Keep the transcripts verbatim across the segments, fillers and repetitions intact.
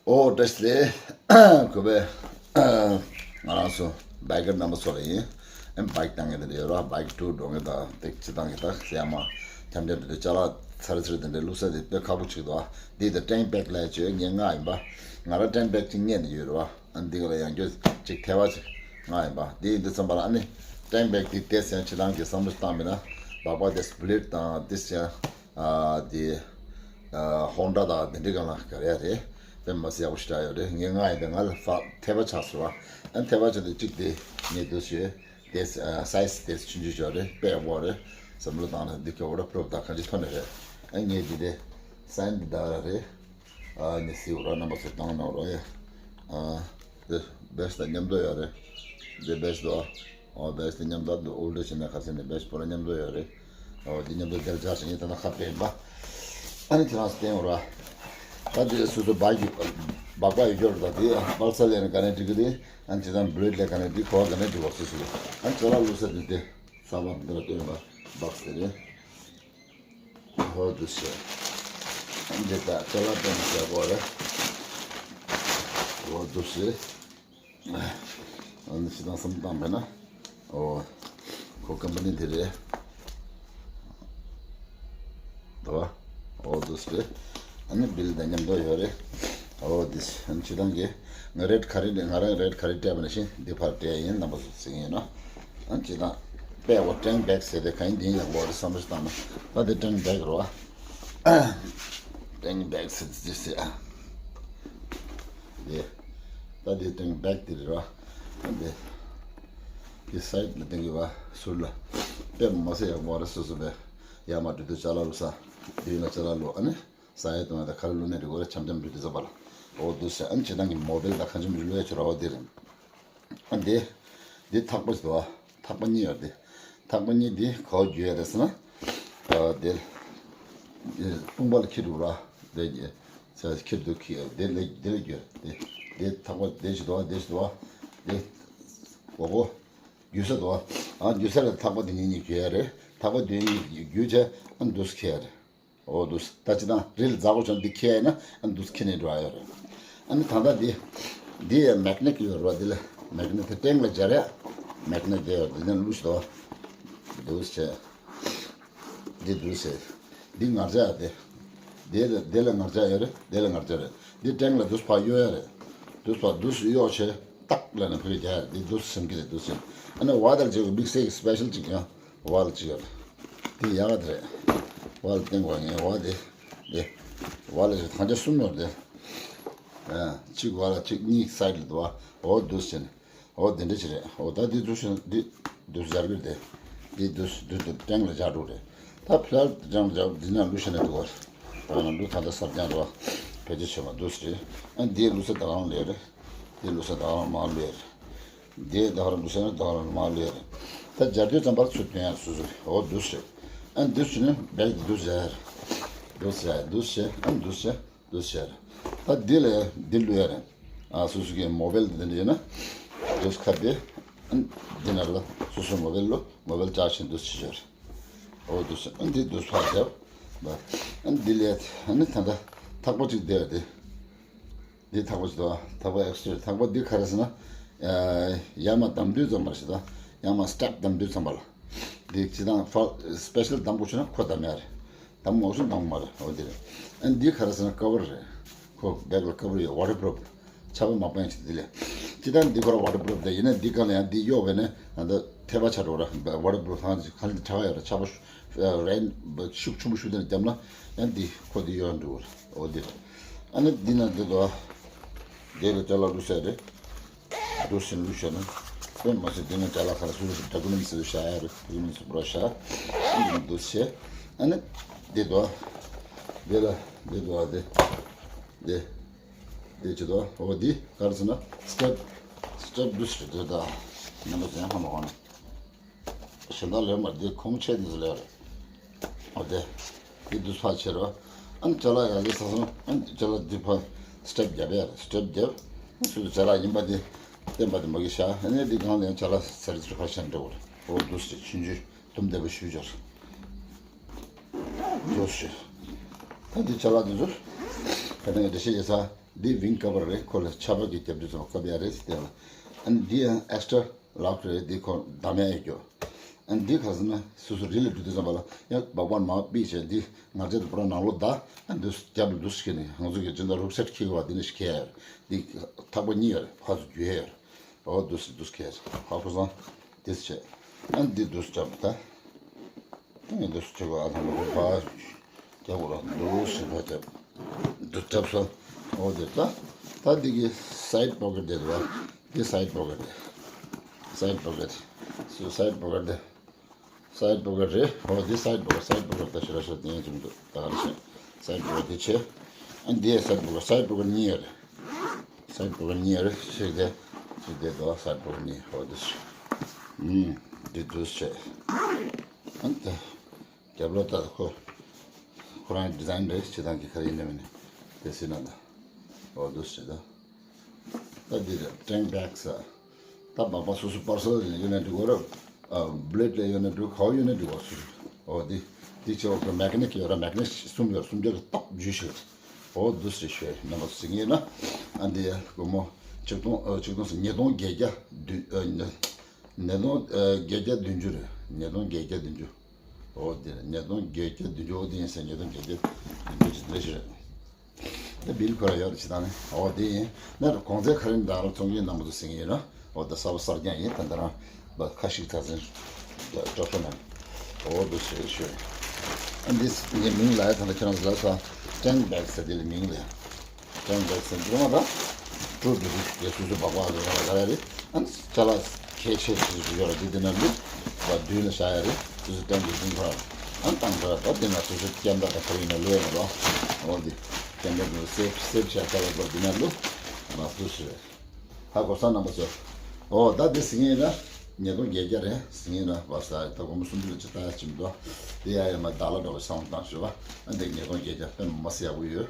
ཨོ་བཀྲ་ཤིས་བདེ་ལེགས། གུས་པའི་ང་རང་ཚོ་བྷའི་ཀར་རྣམ་པ་ཚོ་ལ་ཡིན། ཨེམ་བྷའིཀ་བཏང་མཁན་དེ་འདྲ་ཡོད་ར། བྷའིཀ་ཊུར་འགྲོ་མཁན་དང་ཏིག་ཅི་བཏང་གི་ད་སེ་མ་འཆམ་འཆམ་དེ་འདྲ་ཅ་ལག་ཚ་རེ་ཚ་རེ་དེ་འདྲ་བླུགས་ས་དེ་དཔེ་ཁག་པོ་ཅིག་འདུག་ཨ། འདི་ད་ཊེང་བྷེག་ལབ་ཡ་ཅིག་ཡོད། ངས་མངགས་ཡིན་པ། ང་རང་ཊེང་བྷེག་ཅིག་རྙེད་ནས་ཡོད་ར། ཨ་འདི་ག་ལ་ཡང་སྐྱོ་ཅིག་ཐལ་བ་ཅིག་མངགས་ཡིན་པ། འདི་ཡིན་དུས་ཙམ་པ་ལ་ཨ་ནི་ཊེང་བྷེག་དེ་དེ་སེམས་ཕྱི་ནང་གི་བསམ་བློ་བཏང་མིན་ན་སྦག་སྦག་དེ་སི་པི་ལིཊ་དང་དེ་སེམས། ཨ་དེ་ཨ་ཧོན་ཌ་དང་དེ་འདྲའི་སྒང་ལ་ག་རེ་རེད། དཔེ་མ་སྲིད་ཡག་པོ་ཞེ་དྲག་ཡོད་རེད། ངས་མངགས་ཡིན་དེ་ང་ལ་ཧྥ་འཐད་པ་ཆགས་སོང་བ། ཨ་འཐད་པ་ཆགས་དེ་གཅིག་དེ་ངས་འདུག་ཞུས་དེ་ཨ་སའི་ཛི་དེ་ཆུང་ཆུང་ཞིག་རེད། དཔེ་ཡག་པོ་རེད། བསམ་བློ་བཏང་ན་འདི་ག་ཝ་ཊར་པུ་རུབ་དང་གང་ཅི་ཐོན་ནས་རེད། ཨ་ངས་འདི་དེ་སའིན་འདི་ད་ར་རེད། ཨ་ནི་སིའུ་ར་རྣམ་པ་ཚོ་བཏང་གནང་རོགས་ཡ། ཨ་དེ་བེ་སི་དང་མཉམ་དུ་ཡོད་རེད། དེ་བེ་སི་དོ། ཨོ་བེ་སི་དེ་མཉམ་དུ་འདུག་ཨོལ་ཌར་བྱས་ནས་ཁ་སེ་ནས་བེ་སི་པོ་ར་མཉམ་དུ་ཡོད་རེད། ཨོ་དེ་མཉམ་དུ་དེར་སྦྱར་ཞིང་ཡིན་ད་ན་ཁ་ཕེབས་པ། ཨ་ནི་ཁྱེད་རང་ཚོ་བསྟན་རོགས། ད་དེ་སོ་སོ་སྦག་གི་སྦག་སྦག་ཡོད་རྒྱུ་རེད། ད་དེ་པལ་སར་ལས་ནས་ག་ནས་འགྲིག་གི་རེད། ཨ་ནི་ཁྱེད་རང་བི་ལེ་ཌི་ལས་ག་ནས་འགྲིག་ཁོ་བ་ག་ནས་འགྲིག་བ་སོ་སོ་ལ། ཨ་ནི་ཅ་ལག་བླུགས་ས་དེ་དེ་ས་བབ་འདི་ལ་སྟོན་པ་སྦག་སེ་རེད། ཧོ་འདུག་སེ། འདི་ད་ཅ་ལག་སྟོན་བྱས་པོ་རེད། ཧོ་འདུག་སེ། ཨ་ནི་ཕྱི་ནང་གསུམ་བཏང་བས་ན། ཨོ། ཁོ་ཀམ་པ་ནི་དེ་རེད། དོ། ཨོ་འདུག་སེ། ཨ་ནི་བི་ལི་དང་མཉམ་དུ་ཡོད་རེད། ཨོ་འདི་སེ། ཨ་ནི་ཕྱི་ནང་གི་ང་རེད་ག་རེ་ང་རང་རེད་ག་རེ་སྤྲད་པ་ནང་བཞིན་འདི་ཕར་སྤྲད་ཡིན། རྣམ་པ་ཚོ་གཟིགས་ཡིན་ན། ཨ་ནི་ཕྱི་ནང་དཔེ་འོ་ཊེང་བྷེག་ཟེར་དེ་གང་ཡིན་འདི་ཡིན་ཡག་པོ་རེད་བསམ་བློ་ཞིག་བཏང་ན། ད་དེ་ཊེང་བྷེག་རོ། ཊེང་བྷེག་ཟེར་དེ་ཟེར་ཨ། དེ། ད་དེ་ཊེང་བྷེག་དེ་རེད་རོ། ཨ་དེ། དེ་སའིཌ་ལ་ཏིག་གི་བ་ཟུར་ལ། དཔེ་མ་སྲིད་ཡག་པོ་རེད། སོ་སོ་བས་ཡར་མར་འགྲོ་དུས་ཅ་ལག་བླུགས་ས། དེ་ཡིན་ན་ཅ་ལག་བླུགས་ཨ་ནི། ས་ཡ་དང་ད་ག་རེ་བླུགས་ནས་འགྲིག་གོ་རེད། འཆམ་འཆམ་འགྲིག་དུས་ཙམ་པ་ལ། ཨོ་འདུག་སེ། ཨ་ནི་ཁྱེད་རང་གི་མོ་བེལ་དང་གང་འཆམ་འགྲིག་བླུགས་ཡ་ཆོ་ར་ཨོ་དེ་རེད། ཨ་འདི། འདི་ཐག་པ་ཞིག་འདུག་ཨ། ཐག་པ་གཉིས་ཡོད་དེ། ཐག་པ་གཉིས་འདི་ག་བར་བརྒྱུད་ཡ་རེད་ཟེར་ན། ཨ་འདི། དཔུང་པ་ལ་འཁྱེར་འདུག་ར། འདི། ས་འཁྱེར་འདུག་འཁྱེར་འདི་ལ་འདི་ལ་བརྒྱུད་དེ། འདི་ཐག་པ་འདི་ཞིག་འདུག་ཨ། འདི་ཞིག་འདུག་ཨ། འདི། འོ་གོ། བརྒྱུད་ས་འདུག་ཨ། ཨ་བརྒྱུད་ས་ལ་ཐག་པ་འདི་གཉིས་གཉིས་བརྒྱུད་ཡ་རེད། ཐག་པ་འདི་གཉིས་བརྒྱུད་བྱས་ཨ་འདུག་སེ་འཁྱེར་ཡ་རེད། ཨོ་འདུག་སེ། ད་ཅི་དང་རི་ལ་འཛེག་གོ་བྱུང་འདི་འཁྱེར་ཡ་ན་ཨ་འདུག་སེ་འཁྱེར་ནས་འགྲོ་ཡ་ཡོད་རེད། ཨ་ནི་ད་ལྟ་འདི། འདི་ཡ་མེག་ནེཊ་ཡོད་རེད་བ། འདི་ལ་མེག་ནེཊ་དེ་སྟེང་ལ་སྦྱར་ཡ། མེག་ནེཊ་དེ་ཡོད་འདི་ནས་བླུགས་ཤིག་དོ། འདུག་སེ་བྱས། འདི་འདུག་སེ། འདི་ངར་ལྕགས་ཡ་དེ། འདི་ལ་འདི་ལ་ངར་ལྕགས་ཡོད་རེད། འདི་ལ་ངར་ལྕགས་རེད། འདི་སྟེང་ལ་འདུག་སེ་ཕར་གཡོ་ཡ་རེད། འདུག་སེ་ཕར་འདུག་སེ་གཡོ་བྱས་ཏག་ལབ་ནས་ཕ་གི་རྒྱག་ཡ་རེད། འདི་འདུག་སེ་ཟིན་གི་རེད། འདུག་སེ། ཨ་ནི་བ་དང་གཅིག་གི་དམིགས་བསལ་གྱི་སི་པེ་ཤལ་གཅིག་ཡང་། ཝལ་གཅིག་ཡོད་རེད། འདི་ཡག་ག་དེ་རེད། ཝལ་སྟེང་བ་ངའི་ཝལ་དེ། དེ། ཝལ་ལ་ཞིག་ཐང་ཆ་གསུམ་ཡོད་རེད། ཨ། གཅིག་ཝལ་ལ་གཅིག་གཉིས་སའིཌ་ལ་འདུག་བ། འོ་འདུག་སེ་བྱས་ནས། འོ་དེ་འདྲ་ཞིག་རེད། འོ་ད་འདི་འདུག་སེ་འདི་འདུག་སེ་སྦྱར་གི་རེད་དེ། འདི་འདུག་སེ་འདུག་སེ་སྟེང་ལ་སྦྱར་འགྲོ་རེད། ད་ཕི་ལ་སྟེང་ལ་སྦྱར་འདི་ན་བླུགས་ཤེས་ན་འགྲོ་བ། ད་ང་བླུགས་ད་ལྟ་གསར་རྐྱང་རེད་བ། ཕལ་ཆེར་ཆེ་བ་འདུག་སེ་རེད། ཨ་འདི་བླུགས་ས་ད་གང་ལས་རེད། འདི་བླུགས་ས་ད་གང་མ་ལས་རེད། འདི་ད་ག་རང་འདུག་སེ་ན་ད་ག་རང་མ་ལས་རེད། ད་སྦྱར་དུས་ཙམ་པར་ཚུར་སྟོན་ཡ་སོ་སོ་རེད། འོ་འདུག་སེ། ཨ་འདུག་སེ་ནི་བེག་འདུག་སེ་ཡ་རེད། འདུག་སེ་ཡ་འདུག་སེ་ཨ་འདུག་སེ་འདུག་སེ་ཡ་རེད། ད་འདི་ལ་འདི་བླུགས་ཡ་རེད། ཨ་སོ་སོ་གི་མོ་བེལ་འདི་འདྲ་ཡོད་ན། འདུག་སེ་ཁ་བེ། ཨ་འདི་ན་ལ་སོ་སོ་མོ་བེལ་བླུགས་མོ་བེལ་ཅར་ཇི་བྱས་འདུག་སེ་བྱས་རེད། འོ་འདུག་སེ་ཨ་འདི་འདུག་སེ་ཕར་བརྒྱབ། ཨ་འདི་ལས་ཨ་ནི་ད་ལྟ་ཐག་པ་གཅིག་བསྡད་ཡ་དེ། འདི་ཐག་པ་ཞིག་འདུག་ཨ། ཐག་པ་ཨེག་སི་ཊྲ་ཐག་པ་འདི་ག་རེ་ཟེར་ན། ཡར་མར་བསྡམས་དུས་ཙམ་པར་ཞིག་དང་ཡར་མར་སི་ཊེབ་བསྡམས་དུས་ཙམ་པ་ལ། འདི་སྤྱི་དང་ཕ་སི་པེ་ཤལ་བསྡམ་དགོས་བྱུང་ན་ཁོ་བསྡམ་ཡ་རེད། བསྡམ་མ་དགོས་བྱུང་ན་བསྡམ་མ་རེད། འོ་འདི་རེད། ཨ་འདི་ག་རེ་ཟེར་ན་ཀ་བར་རེད། ཁོ་བེག་ལ་ཀ་བར་ཡོད། ཝ་ཊར་པུ་རུབ། ཆར་པ་མ་སྤོང་ཡ་ཆེད་དུ་འདི་ལས། སྤྱི་དང་འདི་ཁོ་ར་ཝ་ཊར་པུ་རུབ་དེ་ཡིན་ན་འདི་གང་ལ་ཡང་འདི་གཡོག་བས་ན་ང་ད་ཐལ་བ་ཆགས་འགྲོ་ར། ཝ་ཊར་པུ་རུབ་ཐང་གང་ལ་འདི་གྲགས་ཡོད་ར། ཆར་པ་རེན་ཤུགས་ཆེན་པོ་ཤུགས་ལྡན་བརྒྱབ་ན་ཡང་འདི་ཁོ་འདི་གཡོག་འགྲོ་གི་རེད། འོ་འདི་རེད། ཨ་ནི་འདི་ན་འདི་དོ། འདི་ལ་ཅ་ལག་བླུགས་ས་རེད། འདུག་སེ་བླུགས་ཤོག་ན། དཔེ་མ་སྲིད་འདི་ན་ཅ་ལག་ཁ་ལ་སུ་སུ་ཌོ་ཀུ་མེན་ཊི་སུ་བཞག་ཡ་རེད། ཌོ་ཀུ་མེན་ཊི་སུ་པུ་ར་བཞག་འདུག་སེ། ཨ་ནི་འདི་དོ། འདི་ལ་འདི་དོ་འདི། འདི། འདི་ཅི་དོ། འོ་འདི་ག་རེ་ཟེར་ན་སི་ཊེབ། སི་ཊེབ་འདུག་སེ་འདི་ད་རྣམ་པ་ཚོ་ཡང་ཧ་མ་གོ་ན། གཞན་དག་ལས་མ་འདི་ཁུངས་ཆད་འདི་ཚོ་ལས་རེད། འོ་དེ། འདི་འདུག་ཕར་ཕྱེ་རོ། ཨ་ནི་ཅ་ལག་ཡར་ལས་ས་སོང་། ཨ་ནི་ཅ་ལག་འདི་ཕར་སི་ཊེབ་བརྒྱབ་ཡ་རེད། སི་ཊེབ་བརྒྱབ། ཨ་ནི་སུ་ཅ་ལག་ཡིན་པ་འདི་བསྟན་པ་འདི་མ་གི་བཞག་ཨ་ནི་འདི་སྒང་ལ་ཡང་ཅ་ལག་ཚར་ཚུར་ཕར་བཞག་འགྲོ་གི་རེད། འོ་འདུག་སེ་ཆུང་ཆུང་དུམ་བདེ་པོ་ཞུ་སྦྱོར། འདུག་སེ། ད་འདི་ཅ་ལག་འདི་ཚོ་ད་ནི་འགྲེལ་བཤད་བྱེད་ས། འདི་ཝིང་ཀ་བར་རེད། ཁོ་ལ་ཆར་པ་གི་རྒྱབ་དུས་ཙམ་པ་བཀབ་ཡ་རེད་ཟེར་ལ། ཨ་ནི་འདི་ཡང་ཨེག་སི་ཊྲ་ལག་རེད། འདི་ཁོ་བསྡམ་ཡ་ཡོད་རྒྱུ། ཨ་ནི་འདི་ག་ཟེར་ན་སོ་སོ་རི་ལ་འགྲོ་དུས་ཙམ་པ་ལ་ཡང་སྦག་སྦག་མར་ཕུད་བྱས། འདི་ང་ཚོ་དེ་པུ་ར་ནང་ལོགས་ད། ཨ་འདི་རྒྱབ་ལ་འདུག་སེ་ཁྱེར་ནས་ང་ཚོ་གི་སྦྱིན་བདག་རུག་སེཊ་འཁྱེར་བ་འདི་ནས་ཤིག་ཁྱེར། འདི་ཐག་པ་གཉིས་ཡོད་རེད། ཕར་ཚུར་བརྒྱུད་ཡ་ཡོད་རེད། འོ་འདུག་སེ་འདུག་སེ་ཁྱེར། ཧ་གོ་སོང་། འདི་བྱས། ཨ་འདི་འདུག་སེ་བརྒྱབ་ད། ཨ་འདུག་སེ་བྱེད་དགོས། ཨ་ཐང་ལོ་ཕར་རྒྱབ་དགོས་ལ། འདུག་སེ་ཕར་བརྒྱབ། འདུག་བརྒྱབ་སོང་། འོ་དེ་ད། ད་འདི་གི་སའིཌ་པོ་ཀེཊ་དེ་རེད་བ། འདི་སའིཌ་པོ་ཀེཊ་རེད། སའིཌ་པོ་ཀེཊ། སོ་སའིཌ་པོ་ཀེཊ་དེ། སའིཌ་པོ་ཀེཊ་རེད། འོ་འདི་སའིཌ་པོ་ཀེཊ། སའིཌ་པོ་ཀེཊ་ད་ཞེ་དྲག་ཤོར་དེ་ཡིན་ཙམ་འདུག་ད་ག་རེ་བྱས། སའིཌ་པོ་ཀེཊ་དེ་བྱས། ཨ་འདི་ཡང་སའིཌ་པོ་ཀེཊ། སའིཌ་པོ་ཀེཊ་གཉིས་ཡོད་རེད། སའིཌ་པོ་ཀེཊ་གཉིས་ཡོད་རེད། གཅིག་དེ། གཅིག་དེ་འདུག་སའིཌ་པོ་ཀེཊ་གཉིས། འོ་འདི་བྱས། ཨུམ། འདི་འདུག་སེ་བྱས། ཨ་འདི། རྒྱབ་ལོགས་ད་ཁོ། ཁོ་རང་ཌི་ཛའིན་རེད། སྤྱིར་བཏང་གི་ག་རེ་ཡིན་ནའི་མིན་ནའི་དེ་སྲིད་ན་ད། འོ་འདུག་སེ་ད། ད་འདི་རེད། ཊེན་ཀི་བེག་ཟེར། ད་སྦག་སྦག་སོ་སོ་པར་སོ་ནལ་ལ་ཡོད་ན་འགྲིག་གོ་ར། ཨ་བྷི་ལེཌ་ལ་ཡོད་ན་འགྲིག། ག་པར་ཡོད་ན་འགྲིག་གོ་སོ་སོ། འོ་འདི། འདི་ཆེ་བ་ཁོ་མེ་ཀ་ནིག་ཡོད་ར། མེ་ཀ་ནིག་གསུམ་ཡོད་ར། སུམ་བརྒྱ་གི་སྟབས་འཇུས་ཤིག་འོ་འདུག་སེ་ཞུ་ཡ་ཡིན། རྣམ་པ་ཚོ་ཟིན་ཡིན་ན། ཨ་འདི་ཡ་སྒོར་མོ་ཆིག་སྟོང་། ཨ་ཆིག་སྟོང་ཟེར། ཉིས་སྟོང་བརྒྱད་བརྒྱ་བདུན། ཨ་ཉིས་སྟོང་བརྒྱད་བརྒྱ་བདུན་ཅུ་རེད། ཉིས་སྟོང་བརྒྱད་བརྒྱ་བདུན་ཅུ། འོ་དེ་རེད། ཉིས་སྟོང་བརྒྱད་བརྒྱ་བདུན་ཅུ། འོ་དེ་ཡིན་ཟེར། ཉིས་སྟོང་བརྒྱད་བརྒྱ་བདུན་ཅུ་ཅིག་རེད་ཞུ་རེད། ད་བིལ་ཁོ་ར་ཡོད་རེད། ཅི་ད་ནི། འོ་དེ་ཡིན་ན་གོང་ཚད་ག་རེ་འདྲ་ར་བཙོང་གི་ཡིན། རྣམ་པ་ཚོ་ཟིན་གི་ཡིན་ན། འོ་ད་གསར་པ་གསར་རྐྱང་ཡིན། ད་འདི་རང་ཁ་ཤིག་ཚ་ཚན་སྤྲོ་ཚོ་ནང་། འོ་འདུག་སེ་ཞུ་རེད། ཨ་འདི་ངའི་མིང་ལ་ཡ། ད་ལྟ་ཁྱེད་རང་ཚོ་ལ་ས་ཊེན་ཀི་བེག་ཟེར། དེ་ལ་མིང་ལ་ཡ། ཊེན་ཀི་བེག་ཟེར། འདི་མ་ད་སྤྲོ་འདུག་གི། སོ་སོ་སྦག་སྦག་རེད་ར། ག་རེ་རེད། ཨ་ནི་ཅ་ལག་ཁྱད་ཆེ་ཆེ་ཆེ་ཡོད་ར། འདི་འདི་ན་བླུགས་པ་མདུན་ལ་བཞག་ཡ་རེད། སོ་སོ་ཊེན་ཀི་འདི་ཁོ་རང་ཨ་ནི་བཏང་ཁོ་ར། ད་འདི་ན་སོ་སོ་ཀེམ་ར་དང་ག་རེ་ཡིན་ན་བླུགས་ཡ་རེད་ར། འོ་འདི་ཀེམ་ར་འདི་སེབ་སེབ་བྱས། ཅ་ལག་པ་འདི་ན་བླུགས་མ་བླུགས་སུ་རེད། ཧ་གོ་སོང་རྣམ་པ་ཚོ། འོ་ད་འདི་ཟིན་ཡིན་ན་ཉིས་སྟོང་བརྒྱད་བརྒྱ་རེད། ཟིན་ཡིན་ན་བ་ས་ད་སྒོར་མོ་སུམ་ཅུ་ལ་ཅི་ལྟ་ཡ་ཅིག་མི་འདུག་འདི་ཡ་ཡ་མ་བདག་ལ་འགྲོ་བའི་བསམ་བློ་བཏང་ཞུ་བ། ཨ་འདི་ཉིས་སྟོང་བརྒྱད་བརྒྱ་དཔེ་མ་སྲིད་ཡག་པོ་ཡོད།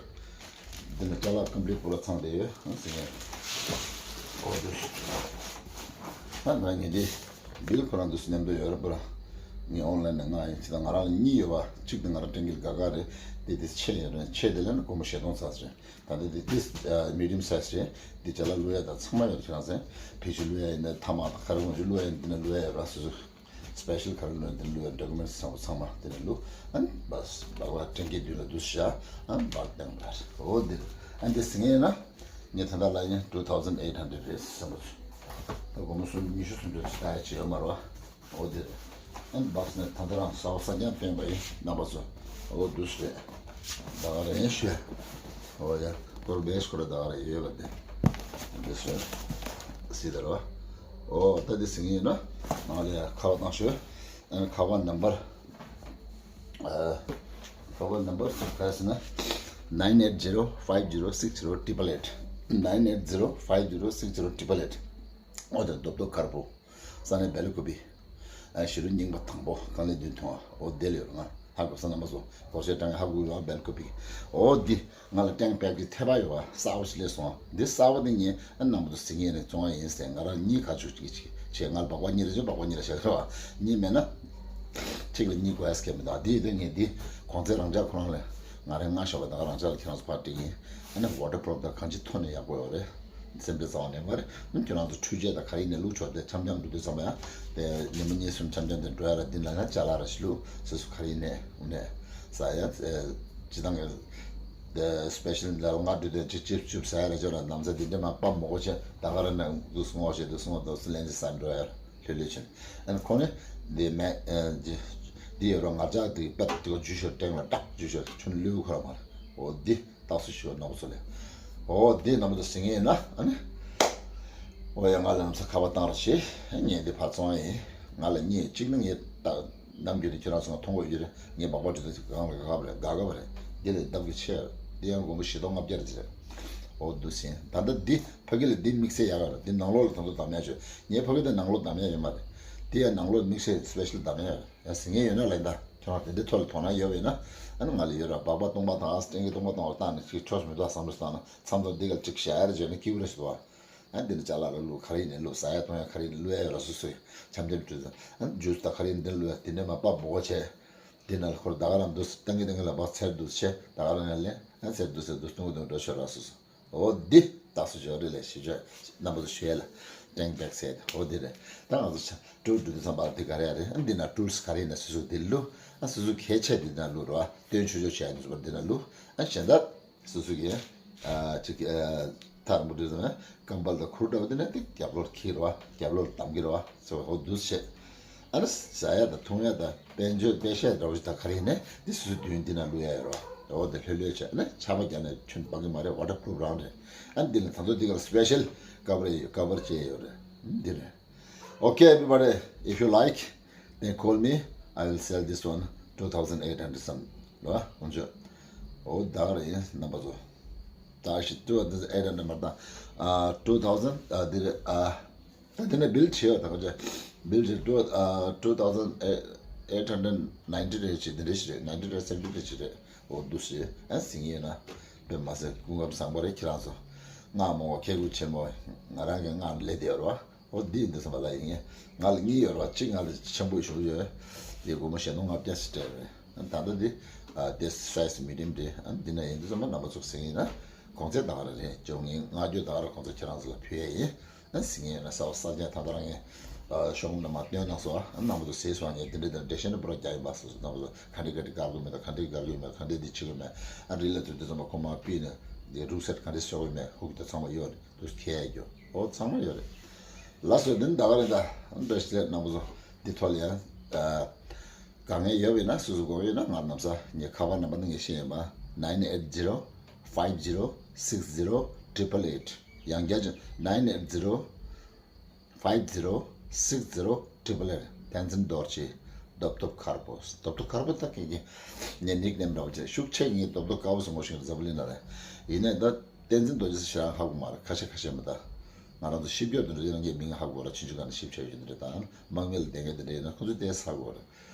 འདི་ནི་ཅ་ལག་ཀམ་པི་ལིཊ་པོ་ལ་ཚང་བསྡད་ཡོད། ཨ་ཟིན་ཡིན། འོ་འདི་ད་ང་ཉིད་འདི་བིལ་ཁོ་རང་འདུག་སེ་མཉམ་དུ་ཡོད་རེད་པ། ངས་ཨོན་ལན་ནས་མངགས་ཡིན། ཅི་ད་ང་རང་ལ་གཉིས་ཡོད་པ། གཅིག་དེ་ང་རང་ཊེན་ཀི་ལ་དགའ་དགའ་རེད། དེ་དེ་ཆེ་ཡོད་རེད། ཆེ་དེ་ལ་ནི་སྒོར་མོ་བཞི་སྟོང་ཙམ་རེད། ད་ལྟ་དེ་དེ་མི་ཌི་ཡམ་སའིཛ་རེད། དེ་ཅ་ལག་བླུག་ཡ་དང་ཚང་མ་ཡོད། ཁྱེད་རང་ཚོས་ཕལ་ཆེར་བླུག་ཡ་ཡིན་ན་ཐ་མག་དང་ག་རེ་ངོ་ཅིག་བླུག་ཡ་ཡིན་ན་དེ་ནས་བླུག་ཡ་ཡོད་ར། སོ་སོ་སི་པེ་ཤལ་ག་རེ་བླུག་ཡ་དེ་ནས་བླུག་ཡ། ཌོ་ཀུ་མེན་ཊི་ཚང་མ་ཚང་མ་དེ་ནས་བླུག་ཨ་ནི་སྦག་སྦག་སྦག་ཊེན་ཀི་མདུན་ལ་འདུག་སེ་བཞག་ཨ་ནི་སྦག་བཏང་ར། འོ་དེ་རེད། ཨ་ནི་དེ་ཟིན་ཡིན་ན་ངས་ད་ལྟ་ལབ་ཡིན། two thousand eight hundred རེད་བསམ་པ། ད་སྒོར་མོ་སུམ་ཉི་ཤུ་སུམ་ཅུ་ཙམ་ལྟ་ཡ་ཅིག་ཡོད་མ་རེད་བ། འོ་དེ་རེད། ཨ་ནི་སྦག་སི་ནས་ད་ལྟ་རང་གསར་པ་གསར་རྐྱང་བཏོན་པ་ཡིན། རྣམ་པ་ཚོ། འོ་འདུག་སེ་རེད། ད་ག་རེ་ཡིན་ཞུ། འོ་ཡ། སྐོར་བེ་སྐོར་ད་ག་རེ་ཡོད་པ་དེ། འདི་སུ་སི་དར་བ། འོ་ད་འདི་ཟིན་ཡིན་ན་ང་ལ་ཡ་ཁ་པར་བཏང་ཞུ། ཨ་ནི་ཁ་པར་ནམ་བར། ཨ་ཁ་པར་ནམ་བར་ག་རེ་ཟེར་ན། nine eight zero five zero six zero triple eight། nine eight zero five zero six zero triple eight། འོ་དེ་རྡོབ་རྡོབ་དཀར་པོ། ས་གནས་སྦེལ་ཀོབ། ཨ་གཞིས་ལུས་རྙིང་པ་དང་པོ་རྐང་གླིང་བདུན་ཐོག་འོ་དེ་ལ་ཡོད་རེད། ང་ཧ་གོ་སོང་རྣམ་པ་ཚོ། སྒོར་གཞས་གྲངས་ཧ་གོ་ཡོད་པ། སྦེལ་ཀོབ། འོ་འདི་ང་ལ་ཊེན་ཀི་བེག་གི་ཐེ་བ་ཡོད་པ་གསར་པ་ཞིག་སླེབས་སོང་། འདི་གསར་པ་འདི་ངས་ཨ་རྣམ་པ་ཚོ་ཟིན་ངེས་ནས་བཙོང་བ་ཡིན་ཟེར། ང་རང་གཉིས་ག་ཆུག་ཅིག་ཅིག་བྱས། ང་ལ་སྦག་སྦག་གཉིས་རེ་བྱས། སྦག་སྦག་གཉིས་རེ་བྱས་རེད་བ། གཉིས་མེད་ན་གཅིག་ལ་གཉིས་དགོས་ཡ་སྐད་མི་འདུག་འདི་ཡོད་དུས་ངས་འདི་གོང་ཚད་རང་འཇགས་ཁོ་རང་ལ་ང་རང་མངགས་བཞག་པ། ད་ག་རང་འཇགས་ལ་ཁྱེད་རང་ཚོ་ཕར་སྤྲད་ཀྱིན། ཨ་ནི་ཝ་ཊར་པུ་རུབ་དང་གང་ཅི་ཐོག་ནས་ཡག་པོ་ཡོད་རེད། སེམས་ཁྲལ་རྩ་བ་ནས་མ་རེད། ཨ་ཁྱོད་རང་ཚོ་འཕྲུལ་ཆས་དང་ག་རེ་ཡིན་ནའི་བླུགས་ཆོག་དེ་འཆམ་འཆམ་འགྲོ་དུས་ཙམ་པ་ཡང་དེ་ཉིན་མོ་གཉིས་གསུམ་འཆམ་འཆམ་དེ་འགྲོ་ཡ་ར། འདི་ལ་ཡང་ཅ་ལག་ར་ཞིག་བླུགས། སོ་སོ་ག་རེ་ཡིན་ནའི་འོ་ནས་ཟ་ཡ། སྤྱིར་བཏང་གི་དེ་སི་པེ་ཤལ་ལ་ང་འགྲོ་དུས་ཅིག་ཅིབ་ཅིབ་ཟ་ཡ་ར། ཅོ་ར་ནམ་ཟ་དེ་འདྲ་མ་པ་མོ་གོ་ཆེ། ད་ག་ར་ན་དུ་སོང་བ་ཞེས་དུ་སོང་བ་དུ་སི་ལན་ཅི་ཟ་འགྲོ་ཡ་ར། ལྷོད་ལྷོད་ཕྱིན། ཨ་ནི་ཁོང་ནི་འདི་མེད། ཨ་འདི་འདི་ཡོད་རོགས། ང་ཅག་འདི་པད་འདི་ག་ཇུས་ཤོར། སྟེང་ལ་ཏག་ཇུས་ཤོར། ཁྱོད་ལུས་ཁོ་ར་མ་རེད། འོ་འདི་རྟགས་སུ་ཞུ་བ་ནོར་སོ་ལེ། འོ་འདི་རྣམ་པ་ཚོ་ཟིན་ངེས་ཡིན་ན། ཨ་ནི་འོ་ཡ། ང་ལ་ལམ་སང་ཁ་པར་བཏང་རོགས་བྱེད། ངས་འདི་ཕར་བཙོང་ཡ་ཡིན། ང་ལ་གཉིས་གཅིག་ནི་ངས་ད་ནམ་རྒྱུན་ནས་ཁྱོད་རང་ཚོ་ང་མཐོང་གི་ཡོད་རེད། ངས་སྦག་སྦག་འདྲ་ཚོ་གང་ལ་དགའ་བ་རེད། དགའ་དགའ་བ་རེད། འདི་ལས་ལྡབ་ཀྱིས་ཆེ་རེད། འདི་ཡང་སྒོར་མོ་བཞི་སྟོང་ལྔ་བརྒྱ་རེད་ཟེར། འོ་འདུག་ཟིན། ད་ལྟ་འདི་ཕ་གི་ལ་འདི་དམིགས་བསལ་ཡག་རེད། འདི་ནང་ལོགས་ལ་ད་དུང་བསྡམ་ཡ་ཡོད། ངའི་ཕ་གི་དེ་ནང་ལོགས་བསྡམ་ཡ་ཡོད་མ་རེད། དེ་ཡང་ནང་ལོགས་དམིགས་བསལ་སི་པེ་ཤལ་བསྡམ་ཡ་ཡོད། ཡང་ཟིན་ངེས་ཡོད་ན་ལེན་ད། ཁྱོད་རང་དེ་འདྲའི་ཐོག་ལ་དོ་སྣང་ཡོད་པ་ཡིན་ན། ཨ་ནི་ང་ལ་ཡོད་ར། སྦག་སྦག་སྟོང་པ་དང་ཨ་སྟེང་གི་སྟོང་པ་སྟོང་པ་བཏང་ནས་ཅིག་ཆོག་མི་འདུག་བསམ་བློ་བཏང་ན། མཚམས་མཚམས་འདི་ག་ལ་ཅིག་བཞག་ཡ་རེ་བྱས་ན་སྐྱིད་པོ་རེ་ཞིག་འདུག་བ། ཨ་འདི་ནི་ཅ་ལག་ལ་བླུག། ག་རེ་ཡིན་ནའི་བླུག། ཟ་ཡ་འཐུང་ཡ་ག་རེ་ཡིན་ནའི་བླུག་ཡ་ཡོད་ར། སོ་སོའི་འཆམ་འཆམ་བྱུང་ཙང་། ཨ་ནི་ཇུས་ད་ག་རེ་ཡིན་འདི་བླུག་ཡ། དེ་ནས་མ་པ་སྦོ་གོ་བྱས། དེ་ནང་ལ་ཁོར་ད་ག་རང་འདུག་སེ་ཏང་གི་ཏང་གི་ལ་བག་ཚེར་འདུག་སེ་བྱས། ད་ག་རང་ཡང་ལེན། ཨ་ཚེར་འདུག་སེ་འདུག་སྟོང་གི་འདུག་འགྲོ་ཤོར་ར། སོ་སོ། འོ་འདི་རྟགས་སུ་འཇོག་རེ་ལས་ཞེས་བརྗོད་རྣམ་པ་ཚོ་ཞུ་ཡ་ལ་ཏྲེང་བེག་ཟེར་ཏེ་འོ་འདི་རེད། ད་ང་ཚོ་ཊུལ་འགྲོ་དུས་ཙམ་པ་འདི་ག་རེ་ཡ་རེད། ཨ་འདི་ན་ཊུལ་སི་ག་རེ་ཡིན་ན་སོ་སོ་འདི་བླུགས། ཨ་སོ་སོ་གལ་ཆེ་འདི་ན་བླུགས་རོགས། སྟོན་ཆོག་ཆོག་བྱས་ཡ་འདི་ཚོ་འདི་ན་བླུགས། ཨ་གཞན་དག་སོ་སོ་གི་ཨ་ཅིག་ཨ་ཐག་རིང་པོ་འགྲོ་དུས་ཙམ་པ་ཀམ་པལ་དང་ཁུར་འདྲ་བོ་འདི་ན་འདི་རྒྱབ་ལོགས་འཁྱེར་རོགས། རྒྱབ་ལོགས་བསྡམ་གྱི་རོགས། སོ་འོ་འདུག་བྱས། ཨ་ནི་ཟ་ཡ་དང་འཐུང་ཡ་དང་དཔལ་འབྱོར་དཔེ་བཤད་འདྲ་བོ་ཞིག་དང་ག་རེ་ཡིན་ནའི་འདི་སོ་སོའི་མདུན་འདི་ན་བླུགས་ཡ་ཡོད་རོགས། འོ་དེ་ལྷོད་ལྷོད་བྱས། ཨ་ནི་ཆར་པ་བརྒྱབ་ནས་ཆུ་འབག་གི་མ་རེད། ཝ་ཊར་པུ་རུཕ་རང་རེད། ཨ་ནི་འདི་ལ་ད་ཚོ་འདི་ག་ལ་སི་པེ་ཤལ་ཀ་བར་ཡོད། ཀ་བར་བྱས་ཡོད་རེད། འདི་རེད། Okay, everybody, if you like, then call me. I will sell this one two thousand eight hundred some. རོ། འོ་ཅོ། འོ་ད་ག་རེ་ཡིན་རྣམ་པ་ཚོ། ད་ཞིག་two thousand eight hundred མ་ད། ཨ་two thousand ཨ་འདི་རེད། ཨ་ད་དེ་ནས་བིལ་བྱེད་ཡོད། ད་ག་ཅེ་བིལ་བྱེད་two ཨ་two thousand eight hundred ninety རེད་ཅེ་འདི་འདྲ་ཞིག་རེད། Ninety རེད། Seventy རེད་ཅེ་རེད། འོ་འདུག་ཞེས་ཨ་ཟིན་ཡོད་ན། དཔེ་མ་ཟད་སྐུ་ཁམས་བཟང་པོ་རེད་ཁྱེད་རང་ཚོ། སྔགས་མང་བ་མཁས་དགུ་ཆེན་མོ་ང་རང་གི་སྔགས་ལས་དེ་ཡོད་རོ། འོ་འདི་ཡིན་འདི་བསམ་པ་ལ་ཡིན། ང་ལ་གཉིས་ཡོད་རོ། གཅིག་ང་ལ་ཆེན་པོ་ཞུ་ཡོད། དེ་སྒོར་མོ་ཞེ་ནོ་ལྔ་བརྒྱ་ཞིག་སྤྲད་རེད། ད་ལྟ་འདི་ཨ་དེ་སའི་ཛི་མི་ཌི་ཡམ་རེད། ཨ་འདི་ན་ཡིན་འདི་བསམ་པ་རྣམ་པ་ཚོ་ཟིན་ཡིན་ན་གོང་ཚད་ད་ག་རེ་རེད། བཅོ་ལྔ་ལྔ་བཅུ་ད་ག་རེ་གོང་ཚད་ཁྱེད་རང་ཚོ་ལ་ཕུལ་ཡ་ཡིན། ཨ་ཟིན་ཡིན་ན་ས་བ་ས་ཆ་ད་ལྟ་རང་ངས་ཨ་ཤོག་ངོས་ནས་མ་སྟོན་གནང་སོང་། ཨ་རྣམ་པ་ཚོ་ཟེར་སོང་། ངས་འདི་འདྲ་དང་འགྲེལ་བཤད་ནི་པུ་ར་རྒྱག་ཡིན་པ་སོ་སོ་རྣམ་པ་ཚོ་ག་འདྲ་ག་འདྲ་བཀག་དགོས་མེད་དང་ག་འདྲ་བཀག་དགོས་མེད། ག་འདྲ་འདི་བྱེད་དགོས་མེད། ཨ་རི་ལ་དུས་དུས་ཙམ་པ་ཁོ་མ་པི་ནས་འདི་རུག་སེར་ག་འདྲ་གསོ་དགོས་མེད། ཧུག་དེ་ཚང་མ་ཡོད་རེད། དུས་ཁྱད་ཡོད། འོ་ཚང་མ་ཡོད་རེད། ལགས་སོ། འདི་ནི་ད་ག་རེད། ད་འདྲ་ཞིག་རྣམ་པ་ཚོ་འདི་ཐོག་ལ་ཡང་ཨ་དཀའ་ངལ་ཡོད་པས་ན་སོ་སོ་དགོས་ཡོད་ན་ང་ནམ་ས་ངའི་ཁ་པར་ནམ་པར་ནི་ངས་ཤེས་ཡིན་པ། nine eight zero five zero six zero triple eight། ཡང་བསྐྱར་བྱས། nine eight zero five zero six zero triple eight། བསྟན་འཛིན་རྡོ་རྗེ། རྡོབ་རྡོབ་དཀར་པོ། རྡོབ་རྡོབ་དཀར་པོ་ད་གི་གི་ངའི་ནིག་ནེམ་འདྲ་བོ་བྱས། ཤུགས་ཆེ་ངའི་རྡོབ་རྡོབ་དཀར་པོ་སོང་བ་ཞིག་འཛམ་བུ་གླིང་ན་རེད། ཡིན་ནའི་ད་བསྟན་འཛིན་རྡོ་རྗེ་ཟེར་ཞེ་དྲག་ཧ་གོ་མ་རེད། ཁ་ཤས་ཁ་ཤས་མི་ད། ང་རང་ཚོ་ཤེས་རྒྱུ་དེ་འདྲ་ཡིན་ན་ངའི་མིང་ཧ་གོ་ར། ཆུང་ཆུང་སྒང་ནས་ཤེས་བྱ་ཡོད་འདི་འདྲ་དང་དམག་མི་ལ་བསྡད་མཁན་དེ་འདྲ་ཡིན་ན་ཁོ་ཚོས་དེ་ཧ་གོ་ར།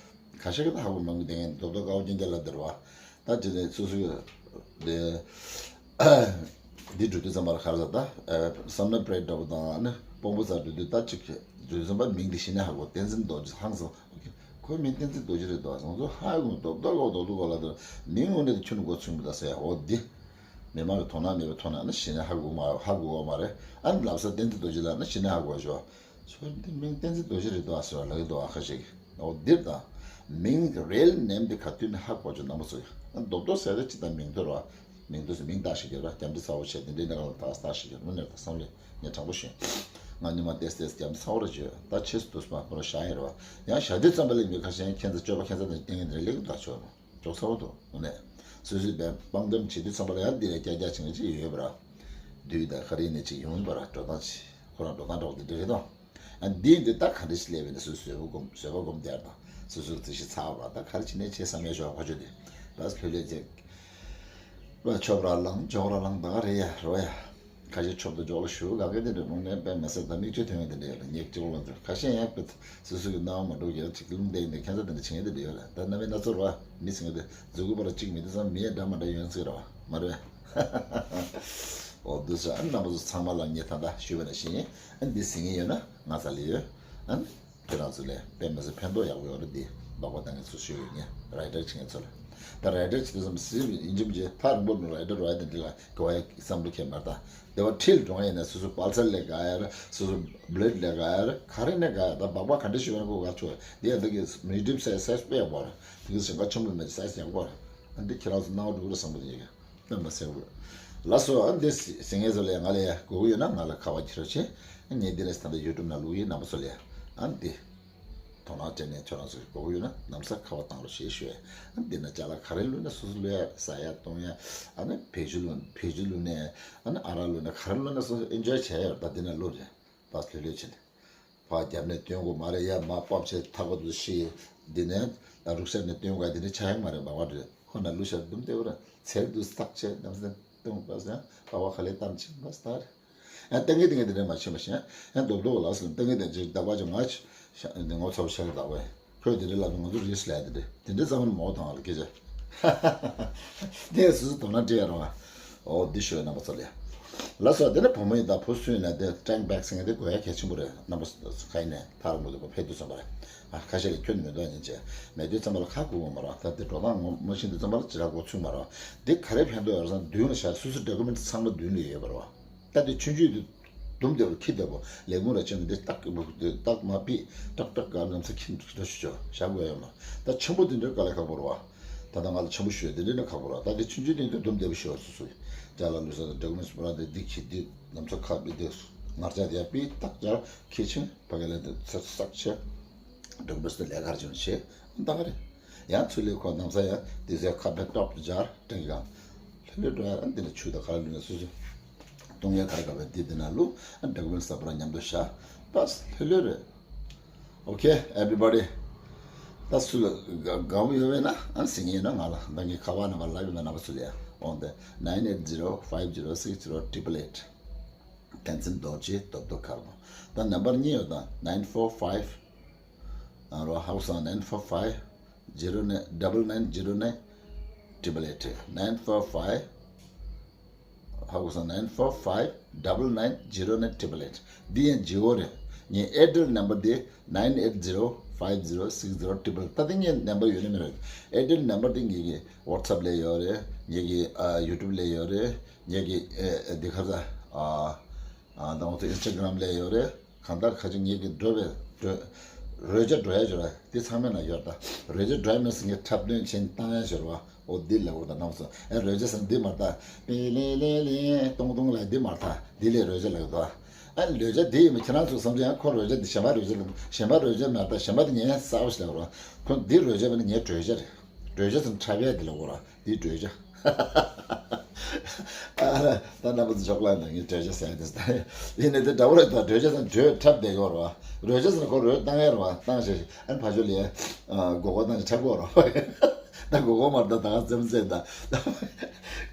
ཁ་ཤས་ཀྱིས་ད་ཧ་གོ་མ་གི་བསྡད་མཁན་རྡོབ་རྡོབ་དཀར་པོ་རྐྱང་རྐྱང་ལབ་བསྡད་རེད་བ། ད་དེ་ནས་སོ་སོའི་དེ་འདི་འགྲོ་དུས་ཙམ་པ་ལ་ག་རེ་ཟེར། ད་བསམ་ན་པྲེད་འདྲ་བོ་དང་ནི་དཔང་པོ་ཚ་འགྲོ་དུས་ད་ཅིག་འགྲོ་དུས་ཙམ་པ་མིང་འདི་ཤེས་ན་ཧ་གོ། བསྟན་འཛིན་རྡོ་རྗེ་ཧང་སང་། ཁོའི་མིང་བསྟན་འཛིན་རྡོ་རྗེ་རེད་དོ། ང་ཚོ་ཧ་གོ། རྡོབ་རྡོབ་དཀར་པོ་རྡོབ་རྡོབ་དཀར་པོ་ལབ་དུས་མིང་དངོས་གནས་དེ་ཁྱོན་ནས་མགོ་ཚོས་མི་ད་ཟེར། འོ་འདི་མི་མང་གི་དོ་སྣང་མེད་པའི་ཐོག་ནས་ནི་ཤེས་ན་ཧ་གོ་མ་ཧ་གོ་བ་མ་རེད། ཨ་ནི་ལབ་ས་བསྟན་འཛིན་རྡོ་རྗེ་ལབ་ན་ཤེས་ན་ཧ་གོ་བ་ཞོ། ཁྱོད་འདི་མིང་བསྟན་འཛིན་རྡོ་རྗེ་རེད་དོ་ཨ་ཟེར་བ་ལབ་ཀྱི་འདུག་ཨ་ཁ་ཤས་ཀྱིས། འོ་འདིར་དང་། མིང་རེལ་ནེམ་འདི་ག་དུས་ནས་ཧ་གོ་ཆོག་རྣམ་པ་ཚོ་ཡ། རྡོབ་རྡོབ་ཟེར་རེ་ཅི་ད་མིང་དུ་ར། མིང་དུ་ཟེར་མིང་བཏགས་ཤིག་ཡོད་ར། རྒྱ་མི་ཚ་བོ་བྱས་དེ་འདྲའི་ནང་ལ་ད་བཏགས་ཤིག་ཡོད། དངོས་གནས་ད་བསམ་བློ་ངས་དྲང་པོ་ཞུ། ང་ཉི་མ་ཏེས་ཏེས་རྒྱ་མི་ཚ་བོ་ར་བརྗོད་ད་ཆེ་སུ་དུས་མ་པོ་ར་བཞག་ཡིན་ར་བ། ཡང་བཞག་དུས་ཙམ་པ་ལ་མི་ཁ་ཤས་ཁྱེད་ཚོ་སྤྱོད་པ་ཁྱེད་ཚོ་དང་བསྟན་ངན་རེ་ལེགས་ད་ཆོག་ར། ཅོག་ཚ་བོ་འདུག་དངོས་གནས། སོ་སོའི་བས་དཔང་འདེམས་བྱེད་དུས་ཙམ་པ་ལ་ཡང་འདི་ལས་བསྐྱར་བསྐྱར་བྱེད་མཁན་ཅིག་ཡོད་པ་ར། བདུད་དང་ག་རེ་ནས་ཅིག་ཡོང་པ་ར། འགྲོ་སྟངས་ཅིག་ཁོ་རང་འགྲོ་སྟངས་འདྲ་བོ་འདི་འདྲ་རེད་དོ། ཨ་འདི་འདི་ད་ག་འདྲ་ཞིག་སླེབས་པས་ན་སོ་སོའི་བཟོད་པ་སྒོམ་བཟོད་པ་སྒོམ་བསྡད་དང་སོ་སོའི་རྩིས་གཞི་ཚར་བ་ད་ག་རེ་བྱེད་ནས་བྱེད་བསམ་ཡས་ཞོག་ཁ་ཆོས་དེ་ལ་ལྷོད་ལྷོད་བྱེད། ལ་ཆོབ་ར་ལངས་འཇོག་ར་ལངས་ད་ག་རེ་ཡ་རོ་ཡ། ཁ་ཤས་ཆོབ་ཏུ་འཇོག་ལ་ཞུ་ག་གེ་དེ་འདྲ་རུང་ནས་དཔེ་མ་སྲིད་ད་མིག་ཆུ་ཐོན་ཡོད་དེ་འདྲ་ཡོད་ལ་ཉེག་གཅིག་ལོ་འདུག་ཁ་ཤས་ཡང་དཔེ་སོ་སོ་གི་སྣང་བ་མ་འགྲོ་གི་ཅིག་རླུང་བསྡད་ཡིན་ནས་ཁྱད་མཚར་དེ་འདྲ་བྱེད་ཡོད་དེ་འདྲ་ཡོད་ལ་ད་རྣམ་པའི་སྣ་ཚོགས་ར་མི་ཚེ་ངེས་དེ་མཛུ་གུ་པར་གཅིག་མི་དེ་ཚང་མི་ཡ་འདྲ་མ་འདྲ་ཡོད་ཚིག་ར་བ་མ་རེད། འོ་འདུག་ས་ཨ་རྣམ་པ་ཚོ་ཚང་མ་ལ་ངས་ད་ལྟ་ཞུས་པ་ནང་བཞིན་ཨ་འདི་ཟིན་ངེས་ཡོད་ན་ང་ཚ་ལས་ཡོད་ཨ། ཁྱེད་རང་ཚོ་ལས་དཔེ་མི་སྲིད་ཕན་ཐོགས་ཡག་པོ་ཡོང་རེད་དེ་སྦག་སྦག་བཏང་མཁན་ཚོ་ཞུ་ཡོད་ངས་རའི་ཊར་བྱེད་མཁན་ཚོ་ལ། ད་རའི་ཊར་བྱེད་དུས་ཙམ་སྲིད་ཡིན་གཅིག་མིན་གཅིག་ཐག་རིང་པོ་ནས་རའི་ཊར་རོ་ཡ་དེ་འདྲ་ལ་གོ་བའི་བསམ་བློ་ཁྱེར་མར་ད། དེ་བ་ཁྲིད་འགྲོ་ཡ་ཡིན་ན་སོ་སོ་པལ་སར་ལས་དགའ་ཡ་ར་སོ་སོ་བུ་ལེ་ཊི་ལས་དགའ་ཡ་ར་ག་རེ་ནས་དགའ་ཡ་ད་སྦག་སྦག་ག་འདྲ་ཞིག་ཡོད་ན་ཁོ་ག་ཆོག་འདི་ཡ་འདི་གི་མི་ཌིམ་སའི་སའི་ཛི་དཔེ་ཡག་པོ་ར་འདི་གི་ཞིང་ཁ་ཆེན་པོ་མེད་སའི་ཛི་ཡག་པོ་ར་འདི་ཁྱེད་རང་ཚོ་སྣང་བ་འགྲོ་གི་ར་བསམ་གི་ཡིན། དཔེ་མ་སྲིད་པ། ལགས་སོ་ཨ་འདི་ཟིན་ངེས་ཚོ་ལས་ང་ལས་དགོས་ཀྱི་ཡོད་ན་ང་ལ་ཁ་པར་ཁྱེར་རོགས་བྱེད། ངས་འདི་ནས་ད་ལྟ་ཡུ་ཊུབ་ནང་བླུག་ཡིན་རྣམ་པ་ཚོ་ལས་ཨ་འདི། དོ་སྣང་སྤྲད་ནས་ཁྱོད་རང་ཚོ་གི་དགོས་ཀྱི་ཡོད་ན་ལམ་སང་ཁ་པར་བཏང་རོགས་ཞེས་ཞུ་ཡས། ཨ་འདི་ན་ཅ་ལག་ག་རེ་བླུགས་ན་སོ་སོ་བླུག་ཡ་ཟ་ཡ་བཏུང་ཡ། ཨ་ནི་བེད་སྤྱོད་བླུགས་བེད་སྤྱོད་བླུགས་ནས་ཨ་ནི་ཨ་རག་བླུགས་ན་ག་རེ་བླུགས་ན་སོ་སོ་ཨེན་ཇོའི་བྱས་ཡོད་ད་འདི་ན་བླུགས་རེད། བ་ལྷོད་ལྷོད་བྱས་ནས། ཕར་རྒྱབ་ནས་སྟོན་དགོས་མ་རེད་ཡ་མ་ཕབ་བྱས་ཐག་པ་དུ་ཤི། འདི་ནས་རུག་ཤ་ནས་སྟོན་དགོས་འདི་ནས་ཆ་ཡང་མ་རེད་མ་བ་རེད་ཁོ་ན་བླུགས་ཤ་དུམ་སྟེ་བ་རེད་ཚེར་དུ་སྟག་བྱས་ནམ་སེ་སྟོན་པ་སེ་པ་བ་ག་ལེ་བཏང་ཕྱིན་པ་སྟ་རེད། ཡང་ཏན་གི་ཏན་གི་དེ་འདྲ་མ་བྱེད་མ་ཤེས། ཡང་རྡོག་རྡོག་ལགས་སོ་ཏན་གི་ཏན་ཅིག་བདག་པ་ཅིག་མ་ཤ་ནི་ངོ་ཚ་བོ་ཤ་གི་བདག་པས་ཁོས་དེ་འདྲ་ལབ་ན་ང་ཚོ་རིས་ལས་དེ་འདྲ་དེ་འདྲ་ཙམ་མོ་དང་ལ་སྐད་ཆ་དེ་སུ་སུ་དོ་སྣང་སྤྲད་ཡ་རང་ཨ། འོ་འདི་ཤོད་རྣམ་པ་ཚོ་ལ། ལགས་སོ། དེ་ནས་བུ་མོ་ཡིན་དང་བུ་སུ་ཡིན་ན་དེ་ཊེན་བེག་ཟེར་མཁན་དེ་དགོས་ཡ་གལ་ཆེན་པོ་རེད། རྣམ་པ་ཁ་ཡིན་ནས་ཐག་རིང་པོ་དུ་ཕེབས་དུས་ཙམ་པ་རེད། ཨ་ཁ་ཤས་ལ་ཁྱོན་ནས་མི་འདུག་སྙིང་རྗེ། མེད་དུས་ཙམ་པ་ལ་ཁ་སྒུག་དགོས་མ་རེད། ད་དེ་འགྲོ་སྟངས་ངོ་མ་ཤེས་དུས་ཙམ་པ་ལ་ཅི་ར་འགོ་ཚུགས་མ་རེད། དེ་ག་རེ་ཕན་ཐོགས་ཡོད་རེད་ཟེར་ན་མདུན་ལ་བཞག་སོ་སོའི་ཌོ་ཀུ་མེན་ཊི་ཚང་མ་མདུན་ལ་ཡོད་པ་རེད། ད་དེ་ཆུང་ཆུང་དེ་དུམ་བདེ་བོར་ཁྱི་བདེ་བོ་ལས་ཁུངས་ལ་ཕྱིན་ནས་འདི་རྟགས་རྟགས་མ་ཕིག་ཏག་ཏག་ག་ལམ་སང་ཁྱི་འདྲ་ཞིག་བྱོས་བཞག་དགོས་ཡོད་མ་རེད། ད་ཆེན་པོ་དེ་འདྲ་དཀའ་ལས་ཁག་པོ་རེད་བ། ད་ལྟ་ང་ལ་ཆེན་པོ་ཞུ་ཡ་དེ་འདྲ་ནི་ཁག་པོ་རེད། ད་དེ་ཆུང་ཆུང་དེ་འདྲ་དུམ་བདེ་བོ་ཞུ་བ་སོ་སོ་ཡིན། ཅ་ལག་ལུས་ས་དང་ཌོ་ཀུ་མེན་ཊི་པུ་ར་དེ་འདི་ཁྱི་འདི་ལམ་སང་ཁ་པི་དེ་ངར་ཅག་དེ་ཡ་པི་ཏག་ཅག་ཁྱི་ཆེན་ཕ་གི་ལ་དེ་ཚ་ཚ་ཆེ། ཌོ་ཀུ་མེན་ཊི་དེ་ལས་ཀར་བྱུང་ཆེ་ད་ག་རེད། ཡང་ཚུར་ལས་ཁོ་ནམ་ས་ཡང་དེ་ཚོའི་ཁ་པེ་ཏོག་ཏུ་སྦྱར་སྟེང་གི་གང་། ལྷོད་ལྷོད་འགྲོ་ཡ་ར་འདི་ནས་ཆུ་དང་ག་རེ་ལུས་ན་སོ་སོ། གཏོང་ཡ་ག་རེ་ག་བའི་འདི་འདི་ན་ལུ་ཨ་ཌོ་ཀུ་མེན་ཊི་ས་པུ་ར་མཉམ་དུ་བཞག་པས་ལྷོད་ལྷོད་རེད། Okay, everybody. ད་སུ་ལ་དགའ་དགའ་པོ་ཡོད་པས་ན་ཨ་ཟིན་ཡིན་ན་ང་ལ་ད་ངའི་ཁ་པར་ནམ་བར་ལབ་ཡོད་ན་རྣམ་པ་ཚོ་ལ་ཡ་འོང་དེ་nine eight zero five zero six zero triple eight། བསྟན་འཛིན་རྡོ་རྗེ་རྡོབ་རྡོ་ཁར་མོ། ད་ནམ་བར་གཉིས་ཡོད་དང་nine four five ཨ་རོ་ཧའུ་སང་nine four five zero nine double nine zero nine triple eight nine four five ཧའུ་སང་nine four five double nine zero nine triple eight། འདི་ཡང་ཇི་འོ་རེད། ངའི་ཨེ་ཌི་རེ་ནམ་བར་འདི་nine eight zero five zero six zero triple eight། ད་འདི་ངའི་ནམ་བར་ཡོད་ནི་མི་རེད། ཨེ་ཌི་རེ་ནམ་བར་འདི་ངེད་ཀྱི་ཝ་ཊི་སེབ་ལ་ཡོད་རེད། ངེད་ཀྱི་ཨ་ཡུ་ཊུབ་ལ་ཡོད་རེད། ངེད་ཀྱི་ཨ་འདི་ཁ་ས་ཨ་ཨ་ད་ང་ཚོ་ཨིན་སི་ཊ་གྷི་རམ་ལ་ཡོད་རེད། གང་ལྟར་ཁ་ཅིག་ངེད་ཀྱི་འགྲོ་བའི་འགྲོ་རོལ་ཆ་འགྲོ་ཡ་འབྱོར་བ་དེ་ཚང་མའི་ནང་ཡོད་ད། རོལ་ཆ་འགྲོ་ཡ་མེད་ཟེར་ངས་འཁྲབ་སྟོན་བྱེད་བཏང་ཡ་འབྱོར་བ་འོ་འདི་ལ་འོ་ད་རྣམ་སོ་ཨེ་རོལ་ཆ་ཟེར་འདི་མ་ད་པི་ལི་ལི་ལི་ཏོང་ཏོང་ལ་འདི་མ་ད་འདི་ལས་རོལ་ཆ་ལ་གི་ད། ཨ་རོལ་ཆ་འདི་ཡིན་མ་ཁྱེད་རང་ཚོ་བསམ་ཚུལ་ཡང་ཁོ་རོལ་ཆ་འདི་གཞན་པ་རོལ་ཆ་ལ་གཞན་པ་རོལ་ཆ་མ་ད་གཞན་པ་འདི་ངས་གསར་པ་ཞིག་ལ་གི་ར་ཁོ་འདི་རོལ་ཆ་བས་ན་ངས་གྲོས་ཆ་རེད། གྲོས་ཆ་ཟེར་འཁྲབ་ཡ་འདི་ལ་གི་ར། འདི་བྲོས་བྱ། ཨ་ལ་ད་རྣམ་པ་ཚོ་ཞོགས་ལ་ནང་གི་བྲོས་བྱ་ཟེར་ཡ་དེ་ད་ཡིན་ནས་དེ་འདྲ་བོ་རེད། ད་བྲོས་བྱ་ཟེར་བྲོས་འཁྲབ་བསྡད་ཡོད་རེད་བ། བྲོས་བྱ་ཟེར་ཁོ་རོལ་བཏང་ཡ་རེད་བ། བཏང་ཞེས་ཨ་ནི་ཕ་ཆོས་ལ་ཡ་མགོ་སྐོར་བཏང་ཞེས་འཁྲབ་དགོས་རེད་བ། ད་མགོ་སྐོར་མ་རེད། ད་ད་ག་ཙམ་ཙམ་ད་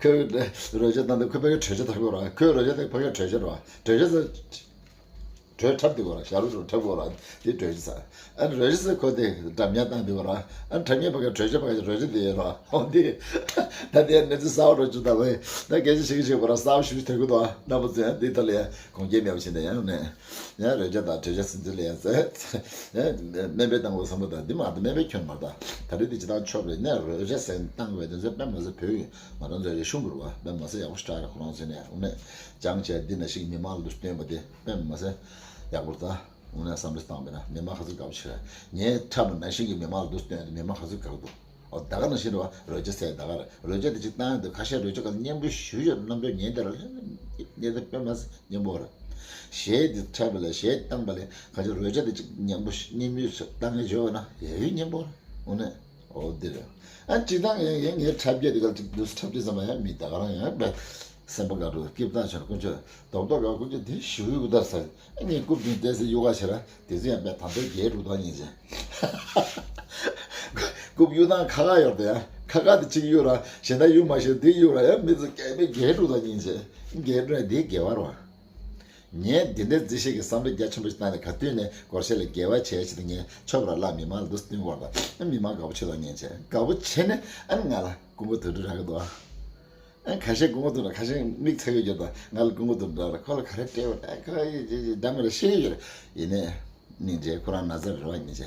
ཁོས་བྲོས་བྱ་བཏང་དུས་ཁོས་ཕ་གི་བྲོས་བྱ་འཁྲབ་དགོས་རེད་བ། ཁོས་བྲོས་བྱ་དེ་ཕ་གི་བྲོས་བྱ་རེད་བ། བྲོས་བྱ་ཟེར། བྲོས་འཁྲབ་དེ་གོ་ར་ཞབས་བྲོ་འཁྲབ་གོ་ར་དེ་བྲོས་ས། ཨ་ནི་རོལ་ས་ཁོ་དེ་འགྲམ་ཉག་བཏང་དེ་གོ་ར། ཨ་ནི་འཁྲབ་མཁན་ཕ་གི་བྲོས་ཆ་ཕ་གི་རོལ་ཆ་དེ་ཡོད་ར། ཨོ་དེ་ད་དེ་གནས་ཚུལ་གསར་པ་རོ་བཅུ་ད་བས་ད་སྐད་ཆ་བཤད་ཀྱི་བྱེད་གོ་ར་གསར་པ་ཞུ་ཐུབ་གི་འདུག་ཨ་རྣམ་པ་ཚོས་དེ་ཐོག་ལ་ཡ་གོང་ཁྱེད་མེད་པ་བྱས་ནས་ཡང་ནས་ཡང་རོལ་ཆ་དང་བྲོས་ཆ་སིན་ཚུལ་ལ་ཡ་ཟེར་ཡང་སྨན་པའི་བཏང་གོ་བསམ་པ་དང་འདི་མ་ད་སྨན་པའི་ཁྱོན་མ་ད་ད་རེས་དེ་ཅི་ཐང་ཆོག་རེད་ནས་རོལ་ཆ་སེང་བཏང་བས་དེ་ཚོ་དཔེ་མ་ཟད་བོད་ཡིན་ང་རང་ཚོ་རེ་ཤུང་གི་རུ་བ་དཔེ་མ་ཟད་ཡག་པོ་ཞེ་དྲག་རེད། ཁོ་རང་ཚོ་ནས་འོ་ནས། སྦྱང་བྱས་འདི་ན་ཞིག་མི་མང་ལ་འདུག་སྟོན་པ་དེ་དཔེ་མ་ཟད་ཡག་པོ་རེད་ད། འོ་ན་བསམ་བློ་བཏང་བས་ན་མི་མང་ག་ཚོད་དགའ་པོ་བྱེད་ར། ངས་འཁྲབ་པ་ན་ཞིག་གི་མི་མང་ལ་འདུག་སྟོན་དེ་མི་མང་ག་ཚོད་དགའ་གི་འདུག་ཨོ་ད་ག་ནང་བཞིན་རེད་བ། རོལ་ཆ་ཟེར་ད་ག་རེད། རོལ་ཆ་དེ་ཅིག་བཏང་ཡོང་དུས་ཁ་ཤས་རོལ་ཆ་ག་ལ་སྙན་པོ་ཞུ་ཡོད་རྣམ་འགྱུར་ཉན་དེ་ར་སྙན་དེ་དཔེ་མ་ཟད་སྙན་པོ་རེད། གཞས་དེ་འཁྲབ་པ་ལས་གཞས་བཏང་པ་ལས་ཁ་ཤས་རོལ་ཆ་དེ་ཅིག་སྙན་པོ་སྙན་པོ་བཏང་གི་བྱོས་བ་ན་ཡ་ཡུལ་སྙན་པོ་རེད། འོ་ནས། ཨོ་འདི་རེད། ཨ་སྤྱིར་བཏང་ཡང་ཡང་ངའི་འཁྲབ་རྒྱ་འདི་ག་ཅིག་འདུག་འཁྲབ་རྒྱ་ཙམ་པ་ཡང་མི་ད་ག་རང་ཡང་བས་སེམས་པ་དགའ་འགྲོ་སྐྱིད་བཏང་ཆེན་དཀོན་མཆོག་རྡོག་རྡོག་ག་དཀོན་མཆོག་འདི་ཞུ་ཡུག་ལྟར་ཟེར། ཨ་ངས་རྐུབ་འདི་བལྟས་སེ་གཡུག་ག་བྱེད་ར་དེ་ཚོ་ཡང་བས་ད་ལྟ་རྒྱལ་འགྲོ་དང་ཉིན་བྱེད། རྐུབ་གཡུག་སྟངས་ཁ་ཁ་ཡོད་དེ་ཡང་ཁ་ཁ་དེ་གཅིག་གཡུག་ར་གཞན་དག་གཡུག་མ་ཤེས་འདི་གཡུག་ར་ཡང་མི་ཚོ་སྐད་མི་རྒྱལ་འགྲོ་དང་ཉིན་བྱེད་རྒྱལ་འགྲོ་ཡང་འདི་དགེ་བ་རེད་བ། ངས་འདི་འདྲའི་རྩིས་ཤིག་གི་བསམ་བློ་རྒྱ་ཆེན་པོ་ཞིག་བཏང་ནས་ག་དུས་ནས་སྒོར་གཞས་ལ་དགེ་བ་བྱས་ཆེད་དུ་ངས་ཆོབ་ར་བརླག་མི་མང་ལ་འདུག་སྟོན་དགོས་པ་དང་མི་མང་དགའ་པོ་བྱེད་དང་ཉན་བྱས་དགའ་པོ་བྱས་ནས་ཨ་ནི་ང་ལ་སྐུ་ངོ་དུད་འགྲོ་རག་གི་འདུག་ཨ་ཁ་ཤས་སྐུ་ངོ་དུད་འགྲོ་ཁ་ཤས་མིག་ཚ་གི་ཡོད་དང་ང་ལ་སྐུ་ངོ་དུད་འགྲོ་ར་ཁོ་ལ་ག་རེ་སྤྲད་པ་ད་ཁོ་ཡི་ཇི་ཇི་འདྲ་མི་རེད་ཤེས་ཀྱི་ཡོད་རེད། ཡིན་ནས་སྙིང་རྗེ་ཁོ་རང་ན་ཚ་རེད་བ་ཉིན་བྱས་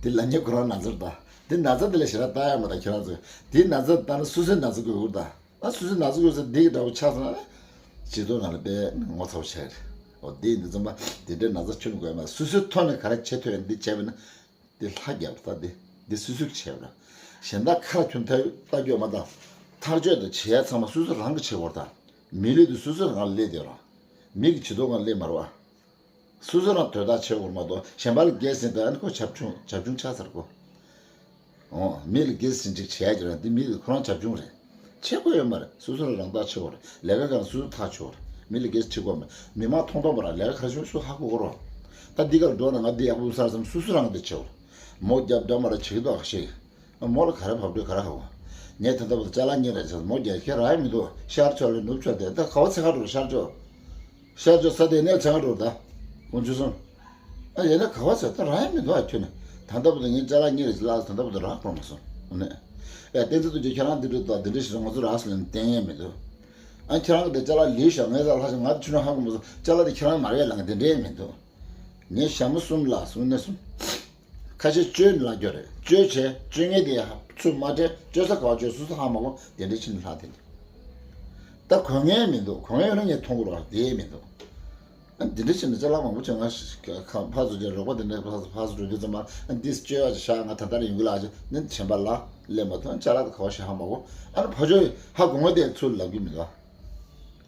དེ་ལ་ཉེ་ཁོ་རང་ན་ཚ་རེད་ད་དེ་ན་ཚ་དེ་ལ་ཞེ་དྲག་ལྟ་ཡ་མ་ད་ཁྱེད་རང་ཚོས་དེ་ན་ཚ་ལྟ་ན་སུ་སུའི་ན་ཚ་དགོས་ཀྱི་རེད་ད། ང་སུ་སུ་ན་ཚ་དགོས་ས་འདི་གི་འདྲ་བོ་ཆགས་སོང་ན། སྤྱི་ཚོགས་ནང་ལ་དཔེ་ངོ་ཚ་བོ་ཆགས་རེད། འོ་འདི་འདི་ཚང་མ་འདི་འདྲའི་ན་ཚ་ཁྱོན་དགོས་མ་སུ་སུའི་ཐོག་ནས་ག་རེ་བྱེད་ཐུབ་ཡ་འདི་བྱས་པ་ན། འདི་ལྷ་རྒྱབ་ད་འདི་འདི་སུ་སུ་གི་བྱས་པ་ར། གཞན་དག་ཁ་ཁྱོན་ཐ་ལྟ་རྒྱུ་མ་དང་། ཐག་གཅོད་དང་བྱེད་ཡ་ཚང་མ་སུ་སུ་རང་གི་བྱེད་དགོས་ར་ད། མི་ལུས་འདི་སུ་སུ་རང་ལ་སླེབས་དེ་ར། མི་གི་བྱེད་དོ་ང་སླེབས་མ་རེད་བ། སོ་སོ་རང་དོན་དག་ཆེ་བོར་མ་གཏོགས་གཞན་པ་ལ་དགེ་ཟིན་དང་ཁོ་བྱབ་ཆུང་བྱབ་ཆུང་ཆགས་ཚར་གོ། འོ་མི་ལ་དགེ་ཟིན་ཅིག་བྱས་ཀྱི་རང་འདི་མི་གི་ཁོ་རང་བྱབ་ཆུང་རེད། ཆེ་གོ་ཡོད་མ་རེད། སོ་སོ་ལ་རང་ཐག་ཆེ་བོ་རེད། ལས་ཀ་གང་སོ་སོ་ཐག་ཆེ་བོ་རེད། མི་ལ་དགེ་ཟིན་ཁྲི་གོ་མ་མི་མང་ཐོང་ཐོང་པ་རང་ལས་ཀ་ག་རེ་བྱུང་སོ་ཧ་གོ་གོ་རོ། ད་འདི་གར་འགྲོ་ན་ང་འདི་ཡག་པོ་སར་སམ་སོ་སོ་རང་འདི་ཆེ་བོ་རེད། མོ་རྒྱབ་འདྲ་མ་ར་བྱེད་ཀྱི་འདུག་ཨ་ཤེས། མོ་ལ་ག་རེ་བབ་འགྲོས་ག་རེ་ཧ་གོ། ངས་ད་ལྟ་བར་ཅ་ལག་གཉིས་རེ་བྱས་མོ་རྒྱལ་ཁྱེད་ར་ཡ་མི་འདུག་ཤར་ཕྱོགས་ལས་ནུབ་ཕྱོགས་དེ་ད་ག་བ་ཚེ་ཁ་འགྲོ་ཤར་ཕྱོགས། ཤར་ཕྱོགས་ས་དེ་ནས་ཚང་འགྲོ་ད། དཀོན་མཆོག་གསུམ། ཨ་ཡིན་ན་ག་བ་ཚེ་ད་རག་ཡ་མི་འདུག་ཨ་ཁྱོད་ནི། ད་ལྟ་བུ་དུ་ངས་ཅ་ལག་གཉིས་རེ་བླངས་ད་ལྟ་བུ་དུ་རག་པོ་མ་སོང་། ཨ་ནི། ཡ་བསྟན་འཛིན་རྡོ་རྗེ་ཁྱེད་རང་འདི་འདྲ་ད་འདི་འདྲ་ཞིག་ང་ཚོ་རག་སོང་ལ་བསྟན་ཡ་མི་འདུག་ཨ། ཁྱེད་རང་གི་དེ་ཅ་ལག་ལེགས་ཤག་ངས་ཟ་ལྷག་ཅིག་ང་དེ་ཆུ་ནང་ཧ་གོ་མ་སོང་། ཅ་ལག་དེ་ཁྱེད་རང་མ་རེད་ལབ་ང་དེ་འདྲའི་མི་འདུག་ངས་ཞྭ་མོ་གསུམ་ལ་གསུམ་ནས་གསུམ། ཁ་ཤས་བཅོས་ནས་ལབ་རྒྱུ་རེད། བཅོས་བྱས་བཅོས་མཁན་དེ་ཚུར་མ་སྤྲད། བཅོས་ས་ག་བ་བཅོས། སོ་སོ་ཧ་མ་གོ་དེ་འདྲའི་ཕྱིན་ནས་ལྷག་དེ་འདྲ། ད་གོ་མཁན་མི་འདུག་གོ་མཁན་ཡོད་ན་ངས་མཐོང་གི་རེད་པ། དེ་མི་འདུག་ཨ། འདི་འདྲ་བྱས་ནས་ཅ་ལག་མང་པོ་བྱས། ང་ཁ་ཕར་ཚུར་བྱས། རོགས་པ་དེ་འདྲ་ཕར་ཚུར་ཕར་ཚུར་འགྲོ་དུས་ཙམ་པ། ཨ། འདི་བཅོས་ཡག་ཅིག་བཞག་ང་ད་ལྟ་ར་ཡོང་གི་ལགས་ཅེས་ནི་དྲན་པ་ལ་སླེབས་མ་ཐུབ། ཅ་ལག་དེ་ག་བ་ཞིག་ཧ་མ་གོ་ཨ་ནི་ཕར་ཕྱོགས་ཧ་གོ་ང་དེ་ཚུར་ལབ་ཀྱི་མི་འདུག་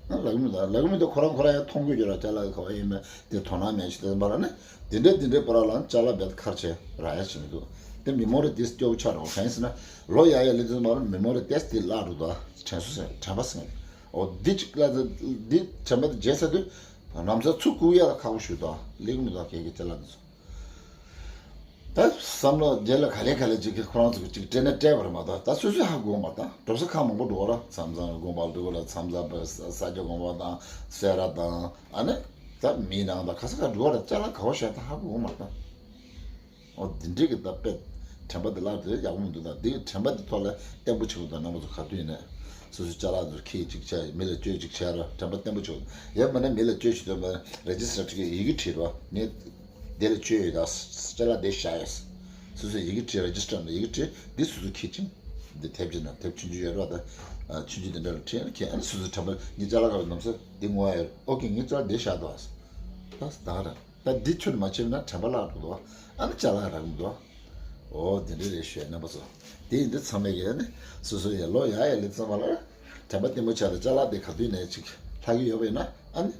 ཨ། ལབ་ཀྱི་མི་འདུག་ལབ་ཀྱི་མི་འདུག་ཁོ་རང་ཁོ་རང་ཡང་མཐོང་གི་ཡོད་ར། ཅ་ལག་ག་བ་ཡིན་མིན་དེ་དོ་སྣང་མེད་ཅིག་དེ་ཙམ་པ་ལ་ནི་དེ་འདྲ་དེ་འདྲའི་པོ་ར་ལ་ཅ་ལག་རྦད་ཁར་བྱས་རག་ཡག་ཅིག་མི་འདུག་དེ་མི་མོ་རི་དེ་སྐྱོ་བོ་ཆགས་རེད། གང་ཡིན་ཟེར་ན་ལོ་ཡར་ཡར་སླེབས་དུས་ཙམ་པ་ལ་མི་མོ་རི་དེ་དེ་བརླག་འགྲོ་འདུག་དྲན་གསོ་ཟེར། དྲན་པ་ཟེར། འོ། འདི་གཅིག་ལ་འདི་དྲན་པ་དེ་བརྗེད་ཚར་དུས། ལམ་སང་ཚུར་བསྐུར་ཡག་ཁག་པོ་ཞིག་འདུག་སླེབས་ཀྱི་མི་འདུག་ཁྱེད་ཀྱི་ཅ་ལག་འདི་ཚོ། ད་བསམ་བློ་རྒྱལ་ལ་ག་ལེ་ག་ལེ་ཅིག་གིས་ཁོ་རང་ཚོ་གིས་ཅིག་སྤྲད་ན་སྤྲད་པ་རེད་མ་གཏོགས། ད་སོ་སོས་ཧ་གོ་མ་རེད། ད་འགྲོ་ས་ཁག་མང་པོ་འགྲོ་བ་ར། མཚམས་མཚམས་དགོན་པ་འགྲོ་གི་ར། མཚམས་མཚམས་པའི་ས་སྐྱ་དགོན་པ་དང་སེ་ར་དང་། ཨ་ནི་ད་མི་ནང་ད་ག་ས་ག་འགྲོ་བ་ར། ཅ་ལག་ག་བ་བཞག་ད་ཧ་གོ་མ་རེད་ད། འོ། འདི་འདྲའི་གི་ད་དཔེ་དྲན་པ་འདི་བརླག་དེ་ཡག་པོ་མི་འདུག་ད་འདི་གི་དྲན་པ་འདི་ཐོག་ལ་བརྟན་པོ་བྱེད་དགོས། ད་རྣམ་པ་ཚོ་ག་དུས་ཡིན་ནའི་སོ་སོའི་ཅ་ལག་ཚོ་ཁྱེར་ཅིག་བྱས། མི་ལ་བཅོལ་ཅིག་བྱས་ར། དྲན་པ་བརྟན་པོ་བྱེད་དགོས། ཡང་མིན་ན་མི་ལ་བཅོལ་བྱེད་དུས་མ་རེ་ཇི་སི་ཊར་ཁྲིད་ཀྱི་ཡི་གེ་བྲིས་ར། ངས་འདི་ལ་བཅོལ་ཡོད་ད། ཅ་ལག་འདི་བཞག་ཡོད། སོ་སོས་ཡི་གེ་བྲིས། རེ་ཇི་སི་ཊར་ནང་ཡི་གེ་བྲིས། འདི་སོ་སོ་ཁྱེར་ཅིང་འདི་དེབ་ཅིག་ནང་དེབ་ཆུང་ཆུང་ཡོད་ར། ད་ཆུང་ཆུང་འདི་འདྲ་ལ་བྲིས་ཁྱེར། ཨ་ནི་སོ་སོའི་དྲན་པ་ངའི་ཅ་ལག་ག་རེ་ནམ་ས་འདི་ངོ་ཡ་ཡོད། ཨོ་ཀེ། ངའི་ཅ་ལག་འདི་བཞག་འདུག་ཨ། ད་ད་ར། ད་འདི་ཁྱོན་མ་ཕྱེ་ན་དྲན་པ་བརླག་འགྲོ་འདུག་ཨ་ནི་ཅ་ལག་རག་མི་འདུག་འོ། དེ་འདྲ་རེད་ཤག་རྣམ་པ་ཚོ། དེ་ཡིན་དུས་ཚང་མས་ཀྱིས་ནི་སོ་སོ་ཡི་ལོ་ཡར་ཡར་སླེབས་ཙམ་པ་ལ་དྲན་པ་བརྟན་པོ་བྱས་ཏེ་ཅ་ལག་དེ་ག་དུས་ནས་ཅིག་ལྷག་གི་ཡོད་པ་ཡིན་ན། ཨ་ནི་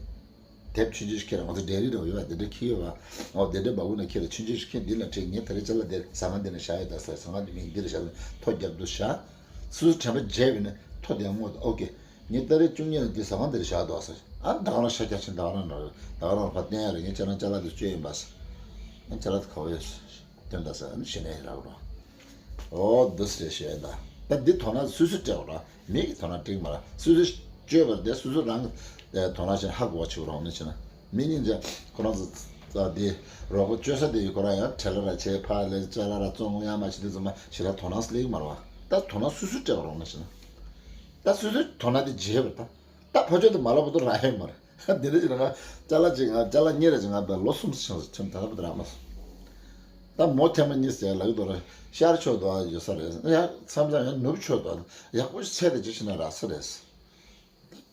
དེབ་ཆུང་ཆུང་ཞིག་ཁྱེར། ང་ཚོ་ཌའི་རི་འདྲ་བོ་ཡོད་པ་དེ་འདྲ་ཁྱེར་ཡོད་པ། འོ། དེ་འདྲ་འབག་གུ་ནས་ཁྱེར། ཆུང་ཆུང་ཞིག་ཁྱེར། འདི་ལ་བྲིས། ངས་ད་རེས་ཅ་ལག་འདིར་ཟ་ཁང་འདི་ནས་བཞག་ཡོད་ད་ཟེར། ཟ་ཁང་འདི་མིང་འདིར་བཞག་ཡོད། ཐོ་རྒྱབ་འདུག་བཞག་སོ་སོ་དྲན་པ་བརྗེད་པ་ཡིན་ན་ཐོ་དེ་ཡང་ངོ་། ཨོ་ཀེ། ངས་ཏ་རིག་བཅུ་གཉིས་ལ་འདི་ཟ་ཁང་འདིར་བཞག་འདུག་ཟེར། ཨ། ད་ག་རང་ཤ་རྒྱགས་ཕྱིན། ད་ག་རང་ནང་ད་ག་རང་ཕར་བསྟན་ཡ་རེད། ངས་ཁྱེད་རང་ཅ་ལག་འདི་སྤྱོད་ཡིན་པ་ཟེར། ཨ། ཅ་ལག་འདི་ག་བ་ཡོད་ཟེར། སྟོན་ད་ཟེར། ཨ་ནི་གཞི་ནས་རག་རོགས། ཨོ། འདི་ཟེར་ཞེས་ད། ད་འདི་དོ་སྣང་སོ་སོས་སྤྲད་རོགས། མི་གི་དོ་སྣང་སྤྲད་མ་རེད། སོ་སོས་སྤྱོད་པར་དེ་སོ་སོ་རང་གི་དོ་སྣང་བྱས་ནས་ཧ་གོ་བ་བྱེད་རོགས། ཨ་ནི་བྱས་ན། མི་གཉིས་ཀྱིས་ཁོ་རང་ཚོ་དེ་རོགས་པ་བཅོལ་ས་དེ་ཡིས་ཁོ་རང་ཡང་བྲེལ་ལ་ར་བྱས། ཕར་ལས་ཅ་ལག་ར་བཙོང་ཡ་མ་བྱེད་དུས་ཙམ་པ་ཞེ་དྲག་དོ་སྣང་སླེབས་ཀྱི་མ་རེད་པ། ད་དོ་སྣང་སོ་སོས་སྤྲད་པ་རོགས་གནང་བྱས་ན། ད་སོ་སོའི་དོ་སྣང་དེ་བརྗེད་པ་རེད་ད། ད་ཕར་ཕྱོགས་དེ་མ་ལབ་བར་དུ་རག་ཡོད་མ་རེད། དེ་འདྲ་ཅིག་རེད། ང་ཅ་ལག་ཅིག་ང་ཅ་ལག་གཉིས་རེ་ཅིག་ང་བས་ལོ་གསུམ་ཙམ་ཕྱིན་སོང་། ད་ལྟ་བར་དུ་རག་མ་སོང་། ད་མོ་ཐེངས་མ་གཉིས་ཟེར་ལབ་ཀྱི་འདུག་ར། ཤར་ཕྱོགས་དུ་ཡོད་ས་རེད། ཡ། མཚམས་མཚམས་ཡང་ནུབ་ཕྱོགས་དུ་ཡག་པོ་ཚད་དེ་ཅིག་ཕྱིན་ན་རག་ས་རེད།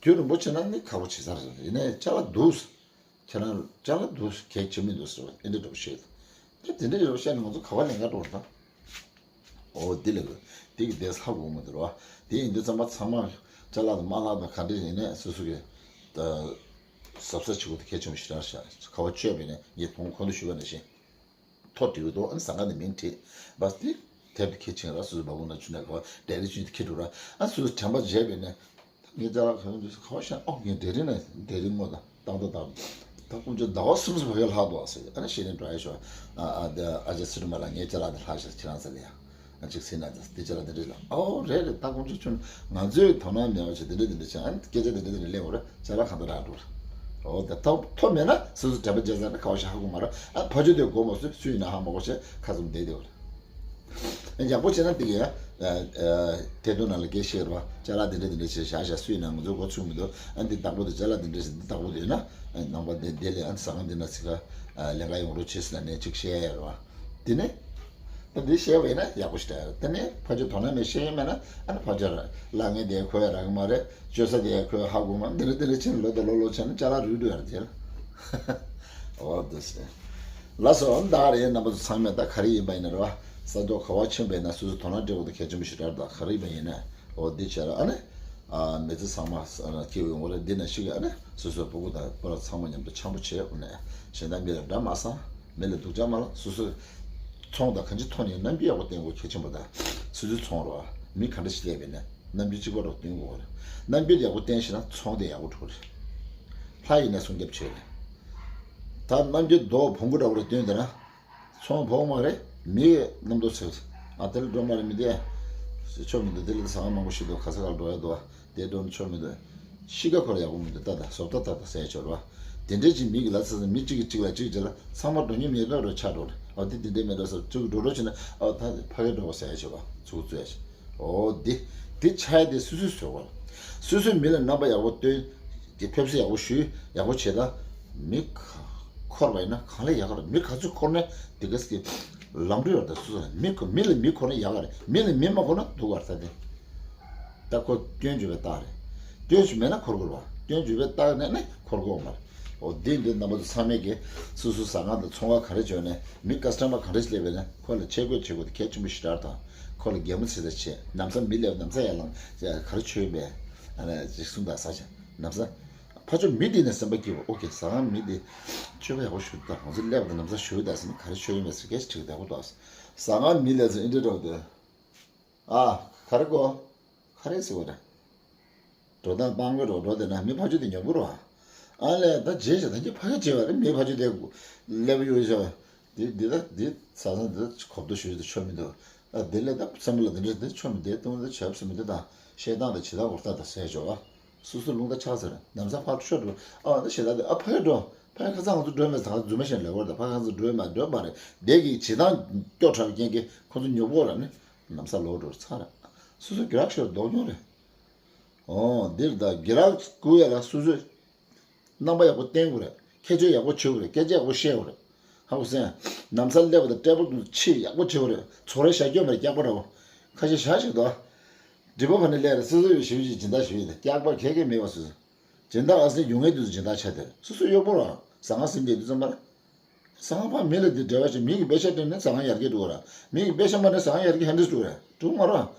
རྒྱུན་རིང་པོ་ཕྱིན་ན་ནི་ཁག་པོ་ཆེ་ས་རེད། ཡིན་ནའི་ཅ་ལག་འདུག་ཁྱེད་རང་ཅ་ལག་འདུག་གལ་ཆེ་མི་འདུག་ཟེར་བ་དེ་འདྲ་འདྲ་པོ་བཤད་འདུག་དེ་དེ་འདྲ་འདྲ་པོ་བཤད་ནས་ང་ཚོ་ག་པར་ལེན་ག་འགྲོ་བ་དང་། འོ། དེ་ལས་དེ་གི་དེ་ཧ་གོ་མི་འདུག་ར། དེ་ཡིན་དུས་ཙམ་པ་ཚང་མ་ཅ་ལག་དང་མ་ལག་དང་ག་འདྲ་ཡིན་ནའི་སོ་སོ་གི་ད་གཟབ་གཟབ་བྱེད་དགོས་དེ་གལ་ཆེན་པོ་ཞེ་དྲག་རེད་ཤག་ག་པར་སྤྱོད་པ་ཡིན་ནའི་ངས་དང་པོ་གོང་དུ་ཞུས་པ་ནང་བཞིན། ཐོ་བྲིས་འདུག་ཨ་ནི་ཟ་ཁང་དེ་མིང་བྲིས། བ་སྟི་དེབ་དེ་ཁྱེར་ཕྱིན་ར། སོ་སོའི་སྦ་ཁུག་ནང་ཆུ་ནས་ག་པར་ཌའི་རི་ཆུ་དེ་ཁྱེར་འགྲོ་ར། ཨ། སོ་སོའི་དྲན་པ་བརྗེད་པ་ཡིན་ནའི། ངས་ཅ་ལག་གང་འདུག་ག་པར་བཞག་ཨོ། ངས་ཌའི་རི་ནས་ཌའི་རི་ངོ་ད་ཏག་ཏག་ཏག་ཏག་ཏག་ཀུན་སྤྱོད་ཟླ་བ་གསུམ་ཙམ་བར་ལྷག་འདུག་ཨ་ཟེར། ཨ་ནི་ཤེས་ལེན་འགྲོ་ཡ་ཞོག་ཨ། ཨ། དེ་ཨ་ཅག་ཚེ་རིང་མ་ལགས། ངའི་ཅ་ལག་དེ་ལྷག་ཤག་ཁྱེད་རང་ཚོ་ལ་ཡ། ཨ། ཅིག་ཟེར་ན་དེ་ཅ་ལག་དེ་འདྲ་ལ། ཨོ། རེད་རེད། ད་ཀུན་སྤྱོད་ཁྱོད་ང་ཚོའི་དོ་སྣང་མེད་པ་བྱས་དེ་འདྲ་དེ་འདྲ་བྱས། ཨ་ནི་སྐད་ཆ་དེ་འདྲ་དེ་འདྲ་གླེང་བ་རེད། ཅ་ལག་གང་དུ་རག་འགྲོ་རེད། ཨོ། དེ་ཐོ་ཐོ་མེད་ན་སོ་སོ་དྲན་པ་བརྗེད་ཚར་ན་ག་པར་བཞག་ཧ་གོ་མ་རེད། ཨ། ཕར་ཕྱོགས་དེ་སྒོ་མ་སོས་སུ་ཡིན་ན་ཧ་མ་གོ་བྱས་ཁ་བཙུམ་བསྡད་བསྡད་པ་རེད། ཡག་པོ་བྱས་ན་དེ་གི་ཡ། ཨ། ཨ། དེ་དུས་ནང་ལ་སྐད་ཆ་བཤད་རོགས། ཅ་ལག་དེ་འདྲ་དེ་འདྲ་བྱས་བཞག་བཞག་སུ་ཡིན་ན་ང་ཚོའི་མགོ་ཚོས་མི་འདུག་ཨ། འདི་བདག་པོ་དེ་ཅ་ལག་དེ་འདྲ་བྱས། འདི་བདག་པོ་དེ་ཡོད་ན། ཨ། ནང་པ་འདི་འདི་ལས། ཨ། ཟ་ཁང་འདི་ན་ཚིག་ཁ་ལེན་ག་ཡོང་རོགས་བྱེད་ཟེར་ལབ་ནས་ཅིག་བཤད་ཡ་རོགས། དེ་ནས་ད་འདི་བཤད་པ་ཡིན་ན་ཡག་པོ་ཞིག་རེད། དེ་ནས་ཕར་ཕྱོགས་དོ་སྣང་མེད། ཤེས་ཡོན་མེད་ན། ཨ་ནི་ཕར་ཕྱོགས་ལ་ངས་དེ་ཁོ་ཡ་རག་གི་མ་རེད། བཅོལ་ས་དེ་ཡ་ཁོས་ཧ་གོ་མ། འདི་འདྲ་འདི་འདྲ་བྱས་ནས་ལོ་དང་ལོ་ལོ་བྱས་ན་ཅ་ལག་རུལ་འགྲོ་ཡ་རེད་དེ། འོ། འདི་ཟེར། ལགས་སོ། ད་རེས་རྣམ་པ་ཚོ་ཚང་མས་ད་ག་རེ་ཡིན་པ་ཡིན་ན་རེད་པ། ས་ཐོག་ག་པར་ཕྱིན་པ་ཡིན་ན་སོ་སོ་དོ་སྣང་སྤྲད་དགོས་དེ་གལ་ཆེན་པོ་ཞིག་རེད། ད་ག་རེ་ཡིན་པ་ཡིན་ན། འོ། འདི་བྱས་ར། ཨ་ནི། ཨ། མི་ཚེ་ཚང་མ་སྐྱིད་པོ་ཡོང་གི་རེད། འདི་ནང་བཞིན་གྱི། ཨ་ནི་སོ་སོའི་སྤུ་གུ་དང་པོ་ར་ཚང་མ་མཉམ་དུ་འཆམ་པོ་བྱས། འོ་ནས་གཞན་དག་མི་ལ་དགྲ་མ་བསམ། མི་ལ་སྡུག་ཅག་མ་ལབ། སོ་སོའི་ཚོང་དང་གང་ཅིའི་ཐོག་ནས་རྣམ་འགྱུར་ཡག་པོ་བསྟན་དགོས་གལ་ཆེན་པོ་དང་། སོ་སོའི་ཚོང་ར་མི་ག་འདྲ་ཞིག་སླེབས་པ་ཡིན་ན་རྣམ་འགྱུར་གཅིག་པ་ར་སྟོན་དགོས་རེད། རྣམ་འགྱུར་ཡག་པོ་བསྟན་ཤེས་ན་ཚོང་དེ་ཡག་པོ་འགྲོ་གི་རེད། ལྷ་ཡིན་ན་སྲུང་སྐྱོབ་བྱེད་རེད། ད་རྣམ་འགྱུར་རྡོ་བོང་བུ་འདྲ་བོ་ར་སྟོན་བསྡད་ན། ཚོང་ཕོག་མ་རེད། མི་རྣམ་རྟོག་ཚེ། ཨ། དེ་ལ་འགྲོ་མ་རེད། མི་དེ་ཆོ་མི་འདུག་དེ་ལ་ཟ་ཁང་མང་པོ་ཞིག་འདུག་ག་ས་གར་འགྲོ་ཡ་འདུག་དེ་འགྲོ་ན་ཆོ་མི་འདུག་གཤིས་ཀ་ཁོ་ར་ཡག་པོ་མི་འདུག་ད་ད་བཟོ་ལྟ་ད་ད་ཟེར་ཡ་ཆོ་ར། དེ་འདྲའི་ཅིག་མི་གི་ལ་ཚ་ཚ་མི་གཅིག་གིས་གཅིག་ལ་གཅིག་བྱས་ལ་ཚང་མ་འགྲོ་མཁན་མེད་མདོག་ར་ཆགས་འགྲོ་རེད། ཨ། དེ་དེ་འདྲའི་མེད་འགྲོ་ཟེར། གཅིག་འགྲོ་འགྲོ་བྱས་ན། ཨ། ད་ཕ་གིར་འགྲོ་བ་ཟེར་ཡ་ཆོ་བ་ཚུགས་ཚུགས་ཡ་ཆོ། འོ། འདི་ དེ་ཆགས་ཡ་དེ་སོ་སོས་བཟོ་དགོས། སོ་སོས་མི་ལ་རྣམ་པ་ཡག་པོ་སྟོན། དེ་ཕེབས་བསུ་ཡག་པོ་ཞུས། ཡག་པོ་བྱེད་ད། མི་ག་འཁོར་བ་ཡིན་ན་གང་ལས་ཡག་ག་རེད། མི་ག་ཚོད་འཁོར་ནས་དེ་ག་ཟེ་ལམ་འགྲོ་ཡོད་རེད། སོ་སོ་ལ་མི་ག་མི་ལ་མི་འཁོར་ན་ཡག་ག་རེད། མི་ལ་མི་མ་འཁོར་ན་སྡུག་ག་རེད། ད་དེ་ད་ཁོ་སྐྱོན་བརྗོད་པའི་རྟགས་རེད། སྐྱོན་བརྗོད་མེད་ན་འཁོར་དགོས་རེད་བ། སྐྱོན་བརྗོད་པའི་རྟགས་མེད་ན་འཁོར་དགོས་མ་རེད། འོ་དེ་འདི་རྣམ་པ་ཚོ་ཚང་མས་ཀྱི་སོ་སོའི་ཟ་ཁང་དང་ཚོང་ཁང་ག་རེ་བྱོས་ནས་མི་ཀ་སི་ཊ་མར་ག་རེ་སླེབས་པ་ཡིན་ན་ཁོ་ལ་ཆས་གོས་བྱེད་དགོས་དེ་གལ་ཆེན་པོ་ཞེ་དྲག་དང་། ཁོ་ལ་གད་མོ་ཚིག་ད་བྱེད། ལམ་སང་མི་སླེབས་ལམ་སང་ཡར་ལངས་ག་རེ་བྱོས་ཡིན་པས། ཨ་ནི་ཅིག་གསུངས་དང་ཟ་བྱས་ལམ་སང་ཕར་ཕྱོགས་མི་དེ་ནས་སེམས་པ་སྐྱིད་པ། ཨོ་ཁེ། ཟ་ཁང་མི་དེ་སྤྱོད་པ་ཡག་པོ་ཞིག་འདུག་ད་ང་ཚོ་སླེབས་དང་ལམ་སང་ཞུ་ད་ཟིན་ག་རེ་བྱོས་ཡིན་པས་ཟེར་གལ་ཆེ་དྲག་པོ་འདུག་ཟ་ཁང་མི་སླེབས་ཚེ་ཨིན་འདྲ་འདྲ་བོ་དེ། ཨ། ག་རེ་གོ་ག་རེ་ཟེར་བ་རེད། འགྲོ་སྟངས་སྤང་དགོས་འགྲོ་འགྲོ་དེ་ན་མི་ཕར་ཕྱོགས་དེ་ཉོབ་པོ་རེད་བ། ཨ་ལས་ད་རྗེས་བྱ་ད་ཀྱི་ཕ་གི་བྱེད་བ་རེད། མི་ཕར་ཕྱོགས་དེ་སླེབས་ཡོད་བྱ་བ། འདི་འདི་ད་འདི་ས་ས་འདི་གོ་བསྡུར་ཞུ་རྒྱུ་དེ་ཆོ་མི་འདུག་ཨ་འདི་ལས་ད་སེམས་པ་ལ་འདི་འདྲ་འདི་ཆོ་མི་འདུག་ཏུང་འདི་བྱ་བ་སེམས་པ་འདི་ད་བཤད་སྟངས་དང་བྱེད་སྟངས་གོ་ད་ད་ཟེར་བྱ་བ། སོ་སོ་རླུང་རྟ་ཆགས་ཟེར། ལམ་སང་ཕར་ཤོར་འགྲོ། ཨ་འདི་བྱེད་ད་འདི་ཨ་ཕ་གི་འགྲོ། ཕ་གི་ཁ་སང་ང་ཚོ་འགྲོ་མེད་ད་ང་ཚོ་རྫུན་མ་བཤད་ལས་བར་ད་ཕ་གི་ཁ་སང་འགྲོ་མ་འགྲོ་མ་རེད། འདི་གི་བྱེད་སྟངས་སྐྱོ་དྲགས་པའི་རྐྱེན་གྱིས་ཁོ་ཚོ་ཉོབ་པོ་ར་ནི། ལམ་སང་ལོག་འགྲོ་ཚར། སོ་སོ་དགེ་རག་ཤོར་ལྡོག་མྱོང་རེད། ཨོ་འདིར་ད་དགེ་རག་སྐུ་ཡ་ལ་སོ་སོས་རྣམ་པ་ཡག་པོ་བསྟན་དགོས་རེད། ཁྱད་ཆོས་ཡག་པོ་བྱེད་དགོས་རེད། སྐད་ཆ་ཡག་པོ་བཤད་དགོས་རེད། ཧ་གོ་སོང་། ལམ་སང་སླེབས་པ་དང་སྤྲད་པོ་དང་ཆེས་ཡག་པོ་བྱེད་དགོས་རེད། ཚོགས་རའི་ཞྭ་སྐྱོན་པར་སྐྱག་པ་ར་བོ། ཁ་ཤས་ཞྭ་ཞིག་འདུག་སྒྲིག་པ་བར་ནས་སླེབས་རེད། སོ་སོ་ཡི་ཞིབ་ཞིབ་སྦྱིན་བདག་ཞུ་ཡི་དང་སྐྱག་པ་ཁེ་ཁེ་མེད་པ་སོ་སོ། སྦྱིན་བདག་ཨ་སེ་ཡོང་ངེས་དུས་སུ་སྦྱིན་བདག་ཆགས་དེར་སོ་སོ་གཡོག་པོ་ར། ཟ་ཁང་ཟིན་རྒྱས་དུས་ཙམ་པར། ཟ་ཁང་ཕར་མི་ལ་འདི་འབྲེལ་བ་བྱེད། མི་གི་པེ་ཤ་སྤྲད་ནས་ཟ་ཁང་ཡར་རྒྱས་འགྲོ་གི་ར། མི་གི་པེ་ཤ་མ་སྤྲད་ཟ་ཁང་ཡར་རྒྱས་ཧན་ཏིས་འགྲོ་གི་ར། འགྲོ་མ་ར།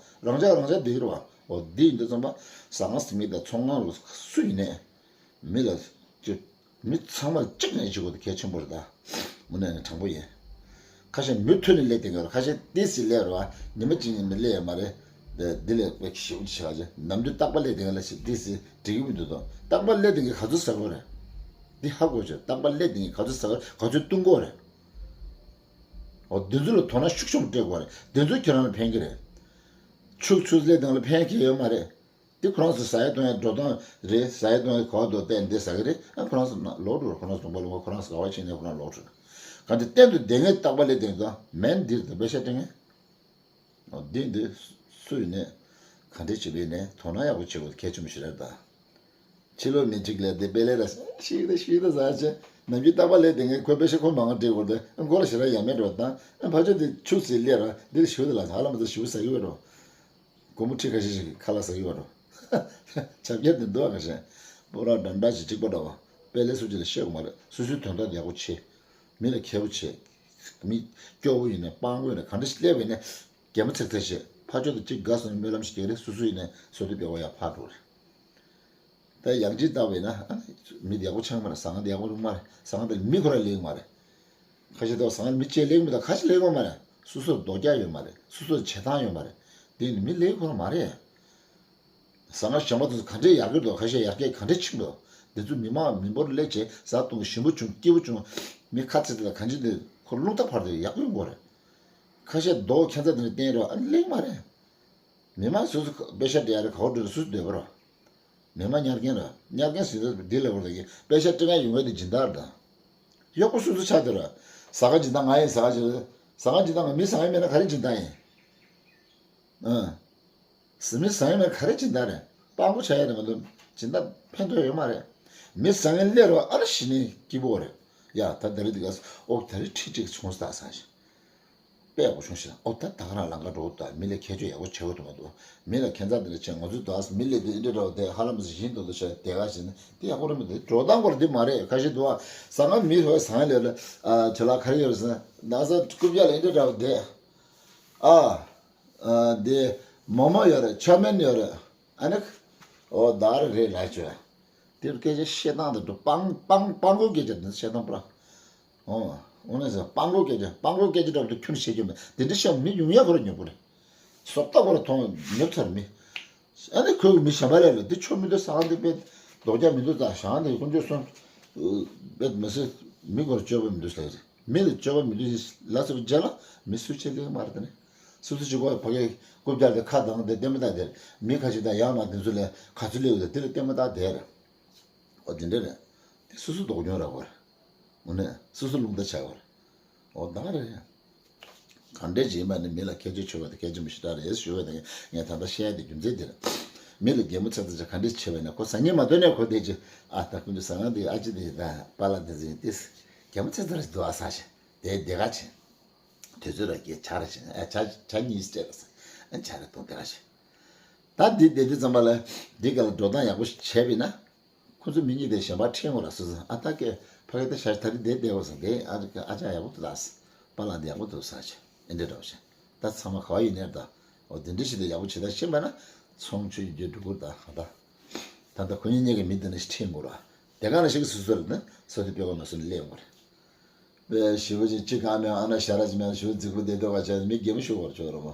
རང་ཅག་རང་ཅག་བསྡད་ཀྱི་ར་བ། འོ་འདི་ཡིན་དུས་ཙམ་པ། ཟ་ཁང་ཟིན་མི་དང་ཚོང་ཁང་ལ་སུ་ཡིན་ནས། མི་ལ། ཅི། མི་ཚང་མར་གཅིག་ནས་བྱེད་དགོས་དེ་གལ་ཆེན་པོ་རེད་ད། དངོས་གནས་ནས་དྲང་པོ་ཡིན། ཁ་ཤས་མུ་མཐུད་ནས་སླེབས་བསྡད་ཀྱི་རེད། ཁ་ཤས་ཏོག་ཙམ་སླེབས་རེད་བ། ཉི་མ་གཅིག་གཉིས་ནས་སླེབས་ཡོད་མ་རེད། འདི་འདི་ལས་དཔེ་ཞིབ་ཅིག་བྱ་ག་ཅིག་ནམ་རྒྱུན་རྟག་པར་སླེབས་བསྡད་མཁན་ལ་ཞིག་ཏོག་ཙམ་འགྲིག་གི་མི་འདུག་དོ། རྟག་པར་སླེབས་བསྡད་མཁན་ག་ཚོད་ཟ་གི་རེད། འདི་ཧ་གོ་ཆོག་རྟག་པར་སླེབས་བསྡད་མཁན་ག་ཚོད་ཟ་གི་རེད། ག་ཚོད་བཏུང་གི་རེད། འོ་འདི་ཚོ་ལ་དོ་སྣང་ཤུགས་ཆེན་པོ་སྤྲད་དགོས་རེད། འདི་ཚོ་ཁྱེད་རང་ལ་ཕན་གི་རེད། ཕྱུགས་ཚོ་སླེབས་བསྡད་མཁན་ལ་ཕན་གི་ཡོད་མ་རེད། འདི་ཁོ་རང་ཚོ་ཟ་ཡ་བཏུང་ཡ་འགྲོ་སྟངས་རེད། ཟ་ཡ་བཏུང་ཡ་གོ་བ་འདུག་སྟེ་འདི་ཟ་གི་རེད། ཨ་ཁོ་རང་ཚོ་ན་ལོག་འགྲོ་རེད། ཁོ་རང་ཚོ་ལུང་པ་ལུང་པ་ཁོ་རང་ཚོ་ག་བ་ཕྱིན་ནས་ཁོ་རང་ལོག་འགྲོ་རེད། གང་ཅི་གཏན་དུ་བསྡད་མཁན་རྟག་པར་སླེབས་བསྡད་མཁན་ཚོ་མེད་འདིར་དང་པེ་ཤ་སྤྲད་མཁན། འོ་འདི་འདི་སུ་ཡིན་ནས་ག་འདྲས་བྱེད་པ་ཡིན་ནས་དོ་སྣང་ཡག་པོ་བྱེད་དགོས་གལ་ཆེན་པོ་ཞིག་རེད་ད། ཕྱི་ལོགས་མི་གཅིག་ལས་དེ་དཔེ་ལས་ར་ཤིག་རེ་ཤིག་རེ་ཟ་ཆེ་ནམ་རྒྱུན་རྟག་པར་སླེབས་བསྡད་མཁན་ཁོས་པེ་ཤ་ཁོ་མང་བ་སྤྲད་དགོས་ཏེ་མགོ་ལ་ཞེ་དྲག་ཡ་མེད་འགྲོ་ད། ཕ་ཆོས་དེ་ཕྱུགས་ཟིག་སླེབས་ར་འདིར་ཞུ་དེ་ལ་ཧ་ལམ་དུ་ཞུ་ཟ་གི་ཡོད་རོ། སྒོར་མོ་ཁྲི་ཁ་ཤས་ཤིག་གི་ཁ་ལག་ཟ་གི་ཡོད་རོ། ཆབ་རྒྱལ་དེ་འདུག་ཨ་ཁ་ཤས། སྤོ་ར་འགྲམ་འདྲ་ཞིག་གཅིག་པ་འདྲ་བ། དཔེ་ལས་སུ་ཅི་ལ་བཤད་དགོས་མ་རེད། སོ་སོའི་དོན་དག་ཡག་པོ་བྱེད། མི་ལ་མཁས་པོ་བྱེད། མི་སྐྱོ་བོ་ཡིན་ནས་སྤང་པོ་ཡིན་ནས་ག་འདྲ་ཞིག་སླེབས་པ་ཡིན་ནས། གད་མོ་ཚེག་ཚེག་བྱེད། ཕར་ཕྱོགས་དེ་གཅིག་དགའ་སོང་ནས་སྨོན་ལམ་ཞིག་རྒྱག་རེད། སོ་སོ་ཡིན་ནས་བཟོ་དུས་པའི་འོ་ཡ་ཕར་འགྲོ་རེད། ད་ཡང་ཅིག་བལྟས་པ་ཡིན་ན་ཨ་ནི་མི་དེ་ཡག་པོ་ཆགས་མ་རེད། ཟ་ཁང་དེ་ཡག་པོ་རུང་མ་རེད། ཟ་ཁང་དེ་ལ་མི་ཁོ་རང་སླེབས་མ་རེད། ཁ་ཤས་དེ་ཟ་ཁང་མི་གཅིག་སླེབས་མི་དང་ཁ་ཤས་སླེབས་མ་རེད། སོ་སོར་རྡོག་རྒྱག་ཡོད་མ་རེད། སོ་སོར་བྱེད་སྟངས་ཡོད་མ་རེད། དེ་ནི་མི་སླེབས་ཁོ་རང་མ་རེད། ཟ་ཁང་གཞན་པ་དེ་ཚོ་ག་འདྲས་ཡར་རྒྱས་འགྲོ། ཁ་ཤས་ཡར་རྒྱས་ག་འདྲས་ཕྱིན་འགྲོ། དེ་ཚོ་མི་མང་མི་འབོར་སླེབས་བྱས་ཟ་བཏུང་ཞིམ་པོ་བྱུང་སྐྱིད་པོ་བྱུང་། མི་ཁ་ཚིག་དེ་ལ་གང་ཅི་དེ་ཁོ་རླུང་རྟ་བར་དེ་ཡག་པོ་ཡོང་གི་རེད། ཁ་ཤས་རྡོག་ཁྱད་མཚར་དེ་འདྲ་བསྟན་རོགས་ཨ་ནི་སླེབས་མ་རེད། མི་མང་སོ་སོ་པེ་ཤ་སྤྲད་ཡ་རེད། ག་བ་འགྲོ་རེད། སུ་སྡོད་པ་རོ། མི་མང་ཉར་མཁན་ར། ཉར་མཁན་ཟེར་ན་འདི་ལ་བར་དག་གི་པེ་ཤ་སྤྲད་མཁན་ཡོང་བའི་དེ་སྦྱིན་བདག་རེད་ད། གཡོག་པོ་སུ་སུ་ཆགས་དེ་ར། ཟ་ཁང་སྦྱིན་བདག་ང་ཡིན། ཟ་ཁང་སྦྱིན་ཟ་ཁང་སྦྱིན་བདག་ང་མི་ཟ་མཁན་མེད་ན་ག་རེ་སྦྱིན་བདག་ཡིན། ཨ། ཟ་མི་ཟ་མཁན་མེད་ན་ག་རེ་སྦྱིན་བདག་རེད། སྤྲང་པོ་ཆགས་ཡ་རེད་མ་གཏོགས་སྦྱིན་བདག་ཕན་ཐོགས་ཡོད་མ་རེད། མི་ཟ་མཁན་སླེབས་རོགས་ཨ་ར་ཞི་ནི་སྐྱིད་པོ་རེད། ཡ་ད་ད་རེས་འདི་ག་ཨོ་ད་རེས་ཁྲི་གཅིག་ཚོང་ས་ཟ་ཞིང་། དཔེ་ཡག་པོ་བྱུང་ཞེས། ཨོ་ད་ད་ག་རང་ལང་ཀ་འགྲོ་ད། མི་ལ་ཁྱད་ཆོས་ཡག་པོ་བྱེད་དགོས་འདུག་མ་གཏོགས་མི་ལ་ཁྱད་མཚར་འདི་འདྲ་བྱས། ང་ཚོའི་དུ་ཨ་མི་ལས་འདི་འདྲ་འདྲ་བ་དེ་ཧ་ལམ་ཟིག་ཡིན་འདུག་འདུག་བྱས་དེ་ག་བྱས་ན་དེ་ཡག་པོ་རེད་མི་འདུག་འགྲོ་སྟངས་སྐོར་འདི་མ་རེད། ཁ་ཤས་འདུག་ཨ་ཟ་ཁང་མི་རོ་ཟ་ཁང་ལས་ལ་ཨ་བྱེད་ལ་ག་རེ་ཡོད་རེད་ཟེར་ན་ན་ས་རྐུབ་བཀྱག་ལ་འདི་འདྲ་འདྲ་བ་དེ་ཨ་ཨ་དེ་མོག་མོག་ཡོད་རེད། ཆོ་མེན་ཡོད་རེད། ཨ་ནི་ཨོ་ད་རེད་རེད་ལ་བྱོས། དེར་སྐད་ཆ་བཤད་སྟངས་དེ་འགྲོ་སྤང་སྤང་སྤང་གོ་སྐད་ཆ་འདི་བཤད་སྟངས་པ། ཨོ། འོ་ན་ཟེར་སྤང་གོ་སྐད་ཆ་སྤང་གོ་སྐད་ཆ་འགྲོ་དུས་ཁྱོད་བཤད་རྒྱུ་མེད། དེ་འདྲ་བཤད་མི་ཡོང་ཡ་ཁོ་ར་ཉོབ་པོ་རེད། བཟོ་ལྟ་ཁོ་ར་མཐོང་ཉོབ་ཚར་མི། ཨ་ནི་ཁོས་མི་གཞན་པ་ལས་ལ་འདི་ཆོ་མི་འདུག་ཟ་ཁང་འདི་དཔེ་རྡོག་རྒྱག་མི་འདུག་ད་ཞང་འདི་དཀོན་མཆོག་གསུམ་དཔེ་མི་སྲིད་མི་ཁོ་ར་སྤྱོད་པ་མི་འདུག་ཟེར། མི་ལ་སྤྱོད་པ་མི་འདུག་ལ་སོགས་རྒྱ་ལ་མི་སུ་ཆེ་ལེགས་མ་རེད་ད་ནི། སོ་སོ་གཅིག་པོ་ཕ་གིའི་རྐུབ་བཀྱག་དེ་ཁ་གདངས་ཏེ་ལྟད་མོ་ལྟ་དེར་མི་ཁ་ཅིག་དང་ཡང་ན་དེ་ཚོ་ལས་ག་ཚོད་སླེབས་ཡོད་དེ་དེ་ལ་ལྟད་མོ་ལྟ་དེར། ཨོ་དེ་འདྲ་རེད། དེ་སོ་སོ་ལྡོག་མྱོང་ར་བར། འོ་ནས་སོ་སོ་རླུང་རྟ་ཆགས་བར། ཨོ་ད་རེད། གང་འདྲས་ཅིག་ཡིན་པ་ནི་མི་ལ་ཁྱད་ཆོས་ཆེ་བ་དང་གལ་ཆེན་པོ་ཞེ་དྲག་རེད་ཞུ་བ་དང་། ངས་ད་ལྟ་བཤད་ཡ་དེ་རྒྱུ་མཚན་དེ་རེད། མི་ལ་གད་མོ་ཚིག་ཚིག་ཅིག་གང་འདྲས་ཆེ་བས་ན། ཁོ་ཟ་སྙིང་མ་འདོད་ནས་ཁོ་དེ་ཅིག་ཨ་ད་ཁོང་ཚོ་ཟ་ཁང་དེ་ཨ་ཅེ་དེ་ད་པཱ་ལགས་དེ་ཚོ་ཡིན་ཏེ། གད་མོ་ཚིག་ཚིག་རེ་ཞིག་འདུག་ཨ་ཟ་ཞེ། དེ་དེ་ག་ཆེ། དུས་ཚོད་ར་སྐྱེལ་ཇ་ར་བྱིན། ཨ་ཇ་ཇ་གཉིས་སྤྲད་ལ་ཟ། ཨ་ཇ་ར་བཏུང་། དེ་ག་ཆེ། ད་འདི་བསྡད་དུས་ཙམ་པ་ལ་འདི་ག་ལ་འགྲོ་སྟངས་ཡག་པོ་ཞིག་བྱས་པ་ཡིན་ན། ཁོ་ཚོ་མི་གཉིས་དེ་གཞན་པ་ཁྲིད་འོང་ར་སོ་སོ། ཨ་ད་ཀེ་ཕ་གི་ད་ཤ་ད་རི་བསྡད་བསྡད་འོ་ཟེར། དེ་ཨ་ཨ་ཅག་ཡག་པོ་འདུག་ད་ཟེར། པཱ་ལགས་འདི་ཡག་པོ་འདུག་ཟེར་བྱས། ཨེ་འདྲ་འདྲ་བོ་བྱས། ད་ཚང་མ་ག་བ་ཡིན་ནའི་ད་འོ་དེ་འདྲ་ཞིག་ད་ཡག་པོ་བྱེད་ད་ཤེས་པ་ན་ཚོང་ཆུ་རྒྱུ་འགྲོ་གི་རེད་ད། ད་ད་ད་ཁོ་གཉིས་གཉིས་ཀྱི་མི་དེ་ནི་ཁྲིད་འོང་ར། དེ་ག་ནང་བཞིན་གྱི་སོ་སོ་ལ་ནི་སོ་སོའི་དཔེ་ཁོ་ན་སོ་ནས་སླེབས་འོང་ར། པའི་ཞི་བ་ཅིག་ཅི་གང་མེད་ཨ་ན་ཞ་ར་ཅི་མེད་ཞི་བ་རྫིག་པོ་བསྡད་འདུག་ག་བྱས་མི་རྒན་མོ་ཞུ་བར་ཆོག་ར་མོ།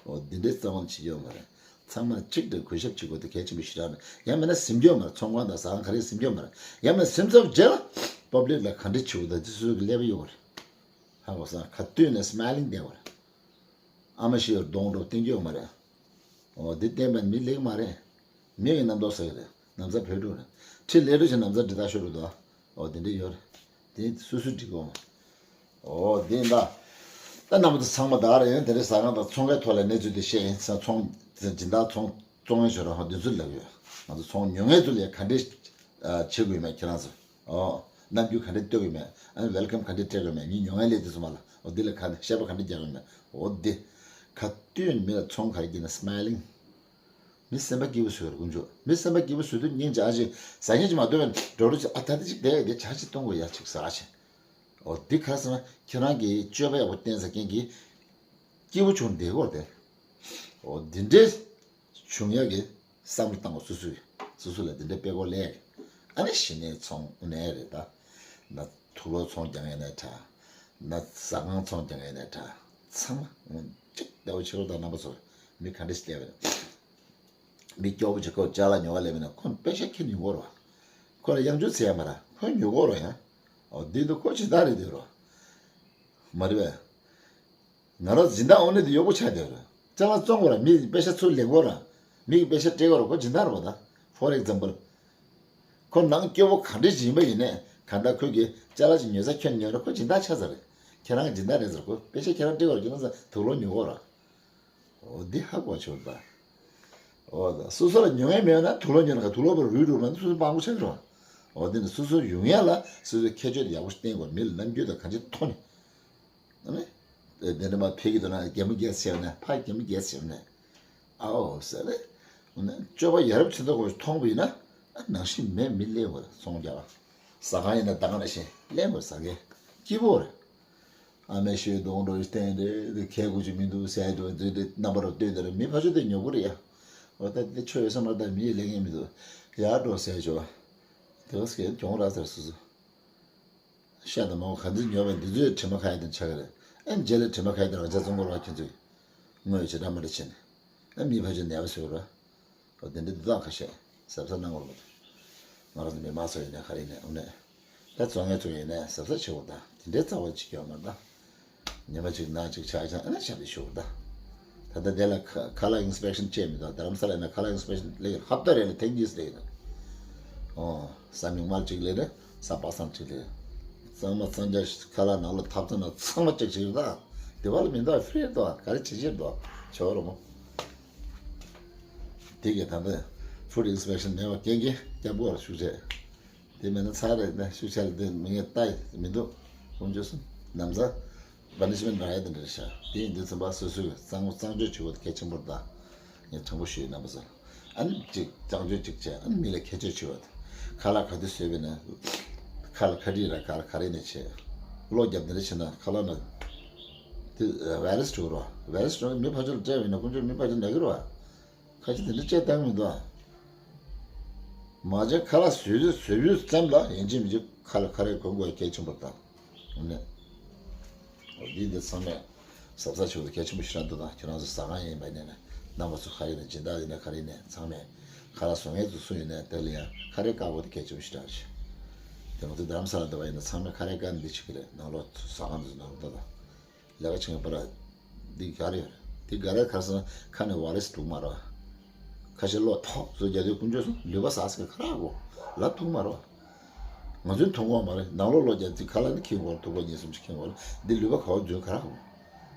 འོ་འདི་འདྲའི་རྩ་བ་ནས་བྱེད་ཀྱི་ཡོད་མ་རེད། ཚང་མ་གཅིག་ཏུ་གུས་ཞབས་བྱེད་དགོས་དེ་གལ་ཆེན་པོ་ཞིག་རེད། ཡང་མིན་ན་ཟིན་གྱི་ཡོད་མ་རེད། ཚོང་ཁང་དང་ཟ་ཁང་ག་རེ་ཟིན་གྱི་ཡོད་མ་རེད། ཡང་མིན་ན་ཟིན་ཚར་རྗེས་ལ་པབ་ལིག་ལ་ག་འདྲ་བྱེད་དགོས་དང་དེ་ཚོའི་ཀླད་པ་ཡོད་རེད། ཧ་གོ་སོང་། ག་དུས་ནས་སྨའི་ལིང་བསྡད་པ་རེད། ཨ་མ་ཤི་ཡོད་གདོང་འགྲོ་བསྟན་གྱི་ཡོད་མ་རེད། འོ་འདི་བསྟན་པ་མི་ལེགས་མ་རེད། མི་གི་རྣམ་རྟོག་ཟ་གི་རེད། ན་ཚ་བོད་ཕྲུག་རེད། ཁྲི་ལས་སྒྲུབ་ཀྱི་ན་ཚ་འདི་དག་ཤོར་རུ་འདུག་འོ་འདི་འདྲ་ཡོད་རེད། དེ་སུ་སུ་འགྲིག་གོ། འོ་འདི་འདྲ། ད་རྣམ་པ་ཚོ་ཚང་མ་ད་རེ་ཡོང་དེ་རེད། ཟ་ཁང་དང་ཚོང་ཁའི་ཐོག་ལ་གནས་ཚུལ་འདི་བཤད་ཡིན་ས། ཚོང་སྦྱིན་བདག་ཚོང་བཙོང་ཡིན་ཞོར་ཧོ་འདི་ཚོ་ལབ་ཡོད། ང་ཚོ་ཚོང་ཉོ་མཁན་ཚོ་ལས་ག་འདྲས་བྱེད་དགོས་མེད་ཁྱེད་རང་ཚོ། ཨོ། རྣམ་འགྱུར་ག་འདྲ་སྟོན་དགོས་མེད། ཨ་ནི་ཝེལ་ཀམ་ག་འདྲ་སྤྲད་དགོས་མེད། ངས་ཉོ་མཁན་ལས་དེ་ཚོ་མ་ལ་ཨོ་འདི་ལ་ག་འདྲ་བཤད་པ་ག་འདྲ་རྒྱག་དགོས་མེད། ཨོ་འདི། ག་དུས་མི་ལ་ཚོང་ག་རེ་བགྱིས་ན་སྨའི་ལིང་། མི་སེམས་པ་སྐྱིད་པོ་བཟོས་ར་ཀུན་སྤྱོད། མི་སེམས་པ་སྐྱིད་པོ་བཟོས་དུས་སྙིང་རྗེ་ཨ་ཅེ་ཟ་སྙིང་རྗེ་མ་འདོད་པའི་འགྲོ་རུ་ཅིག་ཨ་ད་དེ་ཅིག་བསྡད་དེ་ཇ་ཅིག་བཏུང་དགོས་ཡ་ཅིག་ཟ་ཅེ། ཨོ་འདི་ག་ཟེར་ན་ཁྱེད་རང་གིས་སྤྱོད་པ་ཡག་པོ་བསྟེན་ས་མཁན་གྱི་སྐྱིད་པོ་བྱུང་བསྡད་དགོས་རེད་དེ། ཨོ་འདི་འདྲའི། བྱུང་ཡག་གི་བསམ་བློ་བཏང་བ་སོ་སོས། སོ་སོ་ལ་དེ་འདྲའི་དཔེ་ཀོ་ལས། ཨ་ནི་གཞི་ནས་ཚོང་ནས་རེད་ད། ན་དུག་ལོག་ཚོང་རྒྱག་ཡས་ནས་དྲ། ན་ཟ་ཁང་ཚོང་རྒྱག་ཡས་ནས་དྲ། ཚང་མ་གཅིག་ལྟ་བུ་ཕྱི་རོལ་དང་རྣམ་པ་ཚོ་མི་ག་འདྲ་ཞིག་བསྡད་པ་རེད། མི་སྐྱོ་པོ་ཅིག་ཁོ་ཅ་ལག་ཉོ་བ་ལས་མིན་ན་ཁོ་པེ་ཤ་ཁྱེར་ཉོ་གོ་ར། ཁོ་ལ་ཡང་བཅུ་ཚེ་ཡ་མ་ར་ཁོ་ཉོ་གོ་ར་ཡ། ཨོ་འདི་འདུག་ཁོ་ཇི་ལྟར་རེད་འདུག་ར། མ་རེད་པས། ང་རང་སྦྱིན་བདག་དངོས་གནས་དེ་གཡོག་པོ་ཆགས་བསྡད་རེད། ཅ་ལག་བཙོང་དགོས་ར། མི་པེ་ཤ་ཚུར་ལེན་དགོས་ར། མི་གི་པེ་ཤ་སྤྲད་དགོས་ར། ཁོ་སྦྱིན་བདག་རེད་པ་ད། For example། ཁོ་ནང་སྐྱོ་བོ་ག་འདྲས་ཡིན་པ་ཡིན་ནས་གང་ལྟར་ཁོས་ཀྱི་ཅ་ལག་ཅིག་ཉོས་ས་ཁྱོན་ཉོས་ར་ཁོ་སྦྱིན་བདག་ཆགས་ཚར་རེད། ཁྱེད་རང་གི་སྦྱིན་བདག་རེད་ཟེར། ཁོ་པེ་ཤ་ཁྱེད་རང་སྤྲད་དགོས་ར། ཁྱེད་རང་ཚོ་དུག་ལོག་ཉོ་དགོས་ར། འོ་འདི་ཧ་གོ་ཆོག་པ། འོ་ད་སོ་སོ་ལ་ཉོ་མཁན་མེད་ན་དུག་ལོག་ཉོ་ན་ག་དུག་ལོག་པ་རུལ་འགྲོ་མ་ནི་སོ་སོ་སྤྲང་པོ་ཆགས་འགྲོ། འོ་འདི་ནི་སོ་སོ་ཡོང་ཡ་ལ་སོ་སོའི་ཁྱད་ཆོས་དེ་ཡག་པོ་ཞིག་བསྟན་དགོས། མི་ལ་རྣམ་འགྱུར་དང་གང་ཅི་མཐོང་ནས། ཨ་ནི། དེ་འདྲ་མ་ཕེབས་ཀྱི་འདུག་ན་གད་མོ་རྒྱག་ཟེར་ནས་ཕ་གད་མོ་རྒྱག་ཟེར་ནས། ཨའོ་ཟེར་རེད། འོ་ན་སྤྱོད་པ་ཡ་རབས་ཆེ་ཚོ་གོ་མཐོང་བ་ཡིན་ན། ནང་བཞིན་མེད་མི་ལེན་དགོས་རེད་ཚོང་རྒྱག་པ། ཟ་ཁང་ཡིན་ན་ད་ག་ནང་བཞིན་ལེན་དགོས་ཟ་མཁན། སྐྱིད་པོ་རེད། ཨ་མའི་ཤོད་གདོང་འགྲོ་བསྟན་རེད་དེ་ཁལ་དགུ་ཅིག་མི་འདུག་ཟས་འགྲོ་འཛུལ་དེ་རྣམ་པ་རུ་ལྟོས་དེ་རེད། མི་ཕ་ཆོས་དེ་ཉོ་གི་རེད་ཡ། འོ་ད་དེ་ཆོས་ཡོད་ས་མ་ད་མི་ཡི་ལེ་ངན་མི་འདུག་ཡར་འགྲོ་ཟས་ཆོག་དེ་ག་སྐད་གྱོང་རག་ཟེར་སོ་སོ། ཤ་དང་མང་བོ་ག་ཚོད་ཉོ་བས་འདི་ཚོས་དྲི་མ་ཁ་ཡ་དེ་ཆགས་ཀྱི་རེད། ཨ་རྗེས་ལ་དྲི་མ་ཁ་ཡ་དེ་རང་ཅག་བཙོང་གི་རེད་བ། ཁྱེད་ཚོས་དངོས་ཡོད་བྱེ་བྲག་མ་འདྲ་བྱས་ནས་ཨ་མི་ཕ་ཆོས་ནད་པ་བཟོས་རེད། འོ་དེ་འདྲ་འདི་དག་ཁ་ཤས་གཟབ་གཟབ་གནང་དགོས་རེད་མ་གཏོགས། ང་རང་ཚོ་མི་མང་ཚོ་ཡིན་ནའི་ག་རེ་ཡིན་ནའི་དངོས་གནས། ད་བཙོང་མཁན་ཚོ་ཡིན་ནའི་གཟབ་གཟབ་བྱེད་དགོས་ད། དེ་འདྲའི་རྩ་བ་ཅིག་ཡོད་མ་རེད་ད། ཉི་མ་གཅིག་ནང་གཅིག་ཆགས་ཀྱང་ཨ་ནི་ཞབས་ཏོག་ཞུ་དགོས་ད། ད་ལྟ་དེ་ལ་ཁ་ཁ་ལག་ཨིན་སི་པེག་ཤན་བྱས་མི་འདུག་རྡ་རམ་ས་ལ་ཡིན་ན་ཁ་ལག་ཨིན་སི་པེག་ཤན་སླེབས་ཡོད། ཧབ་ཏ་རེ་ལ་ཐེངས་གཉིས་སླེབས་ཡོད། ཨོ། གཟའ་མིག་དམར་གཅིག་སླེབས་རེད། གཟའ་པ་སངས་གཅིག་སླེབས་རེད། གཙང་མ་གཙང་རྐྱང་ཁ་ལག་ནང་ལ་ཐབ་ཚང་ནང་ཚང་མ་ཅེག་བྱེད་ཀྱི་ཡོད་ད། དེ་བ་ལ་མི་འདུག་ཧྥི་རི་འདུག་ག་རེ་བྱེད་ཀྱི་འདུག་ཆོག་རོ་མོ། དེ་གས་ད་ལྟ་ཕུཌ་ཨིན་སི་པེག་ཤན་མེད་པ་རྐྱེན་གྱིས་སྐྱབས་བཅོལ་བ་ལ་ཞུགས་བྱས། དེ་མེད་ན་ཚར་རེད་ན་ཤུགས་ཆེ་ལ་དེ་མི་ངན་ལྟ་ཡི་མི་འདུག་ཁོང་ཚོས་སུ་ན་ཚ་པ་ནི་ཤི་མེན་ཊི་རག་ཡ་དེ་འདྲ་རེད་ཤག་དེ་ཡིན་དུས་ཙམ་པ་སོ་སོས་གཙང་བོ་གཙང་བཅོས་བྱེད་དགོས་དེ་གལ་ཆེན་པོ་རེད་ད། ངས་དྲང་པོ་ཞུ་ཡི་རྣམ་པ་ཚོ། ཨ་ནི་གཅིག་གཙང་བཅོས་གཅིག་བྱས་ཨ་ནི་མི་ལ་ཁྱད་ཆོས་ཆེ་བ་དང་། ཁ་ལག་ག་དུས་བཟོས་པ་ན། ཁ་ལ་ཁ་དྲིས་ར་ག་ར་ག་རེ་ནས་བྱས། གློ་རྒྱབ་དེ་འདྲ་བྱས་ན་ཁ་ལག་ན། དེ་ཝའི་རས་འགྲོ་རོ། ཝའི་རས་འགྲོ་མི་ཕར་ཕྱོགས་ལ་སྤྲད་པ་ཡིན་ན་ཁོང་ཚོས་མི་ཕར་ཕྱོགས་ན་གི་རོ། ཁ་ཆེ་དེ་འདྲ་བྱས་བཏང་མི་འདུག་ཨ། མ་བྱན་ཁ་ལག་བཟོས་བཟོས་ཡུལ་ཙམ་ལ་ཡིན་གཅིག་མིན་གཅིག་ཁ་ལ་ཁ་རས་གོན་དགོས་གལ་ཆེན་པོ་དང་། ནས། འོ་འདི་འདི་ཚང་མས་གཟབ་གཟབ་བྱེད་དགོས་གལ་ཆེན་པོ་ཞིག་རང་འདུག་ད་ཁྱེད་རང་ཚོ་ཟ་ཁང་ཡིན་པ་ཡིན་ནས་རྣམ་པ་ཚོ་ག་རེ་ཡིན་ན་སྦྱིན་བདག་ཡིན་ན་ག་རེ་ཡིན་ནས་ཚང་མས་ཁ་ལག་བཟོ་མཁན་ཚོ་སུ་ཡིན་ནས་དེ་ལ་ཡང་ཁ་རས་བཀག་དགོས་དེ་གལ་ཆེན་པོ་ཞིག་རང་རེད། དེ་ང་ཚོ་རྡ་རམ་ས་ལ་འདི་བ་ཡིན་ན་ཚང་མས་ཁ་རས་བཀག་ནས་འདི་བྱེད་ཀྱི་རེད། ནང་ལོགས་ཟ་ཁང་འདི་ཚོ་ནང་ལོགས་ད་ད། ལས་ཀ་བྱེད་མཁན་པ་ར། འདི་ག་རེ་ཡོད་རེད། འདི་ག་རེ་ག་རེ་ཟེར་ན་ཁ་ནས་ཝ་རེ་སི་འདུག་མ་རེད། ཁ་ཤས་གློ་ཐོག་བཟོ་རྒྱག་དུས་ཀུན་སྤྱོད་སོང་ལུད་པ་ཟ་ཟེར་གི་ཁ་རག་གོ། ལབ་ཐུབ་མ་རེད། ང་ཚོའི་མཐོང་གོ་མ་རེད། ནང་ལོགས་གློ་རྒྱག་དུས་ཁ་ལག་ནི་ཁེངས་གོ་རེད། ཐུག་པ་གཉིས་གསུམ་ཅིག་ཁེངས་གོ་རེད། འདི་ལུད་པ་ག་བ་འཛུལ་ཁ་རག་གོ།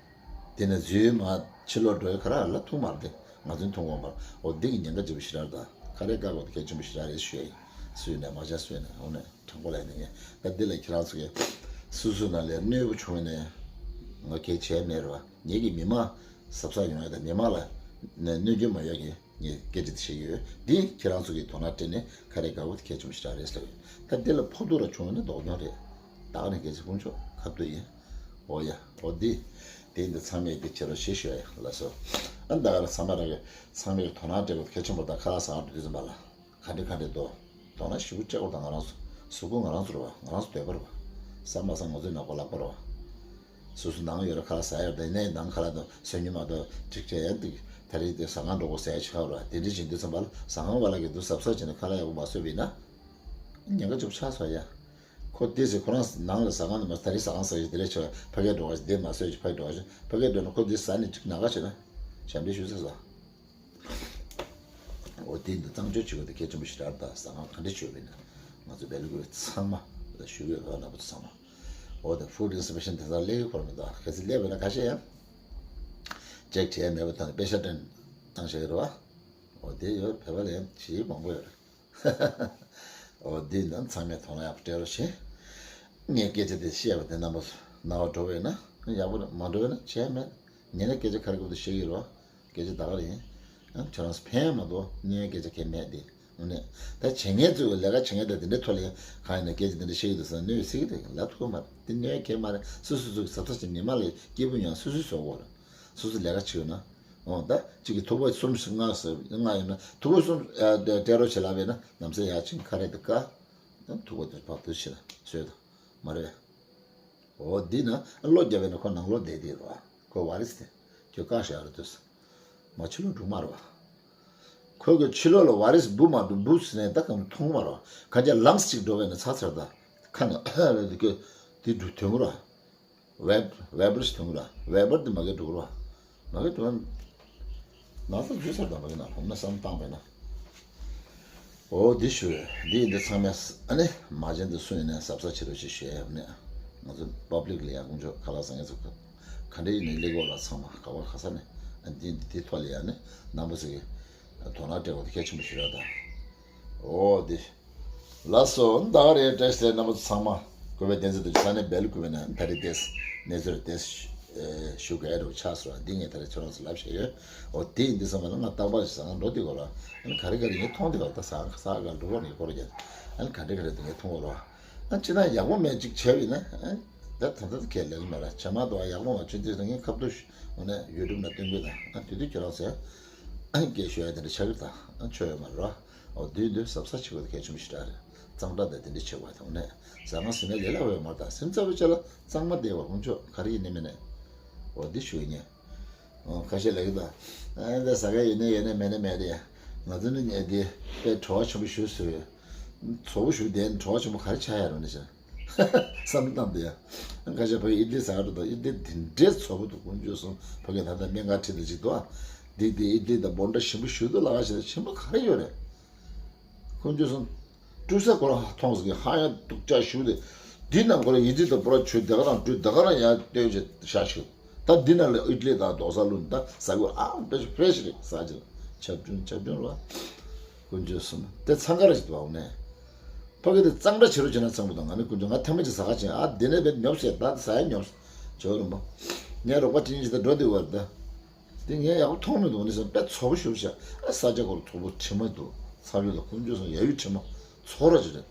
དེ་ནས་འཛུལ་མ་ཕྱི་ལོགས་འགྲོ་ཡ་ག་ར་ལ་ཐུག་མ་རེད་དེ། ང་ཚོས་མཐོང་གོ་མ་རེད། འོ་འདི་གི་ཉེན་ཁ་ཆེན་པོ་ཞེ་དྲག་རེད། ད་ཁ་རས་བཀག་དགོས་དེ་གལ་ཆེན་པོ་ཞེ་དྲག་རེད་ཞུ་ཡ་ཡིན། སུས་ནས་མ་བྱ་སུས་ནས་འོ་ནས་དྲང་པོ་ལ་ཡིན་ངེས། ད་འདི་ལ་ཁྱེད་རང་ཚོ་གིས་སུ་སུ་ན་ལས་གནོད་པ་བྱུང་ནས་ང་གལ་ཆེ་མེད་རེད་བ། ངེད་ཀྱི་མི་མང་གཟབ་གཟབ་ཡོང་ཡ་དང་མི་མང་ལ་ནས་གནོད་སྐྱོན་མ་ཡོང་གི་ངས་སྐད་ཆ་དེ་བཤད་ཀྱི་ཡོད། འདི་ཁྱེད་རང་ཚོ་གིས་དོ་སྣང་སྤྲད་ནས་ཁ་རས་བཀག་དགོས་དེ་གལ་ཆེན་པོ་ཞེ་དྲག་རེད་ཟེར་ཡོད། ད་འདི་ལ་ཕོག་ཐུག་ར་བྱུང་ན་དོགས་སློང་རེད། ད་ག་ནས་སྐད་ཆ་དཀོན་མཆོག་ཁ་བསྡུ་ཡིན། ཨོ་ཡ། ཨོ་འདི། དེ་འདི་ཚང་མས་འདི་བྱེད་རོགས་ཞེས་ཞུ་ཡ་ཡིན་ལགས་སོ། ཨ་ད་ག་ར་ཚང་མ་རང་གི་ཚང་མས་དོ་སྣང་སྤྲད་དགོས་གལ་ཆེན་པོ་དང་ཁ་ལག་ཟ་ཁང་དུ་དུས་ཙམ་པ་ལ། ག་འདྲ་ག་འདྲ་འདུག་དོ་སྣང་ཞེ་པོ་སྤྲད་དགོས་དང་ང་རང་ཚོ། གཟུགས་པོ་ང་རང་ཚོ་རེད་བ། ང་རང་ཚོ་འདོད་པ་རེད་བ། བསམ་མ་བསམ་ང་ཚོའི་ནག་པོ་ལག་པ་རེད་བ། སོ་སོ་ནང་ཡོད་ར་ཁ་ལག་ཟ་ཡ་རེད། ནས་ནང་ཁ་ལག་དང་སོན་ཉི་མ་དང་འགྲིག་བྱས་ཡ་འདུག་ད་རེས་དེ་ཟ་ཁང་འགྲོ་དགོས་ཟ་ཡ་ཆགས་ར། དེ་འདྲ་བྱེད་དུས་ཙམ་པ་ལ་ཟ་ཁང་བ་ལ་གི་འདུག་གཟབ་གཟབ་བྱས་ནས་ཁ་ལག་ཡག་པོ་མ་བཟོས་པ་ཡིན་ན། ཉེན་ཁ་ཅིག་ཆགས་སོང་ཡ། ཁོ་དེ་ཟེར་ཁོ་རང་ནང་ལ་ཟ་ཁང་དུ་མ་ད་རེས་ཟ་ཁང་ཟ་ཡི་དེ་ལས་ཆེ་བ་ཕ་གིར་འགྲོ་བ་ཞིག་དེ་མ་བཟོས་ཀྱི་ཕ་གིར་འགྲོ་བ་ཞིག་ཕ་གིར་འགྲོ་ན་ཁོ་དེ་ཟ་ནས་ཅིག་ན་ག་བྱེད་ན་ཞབས་འདྲེན་ཞུ་ས་ཟ། འོ་དེ་འདི་གཙང་སྦྱོང་བྱེད་དགོས་དེ་གལ་ཆེན་པོ་ཞིག་རེད། ད་ཟ་ཁང་ག་འདྲ་བྱོས་པས་ན་ང་ཚོ་བལ་ཡུལ་ཚང་མ་ལ་ཞུ་གི་ཡོད་པ་ན་བུ་ཚང་མ། འོ་དེ་ཧྥུཌ་ཨིན་སི་པེག་ཤན་དེ་ཚོ་སླེབས་ཡོད་ཁོ་རང་མི་འདུག་གལ་སྲིད་སླེབས་པས་ན་ཁ་ཤས་ཡང་ཅེག་བྱས་མེད་པ་དང་པེ་ཤ་སྤྲད་བཏང་བཞག་གི་རེད་བ། འོ་དེ་ཡོད་བོད་པ་ལ་ཡང་ཞེ་མང་པོ་ཡོད་རེད། འོ་འདི་ནི་ཚང་མས་དོ་སྣང་ཡག་པོ་སྤྲད་རོགས་བྱེད། ངས་སྐད་ཆ་དེ་བཤད་པ་དེ་རྣམ་པ་ཚོ་རྣ་བ་འགྲོ་བས་ན་ཡག་པོ་རེད། མ་འགྲོ་བས་ན་བྱས་མེད། ངས་ནི་སྐད་ཆ་ག་རེ་གོ་དུ་བཤད་ཀྱི་རོ། སྐད་ཆ་ད་ག་རེ་ཡིན། ཨ་ཁྱོད་རང་ཚོ་ཕན་མ་གཏོགས་གནོད་སྐད་ཆ་གང་མེད་དེ། འོ་ནས་ད་བྱེད་མཁན་ཚོས་ལས་ཀ་བྱེད་མཁན་དང་དེ་འདྲའི་ཐོག་ལ་ཡང་གང་ཡིན་ན་སྐད་ཆ་དེ་འདྲ་བཤད་ཀྱི་འདུག་ཟེར་གནོད་སྲིད་ཀྱི་རེད་ལབ་ཐུབ་ཀྱི་མ་རེད། དེ་གནོད་གང་མ་རེད། སོ་སོ་ཚོ་གི་ཟབ་ཚགས་ཀྱི་ཉི་མ་ལ་སྐྱིད་པོ་ཡོང་སོ་སོས་བཟོ་དགོས་རེད། སོ་སོ་ལས་ཀ་བྱེད་ན། འོ་ད་གཅིག་གིས་ཐུག་པ་གསུམ་ལྔ་ཟེར་ལྔ་ཡོད་ན་ཐུག་པ་གསུམ་སྤྲད་རོགས་བྱེད་ལབ་པས་ན་ནམ་སེ་ཡར་ཕྱིན་ཁ་རས་དེ་བཀག་ཐུག་པ་དེ་ཕར་དུ་ཕྱིན་བཟོས་དང་མ་རེད། འོ་འདི་ན་བློ་རྒྱབ་པས་ན་ཁོ་ནང་ལོགས་བསྡད་དེ་རོ། ཁོ་ཝ་རིས་དེ་ཁྱོད་བཀག་བཞག་རེད་དུས། མ་ཕྱི་ལོགས་འགྲོ་མ་རོ། ཁོ་གི་ཕྱི་ལོགས་ལ་ཝ་རིས་འབུ་མ་འགྲོ་འབུ་ཟེར་ནས་ད་གང་མཐོང་མ་རོ། ག་རྒྱ་ལངས་ཅིག་འགྲོ་བས་ན་ཚ་ཚར་ད། ཁ་ནས་ཨ་ལ་དེ་གི་དེ་འགྲོ་དོན་རོ། ཝེབ་ཝེབ་རིས་དུང་ར་ཝེབ་དེ་མ་གི་འགྲོ་ར། མ་གི་འགྲོ། ན་ཚ་འཇུ་ཚར་དང་མ་གི་ན་ཧོམ་ན་བསམ་བཏང་བས་ན། འོ་འདི་ཞུ་འདི་འདི་ཚང་མས་ཨ་ནི་མ་བྱན་དུ་སུ་ཡིན་ནས་གཟབ་གཟབ་བྱེད་རོགས་ཞེས་ཞུ་ཡ་ཡོད་ནས། ང་ཚོ་པབ་ལིག་ལ་ཡང་དཀོན་མཆོག་ཁ་ལག་ཟ་མཁན་ཚོ་ག་འདྲ་ཡིན་ནས་སླེབས་དགོས་ལ་ཚང་མ་ག་བ་ག་ས་ནས་ཨ་འདི་འདི་ཐོག་ལ་ཡ་ནི་རྣམ་པ་ཚོ་གི་དོ་སྣང་སྤྲད་དགོས་དེ་གལ་ཆེན་པོ་ཞིག་རེད་ད། འོ་འདི། ལགས་སོ། ད་ག་རེད། བཀྲ་ཤིས་བདེ་ལེགས། རྣམ་པ་ཚོ་ཚང་མ་གུས་པས་བསྟན་འཛིན་རྡོ་རྗེ་ས་གནས་སྦེལ་ཀོབ་ནས་ད་རེས་ཏེས་གནས་ཚུལ་ཏེས་ཞུ་ག་རུ་ཆགས་སོང་། འདི་ངས་ད་རེས་ཁྱོད་རང་ཚོ་ལབ་བཤད་ཡོད། འོ་དེ་ཡིན་དུས་ཙམ་པ་ལ་ང་རྟག་པར་ཞིག་ཟ་ཁང་འགྲོ་དུས་སྐོར་ལ་ཨ་ནི་ག་རེ་ག་རེ་ངས་མཐོང་དུས་སྐོར་ད་ཟ་ཁང་ཟ་ཁང་འགྲོ་བ་ངས་སྐོར་རྒྱག་ཨ་ནི་ག་འདྲ་ག་རེ་འདི་ངས་མཐོང་བ་རོ། ཨ་ཅི་ན་ཡག་པོ་མེད་ཅིག་བྱས་པ་ཡིན་ན་ཨ་ད་ད་ད་ཁས་ལེན་མེད་ལ་བྱས་མ་གཏོགས་ཡག་པོ་མ་བྱུང་དུས་ངས་ཁ་ཐུག་འོ་ནས་ཡུ་ཊུབ་ནང་སྟོན་གི་ད་ཨ་དེ་དུས་ཁྱོད་རང་ཚོས་ཨ་སྐད་ཤོད་ཡ་དེ་འདྲ་ཆགས་གི་ད་ཨ་ཆོ་ཡོད་མ་རེད་རོ། འོ་དུས་འདི་གཟབ་གཟབ་བྱེད་དགོས་གལ་ཆེན་པོ་ཞིག་རེད། གཙང་སྦྲ་དང་དེ་འདྲ་བྱེད་དགོས་དང་ནས་ཟ་ཁང་ཟིན་ན་ལས་སླ་བོ་མ་རེད། ད་སེམས་ཚ་བོ་བྱས་ལ་གཙང་མ་བསྡད་པ་ཁོང་ཆོ་ག་རེ་ཡིན་ནི་མིན་ནི། འོ་འདི་ཞུ་ཡིན་ངས། འོ་ཁ་ཤས་ལབ་ཀྱི་ད། ཨ་འདི་ཟ་ག་ཡིན་ནི་ཡོད་ནི་མེད་ནི་མེད་དེ། ང་ཚོ་ནི་ངས་འདི་དཔེ་བྲོ་བ་ཆེན་པོ་ཞུ་ཟེར་བས། ཚོ་བོ་ཞུ་བསྡད་ནི་བྲོ་བ་ཆེན་པོ་ག་རེ་ཆགས་ཡ་རེད་ནི་ཞེས། བསམ་བློ་བཏང་དེ་ཡ། ཁ་ཤས་ཕ་གི་ཨི་ཌི་ལི་ཟ་ག་འགྲོ་དང་ཨི་ཌི་ལི་དེ་འདྲའི་ཚོ་བོ་འདུག་ཁོང་ཚོས་སོང་ཕ་གི་ད་ལྟ་སྨན་ཁང་ཁྲིད་དེ་ཅིག་འདུག་ཨ། འདི་དེ་ཨི་ཌི་ལི་དང་བོན་ཌ་ཞིམ་པོ་ཞུ་འདུག་ལ་ཁ་ཤས་ཞིམ་པོ་ག་རེ་ཡོད་རེད། ཁོང་ཚོས་སོང་། བཀྲུ་ས་ཁོ་རང་མཐོང་ཟིག་ཧ་ཡང་སྡུག་ཅག་ཞུ་དེ། འདི་ནང་ཁོ་རང་ཡི་ཙི་དང་པོ་ར་ཆུ་དེ་ག་རང་བཀྲུས་དེ་ག་རང་ཡར་སྟོན་བྱས་བཞག་ཤིག་ད་འདི་ནང་ལ་ཨིད་ལི་དང་རྡོག་ས་བླུགས་ད་ཟ་དགོས་ཨ་ཕེ་ཕེ་ཤི་རེད་ཟ་ཅིག་ཆབ་ཆུང་ཆབ་ཆུང་ར། དཀོན་མཆོག་གསུམ་དེ་འཚང་ཁ་ར་ཞིག་འདུག་ཨ་ནས། ཕ་གི་དེ་གཙང་སྦྲ་བྱེད་རོགས་བྱེད་ན་ཚང་མ་དང་ང་ནི་དཀོན་མཆོག་ང་ཐེངས་མ་ཅིག་ཟ་ཁ་ཕྱིན་ཨ་འདི་ནས་བས་ཉོབ་ཟེར་ད་ཟ་ཡ་ཉོབ་ཟེར་རོ་རིན་པོ། ངའི་རོགས་པ་ཅི་ཡིན་ཞིག་ད་འགྲོ་དེ་བར་ད། དེ་ངས་ཡག་པོ་མཐོང་མི་འདུག་ནི་སེམས་དཔེ་ཚོ་པོ་ཞུ་བྱ་ཨ་ས་ཆ་གོར་ཚོ་པོ་དྲི་མ་འདུག་ཚ་བའི་ལ་ཀུན་སྤྱོད་སོང་ཡ་ཡུལ་དྲི་མ་ཚོ་ར་ཅི་རེད།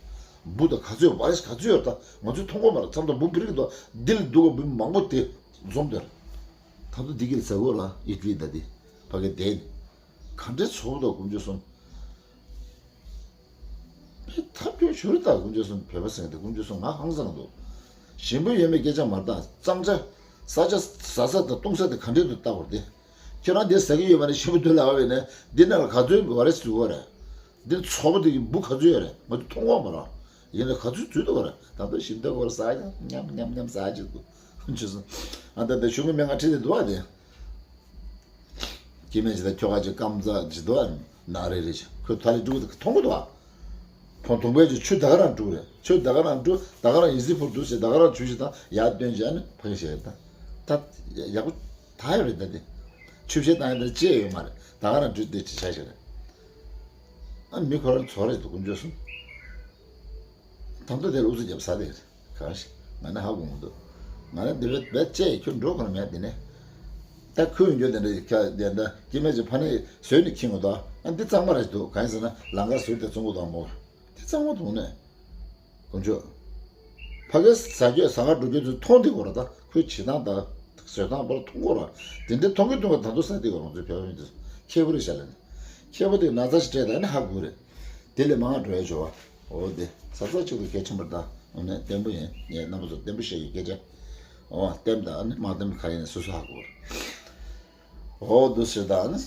འབུ་དང་ག་ཚོད་ཡོད་བ་རེ་ག་ཚོད་ཡོད་ད་ང་ཚོས་མཐོང་གོ་མ་རེད་མཚམས་དང་འབུ་བི་རིག་འདུག་འདི་ལ་འདུག་ག་འབུ་མང་པོ་དེ་འཛོམས་དེར། ད་དུ་འདི་གིལ་ཟ་གོ་ལ་ཡིད་ལི་ད་དེ་ཕ་གི་དེ་ནི་ག་འདྲའི་ཚོ་པོ་དང་ཀུན་སྤྱོད་སོང་། ཐབས་སྐྱོ་ཞུ་རེད་ད་ཀུན་སྤྱོད་སོང་བོད་པ་ཟེར་དེ་ཀུན་སྤྱོད་སོང་ང་ཧང་སང་འདུག་ཞིམ་པོ་ཡོད་མེད་སྐད་ཆ་མ་རེད་ད་གཙང་ཆ་ས་ཆ་ཟ་ས་དང་བཏུང་ས་དེ་ག་འདྲས་འདུག་ལྟ་བར་དེ། ཁྱེད་རང་འདིར་ཟ་གི་ཡོད་པ་ནི་ཞིམ་པོ་འདུག་ལབ་པ་ཡིན་ན་འདི་ནང་ལ་ག་ཚོད་བ་རེ་བཟོས་པ་རེད། འདིར་ཚོགས་པ་འདི་གི་འབུ་ག་ཚོད་ཡོད་རེད་ང་ཚོས་མཐོང་བ་མ་རེད། ཡིན་ན་ག་ཚོད་བཟོས་འདུག་བ་རེད་ད་ལྟ་ཞིམ་ཐག་གོ་རེ་ཟ་ཡ་ཉམས་ཉམས་ཉམས་ཟ་ཡ་ཅིག་འདུག་ཁོང་ཆུ་སོང་ཨ་ད་ལྟ་གཞུང་གི་སྨན་ཁང་ཁྲིད་དེ་འདུག་བ་དེ། སྐྱེ་དམན་ཇི་ལྟར་ཁྱོ་ག་ཅིག་སྐམ་ཚ་ཇི་ལྟར་ན་རེ་རེ་ཅིག་ཁོས་ཐ་ལི་དཀྲུག་དེ་མཐོང་གི་འདུག་ཨ། ཕོ་དུང་པའི་ཅིག་ཆུ་ད་ག་རང་དཀྲུག་རེད་ཆུ་ད་ག་རང་དཀྲུག་ད་ག་རང་ཡི་ཟི་ཕུར་འདུག་ཟེར་ད་ག་རང་ཆུ་ཞིག་དང་ཡར་བཏོན་བྱས་ནས་ཕ་གི་བྱས་ད་ད་ཡག་པོ་ ད་ཡོད་རེད་ད་དེ། ཆུ་བཤལ་བཏང་ཡ་དེ་ཅི་ཡོད་མ་རེད། ད་ག་རང་འགྲུལ་དེ་ཅི་བྱ་ཞིག་རེད། ཨ་མི་ཁོ་རང་ཚོ་རེད་འདུག་དཀོན་མཆོག་གསུམ། ད་མདོ་དེར་ཨུ་ཚུགས་རྒྱབ་ས་དེ་རེད། གང་ཞིག་ང་ནི་ཧ་གོ་མི་འདུག་ང་ནི་འདི་བས་བས་བཅད་ཁྱོད་འགྲོ་ཁོ་ན་མེད་དེ་ནས། ད་ཁོས་འགྱོ་དེ་འདྲ་ཁ་དེ་འདྲ་སྐྱེ་མེད་ཅིག་ཕ་ནས་བཟོས་ནས་ཁྱིང་ངོ་ད། ཨ་འདི་གཙང་མ་རེད་འདུག་གང་ཡིན་ཟེར་ན་ལང་ཀར་བཟོས་ཏེ་བཙོང་གོ་དང་མོ། འདི་གཙང་མ་འདུག་ནས། དཀོན་མཆོག་ཕ་གིར་ཟ་རྒྱུ་ཟ་ཁང་འགྲོ་རྒྱུ་ཚོ་མཐོང་དེ་གོ་ར། ད་ཁོའི་བྱེད་སྟངས་དང་བཟོད་སྟངས་པར་མཐོང་གོ་ར། དེ་འདྲའི་མཐོང་གི་མཐོང་གི་ད་དུང་ཟ་དེ་གོ་རང་ཚོའི་བོད་པ་མི་དེ་ཁྱེད་པོ་རེད་ཤག་ལ་ནི། ཁྱེད་པོ་དེ་ན་ཚ་ཞིག་སྤྲད་ད་ནི་ཧ་གོ་རེད། དེ་ལས་མང་བ་འགྲོ་ཡ་བྱོ་བ། འོ་དེ་ས་ཚ་གཅིག་ཏུ་གལ་ཆེན་པོར་ད་འོ་ནས་བརྟན་པོ་ཡིན། ངས་རྣམ་པ་ཚོ་བརྟན་པོ་བཤད་ཡོད་སྐད་ཆ། འོ་བརྟན་ད་ནི་མ་བརྟན་ག་ཡིན་ནས་སོ་སོ་ཧ་གོ་རེད། འོ་འདུག་ཟེར་ད་ནི་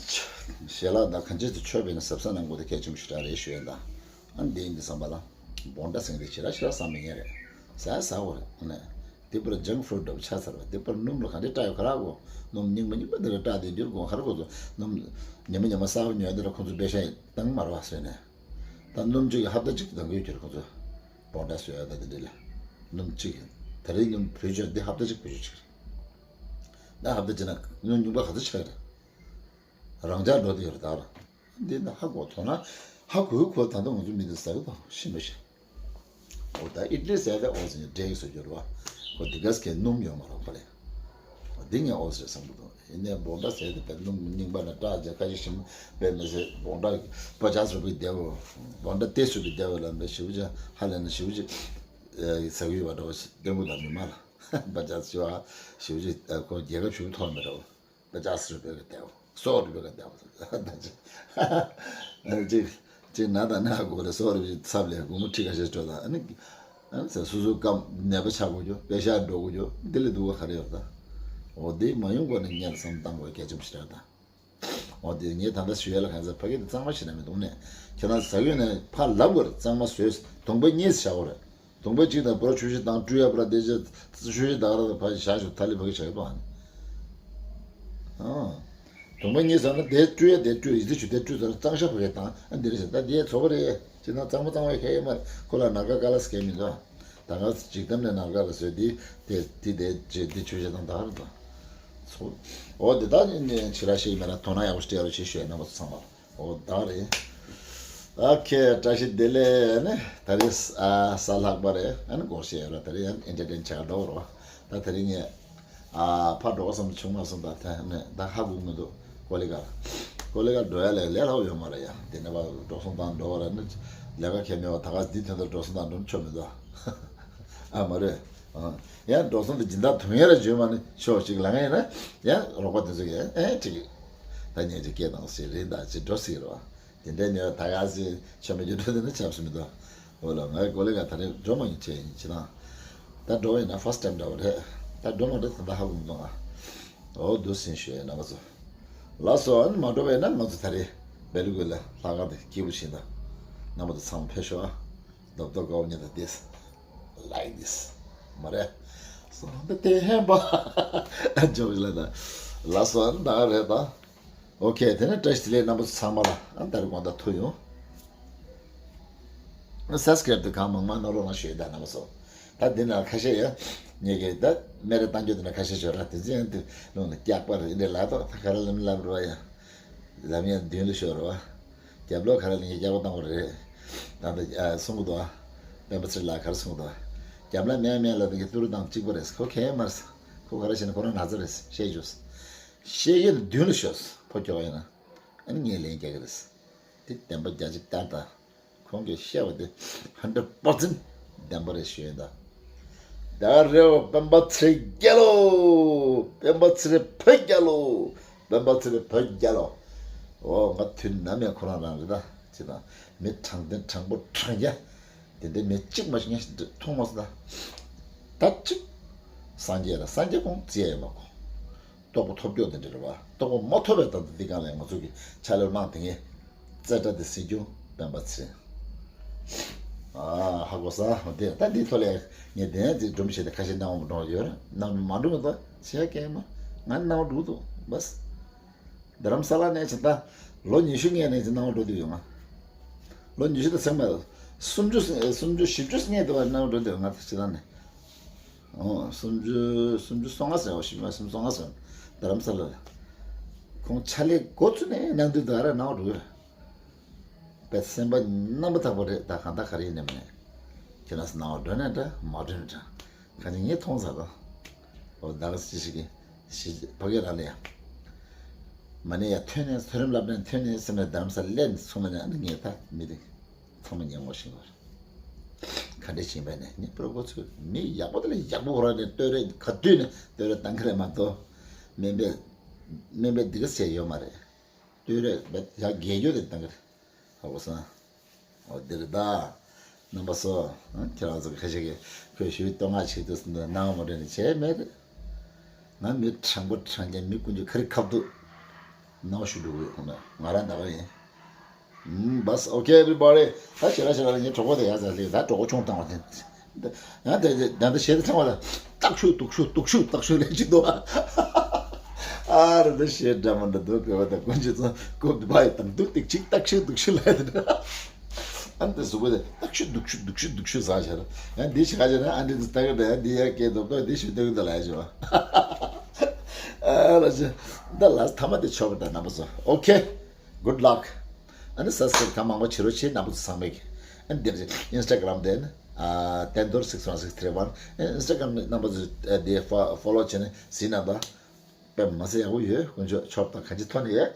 ཞལ་ལག་ད་གང་ཅི་དུ་ཆོས་པས་ནི་ཟབ་ས་གནང་དགོས་དེ་གལ་ཆེན་པོ་ཞིག་ར་རེད་ཞུ་ཡ་ད། ཨ་འདི་ཡིན་འདི་བསམ་པ་ལ། བོང་ཏ་སེང་རེ་ཞེ་དྲག་ཞེ་དྲག་བསམ་མི་ཉན་རེད། ཟ་ཟ་འོ་རེད་ཨ་ནི། དེ་པར་ཇང་ཕུ་ཌི་འདྲ་པོ་ཆགས་ཚར་བ་དེ་པར་སྣུམ་ལ་ག་འདྲ་བཀྲ་ཡོད་ག་ར་གོ། སྣུམ་རྙིང་པ་རྙིང་པ་དེ་འདྲ་བཀྲ་དེ་འདིར་གོ་ག་ར་གོ་ཚོ་སྣུམ། ཉི་མ་ཉི་མ་གསར་པ་ཉོས་དེ་འདྲ་ཁོ་ཚོ་པེ་ཤ་བཏང་མ་རེད་བ་ཟོས་ནས། ད་སྣུམ་གཅིག་གི་ཧབ་ཏ་གཅིག་གི་དང་གོས་ཁྱེར་ཁོ་ཚོ། བོང་ཏ་ཟོས་ཡ་ད་དེ་འདྲ་ལ། སྣུམ་གཅིག་གི། ད་རེས་སྣུམ་བེད་སྤྱོད་འདི་ཧབ་ཏ་གཅིག་བེད་སྤྱོད་བྱེད་ཀྱི་རེད། ད་ཧབ་ཏ་གཅིག་ན་སྣུམ་རྙིང་པ་ག་ཚོད་ཆགས་ཀྱི་རེད། རང་འཇགས་འགྲོ་དེ་ཡོད་རེད་ད་ར། འདི་ན་ཧ་གོ་ཐོག་ན། ཧ་གོའི་ཁོ་ད་ལྟ་ང་ཚོ་མི་འདི་ཟ་གི་དང་ཤི་མི་ཤི། འོ་ད་ཨི་ཏི་ལི་ཟས་ད་ཨོ་ཟི་ནི་འདྲེ་ཡི་བཟོ་རྒྱུ་རེད་བ། ཁོ་འདི་ག་སྐད་སྣུམ་ཡོད་མ་རེད་ཁོ་ལས། འོ་འདི་ངས་ཨོ་ཟི་རེད་བསམ་གི་འདུག་ཡིན་ནའི་བོང་ཏ་ཟས་དེ་བས་སྣུམ་རྙིང་པ་ན་སྐྲག་རྒྱ་ཁ་ཤས་ཤིང་བས་མི་ཟེར་བོང་ཏ་པ་ཇག་སུ་བི་བདེ་བོ། བོང་ཏ་ཏེ་སུ་བི་བདེ་བོ་ལ་འབད་ཞིབ་ཅིག་ཧ་ལས་ན་ཞིབ་ཅིག་ཟ་གི་ཡོད་པ་འདྲ་བོ་ཞིག་བསྟན་པོ་དང་མི་མ་ལ། པ་ཇག་སུ་བ་ཞིབ་ཅིག་ཁོ་རྒྱལ་ཁབ་ཞུ་ཐོག་མི་འདྲ་བོ། ད་ཅག་སུ་བེ་ག་དེའོ། སོ་རུ་བེ་ག་དེའོ། ཅིག་ཅིག་ན་ད་ན་གོ་རེ་སོ་རུ་བེ་ཚབ་ལས་སྒོར་མོ་ཁྲི་ཁ་ཤས་སྤྲོད་ད་ཨ་ནི། ཨ་ནི་སོ་སོ་སྐམ་ནད་པ་ཆགས་དགོས་རྒྱུ་པེ་ཤ་འགྲོ་དགོས་རྒྱུ་འདི་ལས་སྡུག་པ་ག་རེ་ཡོད་ད། འོ་དེ་མ་ཡོང་གོང་ནས་ངས་བསམ་བཏང་དགོས་གལ་ཆེན་པོ་ཞིག་རེད་ད། འོ་དེ་ངས་ད་ལྟ་ཞུ་ཡ་ལ་གང་ཟེར་ཕ་གི་དེ་གཙང་མ་ཞིག་ན་མི་འདུག་ནས་ཁྱེད་རང་ཟ་གི་ཡོད་ན་ཕར་ལབ་དགོས་རེད། གཙང་མ་བཟོས་དུང་པ་གཉིས་བཞག་དགོས་རེད། དུང་པ་གཅིག་དང་པོ་ར་ཆུ་བཞི་དང་བཀྲུ་ཡ་པོ་ར་དེ་ཆུ་བཞི་དག་ར་ཕ་བཞག་ཞུ་ཐ་ལི་ཕ་གི་བྱ་ཡོད་པ་ཨ་ནི། དུང་པ་གཉིས་ཟ་ན་དེ་བཀྲུ་ཡ་དེ་བཀྲུ་ཡི་དེ་ཆུ་དེ་བཀྲུ་ཟ་ན་གཙང་ཤ་ཕ་གི་དང་ཨ་འདི་རེད་ཟེར་ད་དེ་ཚོ་བ་རེད། ཅི་ན་གཙང་མ་གཙང་བ་ཁྱད་ཡོད་མ་རེད། ཁོ་ལ་ནར་ཀ་ཀ་ལ་སྐད་མི་འདུག་ད་ང་འཇིག་རྟེན་ནས་ནར་ཀ་ལ་བཟོས་དེ་དེ་དེ་དེ་ཆུ་བཞི་དང་དག་ར་དང་ཚོ། འོ་དེ་དག་ནི་ཕྱི་ར་ཤེས་མེད་ན་དོ་སྣང་ཡག་པོ་སྤྲད་རོགས་ཞེས་ཞུ་ཡ་རྣམ་པ་ཚོ་ཚང་མ། འོ་ད་རེད། ཨོ་ཁེ། བཀྲ་ཤིས་བདེ་ལེགས་ནི་ད་རེས་ཨ་གཟའ་ལྷག་པ་རེད། ཨ་ནི་སྒོར་གཞས་ཡོད་ར། ད་རེས་ཡང་ཨེན་ཊར་ཊེན་བྱ་འགྲོ་རོ། ད་ད་རེས་ངས་ཨ་ཕར་འགྲོ་བསམ་བྱུང་མ་སོང་། ད་ད་ནི་ད་ཧ་གོ་མི་འདུག་ཀོ་ལི་གར། ཀོ་ལི་གར་འགྲོ་ཡ་ལས་ལས་སླ་པོ་ཡོད་མ་རེད་ཡ། དེ་ནས་ཕར་འགྲོ་སོང་དང་འགྲོ་བ་ར་ནི་ལས་ཀ་གལ་མེད་པ། ད་ག་འདི་དོན་དུ་འགྲོ་སོང་དང་འགྲོ་ཆོག་མི་འདུག་ཨ་མ་རེད། ཡང་འགྲོ་སོང་དུ་སྦྱིན་བདག་དོན་ཡ་ར་བརྗོད་མ་ནི་ཆོག་ཅིག་ལ་ངས་ཡིན་ན་ཡང་རོགས་པ་དེ་ཚོ་གིས་ཨེ་ཁྲིག་ད་ཉན་ཅིག་སྐད་བཏང་ཟེར་རེད། ད་ཅིག་འགྲོ་ཟེར་རོ། དེ་འདྲའི་ནས་ད་ག་ཟེ་ཆོ་མེད་རྒྱུ་འགྲོ་དེ་ནི་ཆབ་སྲིད་མི་འདུག་འོ་ལ་ངའི་ཀོ་ལི་ག་ད་རེས་འགྲོ་མ་ཡིན་ཆེ་ཡིན་ཅི་ན། ད་འགྲོ་བ་ཡིན་ན་ཕར་སི་ཊེམ་འདྲ་བོ་རེད། ད་འགྲོ་མ་འགྲོ་ད་ད་ཧ་གོ་མི་འདུག་ང་། འོ་འདུག་སེ་ཞུ་ཡ་ན་ང་ཚོ། ལགས་སོ། ཨ་ནི་མ་འགྲོ་བས་ན་ང་ཚོ་ད་རེས་སྦེལ་ཀོབ་ལ་ལྷག་དཀར་དེ་སྐྱིད་པོ་བྱེད་ད། རྣམ་པ་ཚོ་ཚང་མ་ཕེབས་ཤོག་ཨ། རྡོབ་རྡོབ་དགའ་བོ་ཉེ་ད་དེས། Like this། མ་རེད། སོང་ད་དེ་ཧན་པ། ཇོག་ལ་ད། ལགས་སོ། ཨ་ནི་ད་ག་རེད་ད། ཨོ་ཁེ། དེ་ནས་བཀྲ་ཤིས་བདེ་ལེགས་རྣམ་པ་ཚོ་ཚང་མ་ལ། ཨ་ད་རེས་དགོང་དག་ཐུག་ཡོང་། སབ་སི་ཀ་རེབ་དེ་གང་མང་མང་གནང་རོགས་གནང་ཞུ་ཡ་ད་རྣམ་པ་ཚོ། ད་འདི་ན་ཁ་ཤས་ཡ། ངེད་ཀྱི་ད་མེ་རེ་བཏང་རྒྱུ་དེ་ན་ཁ་ཤས་ཞོར་ར་དེ་ཚོ་ཡང་དེ་ལུང་ན་སྐྱག་པ་རེད་འདྲེ་ལ་ཏོག་ད་ག་ར་ལམ་ལབ་རོ་ཡ། ལམ་ཡང་མདུན་ལ་ཤོར་བ། རྒྱབ་ལོགས་ཁ་ར་ལ་ངས་རྒྱབ་པ་བཏང་བ་རེད། ད་ལྟ་ཨ་གསུང་གི་འདུག་ཨ། སྤེན་པ་ཚེ་རིང་ལགས་ག་རེ་གསུང་གི་འདུག་རྒྱབ་ལ་མེད་མེད་ལ་དེ་གི་ཏུ་རུ་དང་གཅིག་པ་རེད། ཁོ་གས་མ་རེད། ཁོ་ག་རེ་བྱས་ན་ཁོ་རང་ན་ཚ་རེད། བཤད་རྒྱུ། བཤད་ཡས་མདུན་ལ་ཤོར། ཕོ་ཁྱོ་ཡིན་ན། ཨ་ནི་ངས་ལན་རྒྱག་གི་རེད། དེ་བདེན་པ་བརྒྱ་ཆ་བརྒྱ་ད། ཁོང་གིས་བཤད་པ་དེ་ཧན་ཌེ་རེད་པར་སེན་བདེན་པ་རེད་ཞུ་ཡིན་ད། ད་རེད་པ། སྤེན་པ་ཚེ་རིང་རྒྱལ་ལོ། སྤེན་པ་ཚེ་རིང་བོད་རྒྱལ་ལོ། སྤེན་པ་ཚེ་རིང་བོད་རྒྱལ་ལོ། འོ་ང་དུས་ནམ་ཡང་ཁོ་རང་རང་རེད་ད། ཅི་ད། མི་དྲང་བདེན་དྲང་པོ་དྲང་རྒྱ། དེ་འདྲའི་མི་གཅིག་མ་ཞིག་ངས་མཐོང་མ་སོང་ད། ད་གཅིག་སངས་རྒྱས་ར་སངས་རྒྱས་ཁོང་བརྩི་ཡ་ཡོད་མ་ཁོ། རྟོགས་པ་ཐོབ་རྒྱུ་དེ་འདྲ་རེད་བ། རྟོགས་པ་མ་ཐོབ་པའི་སྟབས་དེ་འདི་གང་ལས་ང་ཚོ་གི་ཆ་ལུགས་བླངས་དེ་ངས་རྩེ་གྲ་དེ་སྲིད་སྐྱོང་སྤེན་པ་ཚེ་རིང་། ཨ་ཧ་གོ་ས་དེ་ད་འདི་ཐོག་ལས་ངས་དེ་ནས་དེ་སྒྲུང་བཤད་དེ་ཁ་ཤས་སྣང་བ་མ་འགྲོ་ཡོད་རེད། སྣང་མ་འགྲོ་མི་འདུག་བྱེད་ཡ་གང་ཡང་མ། ང་སྣང་བ་འགྲོ་འདུག་བས། རྡ་རམ་ས་ལ་ནས་ཇི་ལྟ། ལོ་ཉི་ཤུ་སྔོན་ནས་ཇི་སྣང་བ་འགྲོ་དུས་ཡོང་ང་། ལོ་ཉི་ཤུ་དང་ཚེག་མ། སུམ་ཅུ་སུམ་ཅུ་བཞི་བཅུ་སྔོན་དུ་བ་སྣང་བ་འགྲོ་དུས་ང་ད་ཇི་ལྟ་ནས། ཨོ་སུམ་ཅུ་སུམ་ཅུ་སོ་ལྔ་ཟེར་བ་ཞིག་མ་སུམ་ཅུ་སོ་ལྔ་ཟེར། ད་ རྡ་རམ་ས་ལ་ལ། ཁོང་ཕྱག་ལས་འགོ་བཙུགས་ནས་གནང་དུས་ད་ར་སྣང་བ་འགྲོ་གི། པའི་སེམས་པ་རྣམ་པ་དག་པ་རེད། ད་གང་ལྟར་ག་རེ་ཡིན་ནམ་ནས། ཁྱེད་རང་ཚོ་སྣང་བ་འགྲོ་ནས་འདྲ་མ་འགྲོ་ནས་འདྲ། གང་ཅི་ངས་མཐོང་ཚར་དང་། འོ་ད་ག་ཅི་ཞིག་གི་ཞིག་ཕ་གི་རང་ལ་ཡང་། མ་ནས་ཡང་ཐོན་ནས་མཐོ་རིམ་སློབ་གྲྭ་ནས་ཐོན་ནས་སེམས་ལ་རྡ་རམ་ས་ལ་སླེབས་ནས་སོང་ན་ནི་ངས་ད་མི་རིགས་ཚང་མ་ཉན་ངོ་ཤེས་ངོ་རེད། ག་འདྲས་བྱས་པས་ནས་ངས་པུ་རོ་གོ་ཚོས་མི་ཡག་པོ་དེ་ལས་ཡག་པོ་ཁོ་རང་ནས་བསྟོད་ར་ག་དུས་ནས་བསྟོད་ར་བཏང་གི་རེད་མ་གཏོགས། སྨན་པས་སྨན་པས་འདི་ག་བྱས་ཡོད་མ་རེད། བསྟོད་ར་ཡག་རྒྱལ་ཡོད་དེ་བཏང་གི་རེད། ཧ་གོ་སོང་། འོ་འདིར་ད། རྣམ་པ་ཚོ། ཁྱེད་རང་ཚོ་ཁ་ཤས་ཀྱིས་ཁོས་ཞུ་བའི་བསྟོད་བསྔགས་བྱེད་དུས་སུ་འདི་སྣང་བ་མ་འགྲོ་ནས་བྱས་མེད། ང་མི་དྲང་པོ་དྲང་རྐྱང་མི་ཀུན་གྱི་ཁ་རི་ཁ་ཐུག་སྣང་བ་ཞུ་འགྲོ་གི་ཡོད་ཁོ་ན་ང་རང་ད་ག་ཡིན། ཨུམ། བས། ཨོ་ཁེ་ཨེ་བྷི་རི་བྷོ་ཌི། ད་ཞེ་དྲག་ཞེ་དྲག་ངའི་གྲོགས་པོ་དེ་ཡག་ཙག་ལེགས་ད་གྲོགས་པོ་ཆུང་བཏང་བ་དེ། ཡང་དེ་དེ་ད་ཞེ་དྲག་ཚང་བ་ལ་སྟག་ཤུག་སྡུག་ཤུག་སྡུག་ཤུག་སྟག་ཤུག་ལས་ཅི་འདུག་ཨ། ཨ་ར་ད་ཞེ་དྲག་མ་འདྲ་འདུག་པས་བ་ད་ཀུན་གྱི་ཚང་ཀོབ་དུ་བ་ཡི་དང་སྡུག་ཏིག་ཅིག་སྟག་ཤུག་སྡུག་ཤུག་ལས་དེ་འདྲ། ཨ་ནི་དེ་གཟུགས་པོ་དེ་སྟག་ཤུག་སྡུག་ཤུག་སྡུག་ཤུག་སྡུག་ཤུག་ཟ་བྱ་ར། ཡང་འདི་ཞིག་ག་བྱ་ར། ཨ་འདི་དུ་ལྟ་གི་ད་ཡང་འདི་ཡར་སྐད་དོག་ཏོ་འདི་ཞིག་ལྟ་གི་ད་ལ་ཡ་ཞུ་བ། ཨ་ར་ཞེ་ད་ལ་ཐ་མ་དེ་ཆོག་གི་ད་རྣམ་པ་ཚོ། ཨོ་ཁེ། Good luck. ཨ་ནི་སབ་སི་ཀ་རབ་གང་མང་པོ་བྱེད་རོགས་བྱེད་རྣམ་པ་ཚོ་ཚང་མས་ཀྱི། ཨ་ནི་འདིར་ཨིན་སི་ཊ་གྷ་རམ་དེ་ནི་ཨ་བསྟན་རྡོར་six one six three one། ཨ་ནི་ཨིན་སི་ཊ་གྷ་རམ་ནི་རྣམ་པ་ཚོ་ཨ་དེ་ཕོ་ཕོ་ལོ་བྱས་ནས་གཟིགས་གནང་དང་། དཔེ་མ་ཚད་ཡག་པོ་ཡོད། དཀོན་མཆོག་ཆོག་དང་གང་ཅི་ཐོག་ནས་ཡོད།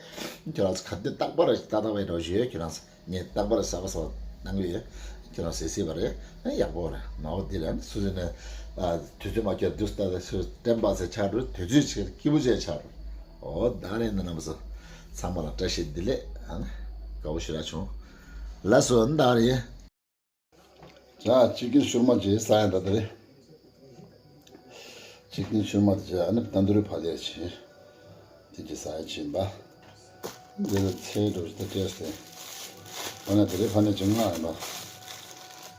ཁྱོད་རང་ཚོ་ག་དུས་རྟག་པར་ཏག་ཏག་བའི་འགྲོ་བཞིན་ཡོད། ཁྱོད་རང་ཚོ་ངས་རྟག་པར་གསར་པ་གསར་པ་གནང་གི་ཡོད། ཁྱོད་རང་ཚོ་གཟིགས་པ་རེད། ཨ་ཡག་པོ་རེད། མ་འོ་འདི་ལ་ནི་སུ་ཟེར་ནས་ཨ་དུས་ཚོད་མ་ཁྱེར་དུས་ལྟ་ལ་སུ་བསྟན་པ་ཚེ་ཆགས་འགྲོ། དུས་ཚོད་ཆེར་སྐྱིད་པོ་ཆེ་ཆགས་འགྲོ། འོ་ད་རེས་འདི་རྣམ་པ་ཚོ་ཚང་མ་ལ་བཀྲ་ཤིས་བདེ་ལེགས། ཨ་ནི་དགའ་བོ་ཞེ་དྲག་བྱུང་། ལགས་སོ། ཨ་ནི་ད་རེས། ཇ་ཅི་ཀིན་ཤུར་མ་ཅིག་ཟ་ཡ་ད་ད་རེད། ཅི་ཀིན་ཤུར་མ་དེ་ཇ་ཨ་ནི་ཏན་དུ་རི་ཕ་ལེ་ཆེ། དེ་ཅི་ཟ་ཡ་ཆེན་པ། འདི་ལ་ཚལ་འགྲོ་ཞིག་ད་སྤྲད་སྟེ། ཨ་ནི་དེ་རེད། ཕ་ནི་ཅི་ང་ཡིན་པ།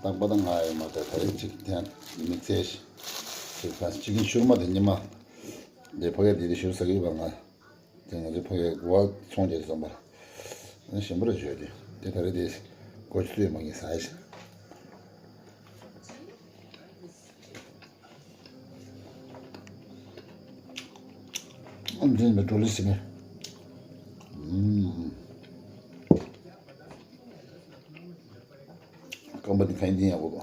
རྟག་པ་ད་ང་ཡིན་མ་ད་ད་རེད། ཅིག་ཐན་མི་ཚེ་ཞིག་ཅིག་ད་ཅི་ཀིན་ཤུར་མ་དེ་ཉི་མ། འདི་ཕ་གི་དེ་དེ་ཤུར་ཟ་གི་ཡོད་པ་ང་། དེ་ང་ཚོ་ཕ་གིའི་གོ་བ་ཚོང་རྒྱག་བསམ་པ། ཨ་ཞིམ་པོ་རེ་བྱོས་ཏེ། དེ་ད་རེས་དེ་གོ་ཆུ་ཚོད་མ་ངེས་ཟ་ཡ་ཞིག་ཨ་འདི་ནི་གྲོ་ལི་ཟིན་ནས། ཨུམ། རྐང་པ་འདི་ག་ཡིན་འདི་ཡག་པོ།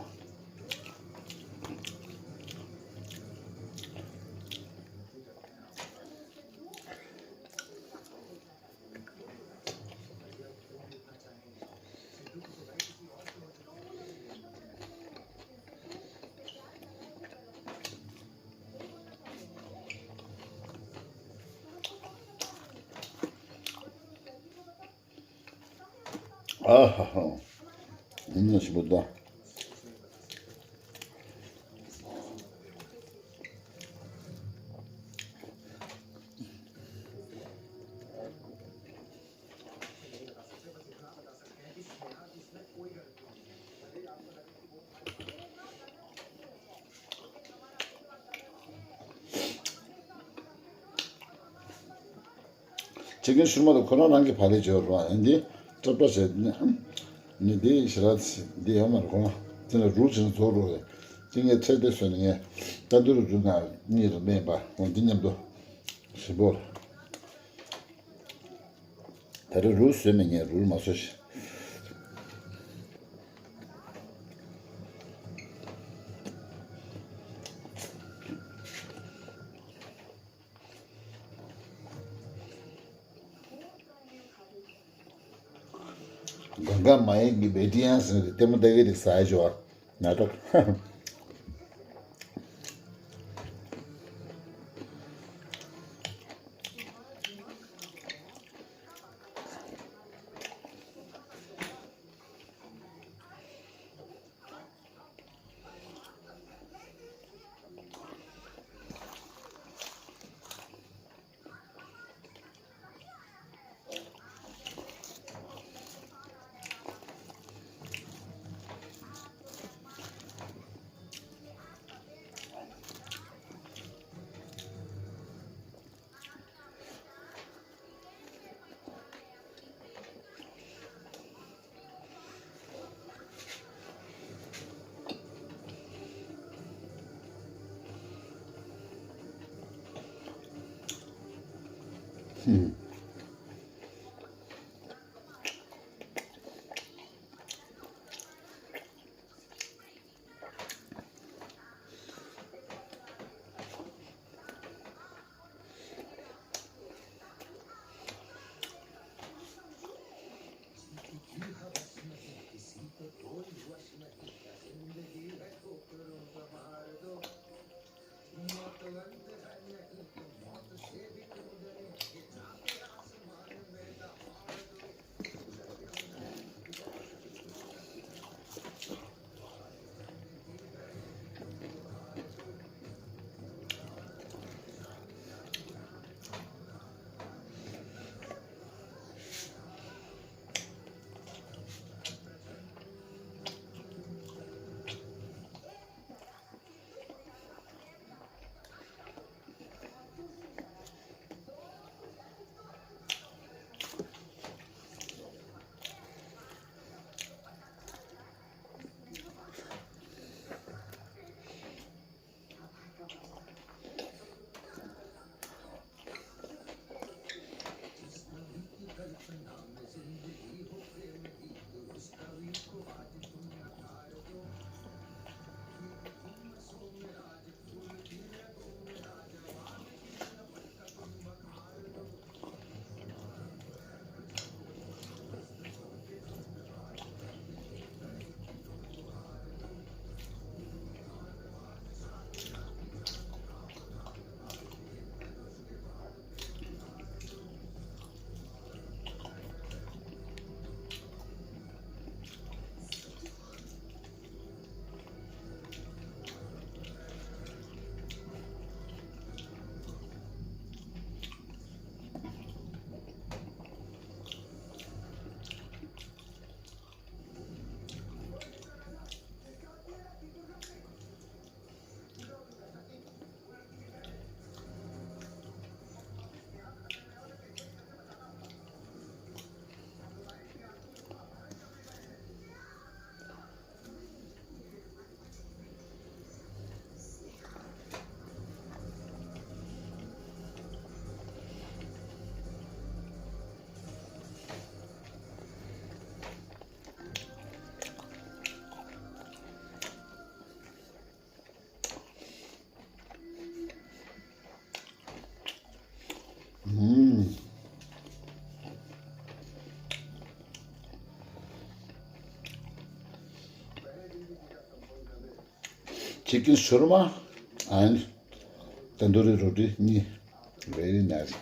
ཨ་ཧ་ཧ། ཨུམ་ཞིམ་པོ་འདུག་ཅི་ཀིན་ཤུར་མ་དང་ཁོ་རང་རང་གི་ཕ་ལེ་བྱོས་རོགས། ཨ་འདི་སྐྲ་སྐྲ་བྱས་ནི་འདི་ཞེ་དྲག་འདི་ཡོད་མ་རེད། ཁོ་རང་དེ་ལ་རུལ་བྱས་ནས་རྫོགས་རོགས་རེད། ཅི་ངས་ཚེ་འདི་བཟོས་ནས་ངས་ད་འདི་རུ་རུལ་ན་གཉིས་རེད་མེད་པ། འོ་འདི་མཉམ་དུ་ཞིམ་པོ་རེད། ད་རེས་རུལ་བཟོས་མེད། ངས་རུལ་མ་བཟོས་ཤིག་གང་ག་མ་ཡིན་གྱི་བེ་ཏི་ཡང་ཟེར་ནས་ལྟད་མོ་ལྟ་གི་རིགས་ཟ་ཡ་ཞོ་ང་ཏོག་ཨུམ། ཨུམ། Chicken shawarma and tandoori roti གཉིས། Very nice.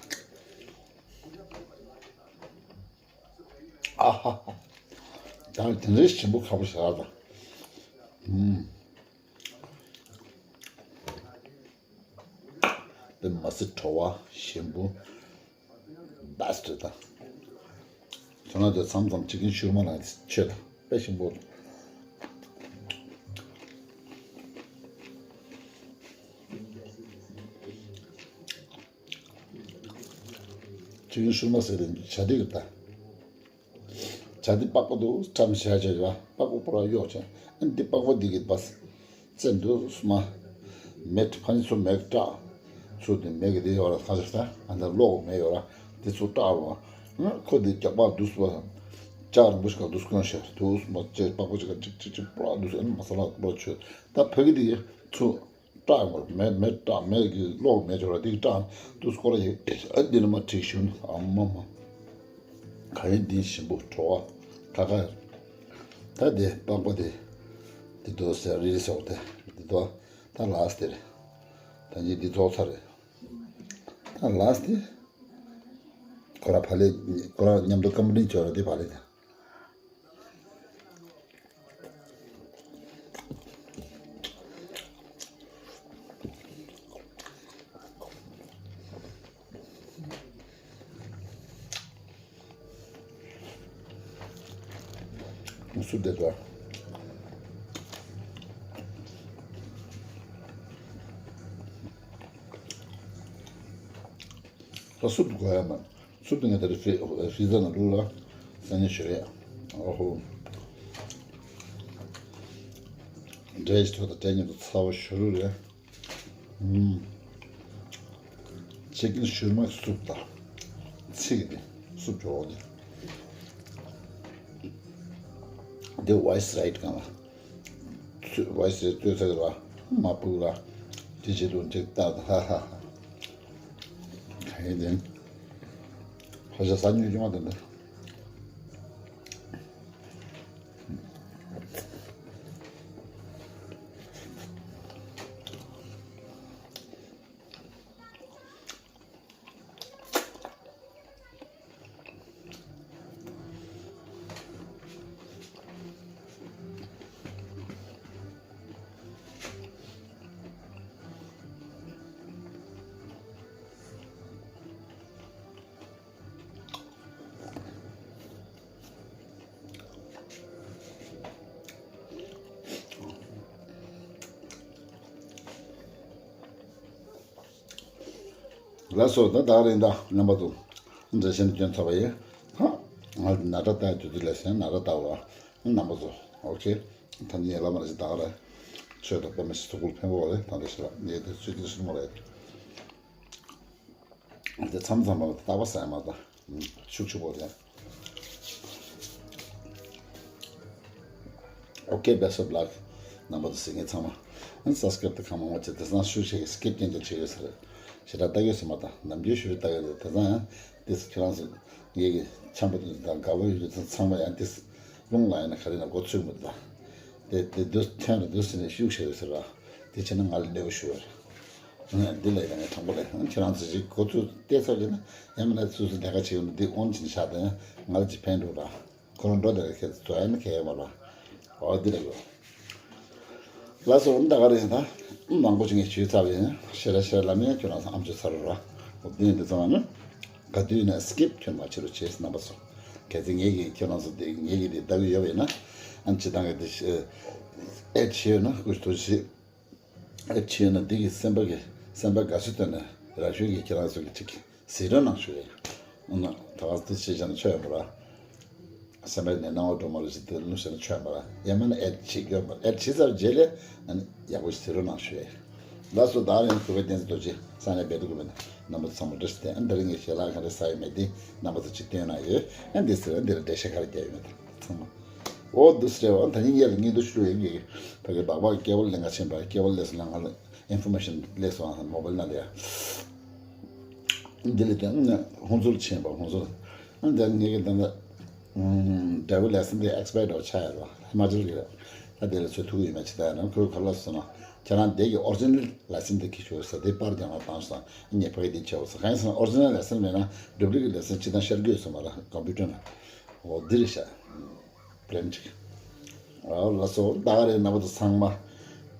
ཨ་ཧ་ཧ། ད་དེ་འདྲའི་ཞིམ་པོ་ཁ་པོ་ཞེ་དྲག་དང་། ཨུམ། དེ་མ་ཟད་བྲོ་བ་ཞིམ་པོ་best ད། ཁྱོད་རང་ཚོ་མཚམས་མཚམས་chicken shawarma ལ་ཆོས་དང་དཔེ་ཞིམ་པོ། chicken shawarma ཟེར་ཏེ་བྱ་དེ་གི་ད། བྱ་དེ་པགས་པ་འདུག་བཀྲམ་བྱས་བྱས་ཡོད། པགས་པ་པོ་ར་གཡོག་བྱས། ཨ་འདི་པགས་པ་འདི་གི་བས་བཙེམ་དུས་སུ་མ། མེད་ཕ་ནི་ཚོ་མེད་སྐྲག་ཚོ་དེ་མེད་གི་དེ་ཡོད་ར་ཁ་ཤས་ད། ཨ་འདི་གློག་མེད་ཡོད་ར། དེ་ཚོ་སྐྲག་རུང་། ཨ་ཁོ་དེ་རྒྱག་པ་འདུག་སུ་བ། ལྕགས་རིང་པོ་ཞིག་ག་འདུག་སྐྱོན་ཤར་དུས་སུ་མ་ཅེ་པགས་པ་ཅིག་ག་ཅིག་ཅིག་ཅིག་པོ་ར་འདུག་སུ། ཨ་ནི་མ་ས་ལ་པོ་ར་ཆོད་ད། ཕ་གི་དེ་ཚོ། སྐྲག་དགོས་མེད་མེད་སྐྲག་མེད་ཀྱི་གློག་མེད་ཆོག་ར་དེ་གི་སྐྲག་དུས་སྐོར་ཡིག་ཨ་འདི་ནི་མ་འགྲིག་ཤུན་ཨ་མ་མ། ག་ཡིན་འདི་ཞིམ་པོ་བྲོ་བ་ཁ་ཁ། ད་དེ་པགས་པ་དེ་དེ་དོ་ཟེར་རི་ཟེར་བ་དེ་དེ་དོ་ད་ལ་སྟེ་རེད། ད་ཉིད་འདི་རྫོགས་ཚར་རེད། ད་ལ་སྟེ་ཁོ་ར་ཕ་ལེ་ཁོ་ར་མཉམ་དུ་ཀམ་པ་ནི་ཆོག་ར་དེ་ཕ་ལེ་དེ། སུ་བསྡད་པ། ད་སུབ་དགོས་ཡ་མ། སུབ་དེ་ངས་ད་རེས་ཧྥི་ཧྥི་ཛ་ནང་བླུགས་ལ་སང་ཉིན་ཞོ་ཡ། ཨོ་ཧོ། འབྲས་ཀྱི་ཐོག་དང་འབྲས་མཉམ་དུ་ཚ་བོ་ཞོ་རུ་རེད། ཨུམ། ཅི་ཀིན་ཤུར་མ་སུབ་ད། ཚིག་གི་སུབ་འགྲོ་འོ་ནི། འདི་ཝོ་ཡི་སི་རའིཊ་གང་ལ། ཚུ་ཝོ་ཡི་སི་རའིཊ་ཚོད་ཚད་ལ་མ་ཕུག་ལ། དེ་བྱེད་དུ་འཇིག་ལྟ་ཧ་ཧ་ཧ། ག་ཡེ་དེ། ཧ་ཤ་ས་ཉུལ་ཅུང་བ་དེ་འདི། ལགས་སོ། ད་ད་རིང་ད་རྣམ་པ་ཚོ་འགྲེལ་བཤད་ནི་སྐྱོན་ཚར་བ་ཡིན། ཧ། ང་ན་ཁྲ་ལྟ་དུས་དུས་ལས་སེང་ན་ཁྲ་ལྟ་བ་རྣམ་པ་ཚོ། ཨོ་ཁེ། ད་ནི་ཡ་ལ་མ་ར་ཞིག་ད་ག་ར་ཆོས་དང་པད་མ་ཞིག་ཐུགས་ཁུར་ཕན་པོ་བ་རེད། ད་འདི་ཞིག་ལ་ངས་དེ་ཚུལ་དེ་ཞིག་མ་རེད། དེ་མཚམས་མཚམས་ལ་རྟག་པ་ཟ་མ་དང་ཤུགས་ཆེ་པོ་རེད། ཨོ་ཀེ། Best of luck རྣམ་པ་ཚོ་གཟིགས་མཁན་ཚང་མ། ཨ་ནི་སབ་སི་ཀེབ་དེ་གང་མང་མང་བྱེད། དེང་སང་ཤུགས་ཆེ་གི་སི་ཀིབ་རྐྱང་རྐྱང་བྱེད་ཡོད་ས་རེད། ཞེ་དྲག་ལྟ་གི་ཡོད་ས་མ་རེད། ནམ་རྒྱུན་ཞུ་ཞུ་ལྟ་གི་རེད། དེང་སང་ཡང་དེ་ཁྱེད་རང་ཚོ་ངེད་ཀྱི་འཆམ་པོ་དེ་དང་དགའ་པོ་ཡོད་དུས་ཚང་མ་ཡང་དེ་རླུང་ལ་ཡིན་ན་ག་རེ་ན་མགོ་ཚོས་མི་འདུག་དེ་དེ་དུས་ཐོན་རེད་དུས་ཟེར་ནས་ཤུགས་ཆེ་ཡོད་ས་རེད། དེ་བྱས་ན་ང་ལ་གནོད་པ་ཞུ་བ་རེད། འདི་ལས་ཀྱང་དྲང་པོ་ལས་ཁྱེད་རང་ཚོ་ཞིག་གོ་ཚུལ་བལྟས་ཚར་རྗེས་ན་ཡང་མིན་ན་སོ་སོ་ལས་ཀ་བྱེད་ཡོང་ན་འདི་དབང་ཆེན་ཤག་དང་ང་ལ་ཅིག་ཕན་འགྲོ་ར། ཁོ་རང་འགྲོ་དེ་ལ་ཁྱེད་ཚོ་ཡང་ན་ཁྱེད་ཡོད་མ་ར། འོ་འདི་ལས་གོ། ལགས་སོ། འོ་ད་ག་རེ་ཡིན་ད། མང་པོ་ཅིག་ངས་ཞུས་ཚར་བ་ཡིན། ཤེས་ར་ཤེས་ར་ལ་མིན་ཁྱོད་རང་ཚོ་ཨམ་ཅོག་ཚར་ར། འོ་འདི་ཡིན་འདི་ཚང་མ་ནི། ག་དུས་ཡིན་ན་སི་ཀིབ་ཁྱོད་མ་བྱེད་རོགས་བྱེད་རྣམ་པ་ཚོ། གལ་སྲིད་ངེད་ཀྱིས་ཁྱོད་རང་ཚོ་འདི་ངེད་ཀྱིས་འདི་ལྟ་གི་ཡོད་པ་ཡིན་ན། ཨམ་ཅི་དང་གི་འདི་ཨེ་ཆེ་ཡོད་ན་སྐུ་ཞུ་ཐུགས་རྗེ་ཆེ། ཨེ་ཆེ་ན་འདི་གི་སེམས་པ་གི་སེམས་པ་དགའ་བསུ་བཏོན་ནས་རང་གཞུང་གི་ཁྱེད་རང་ཚོ་གི་ཅིག་གཟིགས་རོགས་གནང་ཞུ་ཡ། འོ་ན་ད་ག་དུས་ཆེ་བྱས་ན་ཆོས་ཡོད་མ་ར། སེམས་པའི་ནས་སྣང་བ་སྒྲོལ་མ་རེ་ཞིག་དེ་ལུང་ཟེར་ན་ཆོས་མ་ར། ཡང་མིན་ན་ཨེ་ཆེ་སྐྱོན་མ་ར། ཨེ་ཆེ་ཚར་རྗེས་ལས་ཨ་ནི་ཡག་པོ་ཞིག་གཟིགས་རོགས་གནང་ཞུ་ཡ། ལགས་སོ། ད་རིང་གུས་པའི་བསྟན་འཛིན་རྡོ་རྗེ་ས་ནས་འབད་དུ་གུས་པའི་རྣམ་པ་ཚོ་ཚང་མ་བཀྲ་ཤིས་བདེ་ལེགས། ཨ་ནི་ད་རིང་ངས་ཞལ་ལག་ག་འདྲ་ཟ་ཡོད་མེད་དེ་རྣམ་པ་ཚོ་ཅིག་སྟོན་གནང་ཡོད། ཨ་འདི་ཟེར་ཨ་འདི་ལ་འགྲེལ་བཤད་ག་རེ་རྒྱག་ཡོད་མེད་དེ་ཚང་མ། འོ་འདུག་སེ་རེད་བ། ད་ནི་ངས་ལ་ངས་འདུག་ཞུ་ཡོད་ཀྱི། ཕ་གི་སྦག་སྦག་སྐྱེ་བོ་ལས་ང་ཆེན་པ་སྐྱེ་བོ་ལས་སུ་ལ་ང་ལ་ཨིན་ཕོར་མེ་ཤན་ལས་སུ་ང་མོ་བལ་ན་ལས་འདི་ལས་དེ་ཧུང་ཚུལ་ཆེན་པ་ཧུང་ཚུལ། ཨ་འདི་ངས་ཀྱི་ད་ལྟ་འབྲས་བུ་ལས་སུ་འདི་ཨེག་སི་པའི་ཌི་ཆགས་ཡོད་རེད་བ། ཧི་མ་ཅལ་གྱི་རེད། ད་དེ་ལ་ཚོད་ཐུག་ཡོད་མེད་ཅི་ལྟ་ཡིན་ན་ཁོས་ག་ལ་སོང་ན་ཁྱེད་རང་དེ་གི་ཨོ་རི་ཇི་ནལ་ལའི་སེན་སི་དེ་ཁྱེར་ཤོག་ཟེར། དེ་པར་རྒྱག་ན་བཏང་སོང་། ངས་ཕ་གི་དེ་བྱས་འོ་ཟེར། གང་ཡིན་ཟེར་ན་ཨོ་རི་ཇི་ནལ་ལའི་སེན་སི་མེད་ན་ཌུབ་ལི་ཀེ་ཊི་ལའི་སེན་སི་ཅི་དང་ཤར་དགོས་སོང་མ་ར་ཀམ་པུ་ཊར་ན། འོ་འདི་རེད་ཤག་པྲེན་ཅིག་འོ་ལགས་སོ། ད་ག་རེ་རྣམ་པ་ཚོ་ཚང་མ།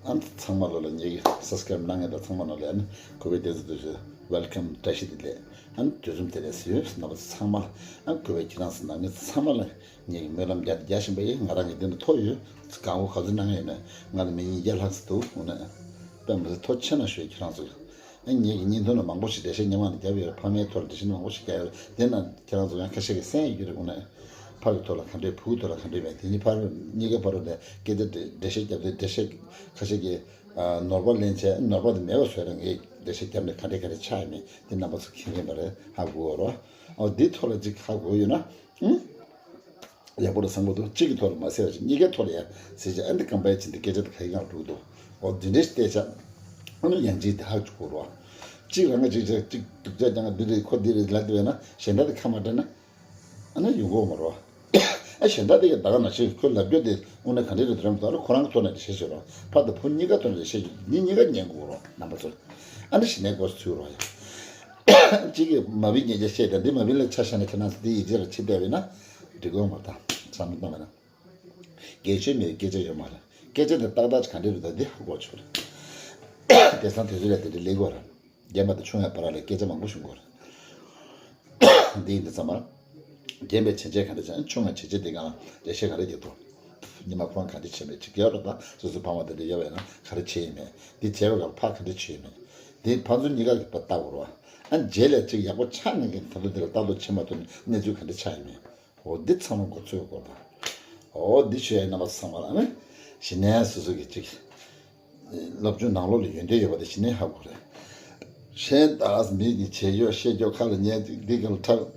ཨ་ཚང་མ་ལོ་ལ་ངེད་ཀྱི་སབ་སི་ཀ་རེབ་གནང་མཁན་དང་ཚང་མ་ལོ་ལ་ཨ་ནི་གུས་པའི་བསྟན་འཛིན་རྡོ་རྗེ་ཝེལ་ཀམ་བཀྲ་ཤིས་བདེ་ལེགས། ཨ་ནི་དུས་གསུམ་བདེ་ལེགས་ཟེར་ཡོད། རྣམ་པ་ཚོ་ཚང་མ་ལ་ཨ་གུས་པའི་ཁྱེད་རང་ཚོ་ནང་མི་ཚང་མ་ལ་ངེད་ཀྱི་སྨོན་ལམ་རྒྱ་རྒྱ་བཞིན་པ་ཡིན། ང་རང་གི་འདི་ནས་ཐོ་ཡོད། གང་བོ་ག་ཚོད་གནང་ཡོད་ན་ང་ལ་མི་ཉིས་བརྒྱ་ལྷག་ཙམ་འདུག་འོ་ན་དཔེ་མི་སྲིད་ཐོ་ཆེ་ན་ཞུ་ཡ་ཁྱེད་རང་ཚོ་ལ། ཨ་ངེད་ཀྱི་བརྙན་ཐུང་ལ་མང་པོ་ཞིག་འགྲེལ་བཤད་ཉེ་བ་ནས་བརྒྱབ་ཡོད། ཕ་མའི་ཐོག་ལ་འགྲེལ་བཤད་མང་པོ་ཞིག་བརྒྱབ་ཡོད། དེ་ན་ཁྱེད་རང་ཚོ་ཡང་ཁ་ཤས་ཀྱིས་གསན་ཡོད་ཀྱི་རེད། འོ་ན་ཕ་གི་ཐོག་ལ་ག་འདྲས་བུ་གི་ཐོག་ལ་ག་འདྲས་མེད་དེ་གཉིས་ཕར་གཉིས་ཀའི་བར་དུ་ནས་སྐད་ཆ་འགྲེལ་བཤད་བརྒྱབ་དུས་འགྲེལ་བཤད་ཁ་ཤས་ཀྱིས་ནོར་བ་ལེན་བྱས། ནོར་བ་དེ་མེད་པ་བཟོས་ན་ངས་འགྲེལ་བཤད་བརྒྱབ་ནས་ག་འདྲས་ག་འདྲས་ཆགས་ཡོད་མེད་དེ་རྣམ་པ་ཚོ་མཁྱེན་མཁྱེན་པ་རེད། ཧ་གོ་གི་རེད། འོ་འདི་ཐོག་ལ་ཅིག་ཧ་གོ་ཡོད་ན། ཡག་པོ་རེད་བསམ་གྱི་འདུག་གཅིག་གི་ཐོག་ལ་མ་ཟེར་བ་ཞིག་གཉིས་ཀའི་ཐོག་ལ་ཡང་ཟེར་བྱས། ཨ་འདི་ཀམ་པེར་བྱས་ཏེ་སྐད་ཆ་དེ་ག་ཡི་གང་འགྲོ་གི་འདུག་འོ་འདི་འདྲས་བལྟས་བྱས། ཨ་ནི་ཡང་གཅིག་དེ་ཧ་གོ་རོགས། གཅིག་རང་གིས་གཅིག་བྱས་གཅིག་སྡུག་ཅག་རྐྱང་ག་འདི་རེད་ཁོ་འདི་རེད་ལབ་བསྡད་པས་ན་གཞན་དག་དེ་ཁ་མ་བྲལ་ན་ཨ་ནི་ཡོང་གི་ཡོད་མ་རེད། ཨ་གཞན་དག་དེ་གི་ད་ག་ནང་བཞིན་ཁོས་ལབ་རྒྱུ་དེ་དངོས་གནས་ག་འདྲས་རེད་དེ་རེད་མ་གཏོགས། ཨ་ནི་ཁོ་རང་གི་ཐོག་ནས་འགྲེལ་བཤད་བྱེད་རོགས། ཕར་དང་ཚུར་གཉིས་ཀ་ཐོག་ནས་འགྲེལ་བཤད་བྱེད། གཉིས་གཉིས་ཀ་ཉན་དགོས་རོགས་རྣམ་པ་ཚོ། ཨ་ནི་གཞི་ནས་སྐོར་ཚུར་རོགས་ཡ། གཅིག་གིས་མ་བིའི་ཉེས་ཆད་བཤད་དང་འདི་མ་བིའི་ལ་ཆ་བཞག་ན་ཁྱེད་རང་ཚོ་འདི་ཡིད་ཆེས་ལ་ཆེ་བསྡད་པས་ན་འགྲིག་གི་ཡོད་མ་རེད། ད་བསམ་བློ་བཏང་བས་ན། སྒེར་གཅོད་མེད་པའི་སྐད་ཆ་ཡོད་མ་རེད། སྐད་ཆ་དེ་ཏག་ཏག་ཅིག་ག་འདྲས་རེད་ད་འདི་ཧ་གོ་ཆོག་རེད། དེང་སང་དུས་ཚོད་ལ་དེ་འདྲས་ལེགས་གོ་རེད། རྒན་པ་དང་ཆུང་བའི་བར་ལ་སྐད་ཆ་མང་པོ་ཞུ་དགོས་རེད། འདི་ཡིན་དུས་ཙམ་པ། རྒན་པས་བྱས་རྗེས་ག་འདྲ་བྱས། ཆུང་བས་བྱས་རྗེས་འདི་སྒང་ལ་འགྲེལ་བཤད་ག་རེ་རྒྱག་ཐུབ། ཉི་མ་ཁོ་རང་ག་འདྲ་བྱས་མེད་ཅིག་རྒྱག་རོགས་དང་། སོ་སོའི་ཕ་མ་དེ་འདྲ་ཡོད་པས་ན་ག་རེ་བྱས་ཡིན་མེད། འདི་བྱས་པའི་སྒང་ལ་ཕར་ག་འདྲ་བྱས་ཡིན་མེད། འདི་ཕར་ཚུར་གཉིས་ཀ་གི་བར་ལྟ་དགོས་རེད་བ། ཨ་རྗེས་ལ་ཅིག་ཡག་པོ་ཆགས་ནས་ཀྱི་ད་དུང་འདི་ལ་ལྟ་རྟོག་བྱེད་མ་ཐུབ་ན་གནས་ཚུལ་ག་འདྲ་ཆགས་ཡིན་མེད། འོ་འདི་ཚང་མ་མགོ་ཚོས་དགོས་རེད་བ། འོ་འདི་ཆོས་རྣམ་པ་ཚང་མ་ལ་ནི་གཞི་ནས་སོ་སོ་གི་ཅིག་སློབ་སྦྱོང་ནང་ལོགས་ལ་ཡོན་ཏན་ཡོད་པ་དེ་གཞི་ནས་ཧ་གོ་རེད། གཞན་དག་མི་གི་བྱེད་ཡོད་བཤད་རྒྱུ་ཁ་ལ་ཉན་འདི་ག་ལ་འཁྲབ།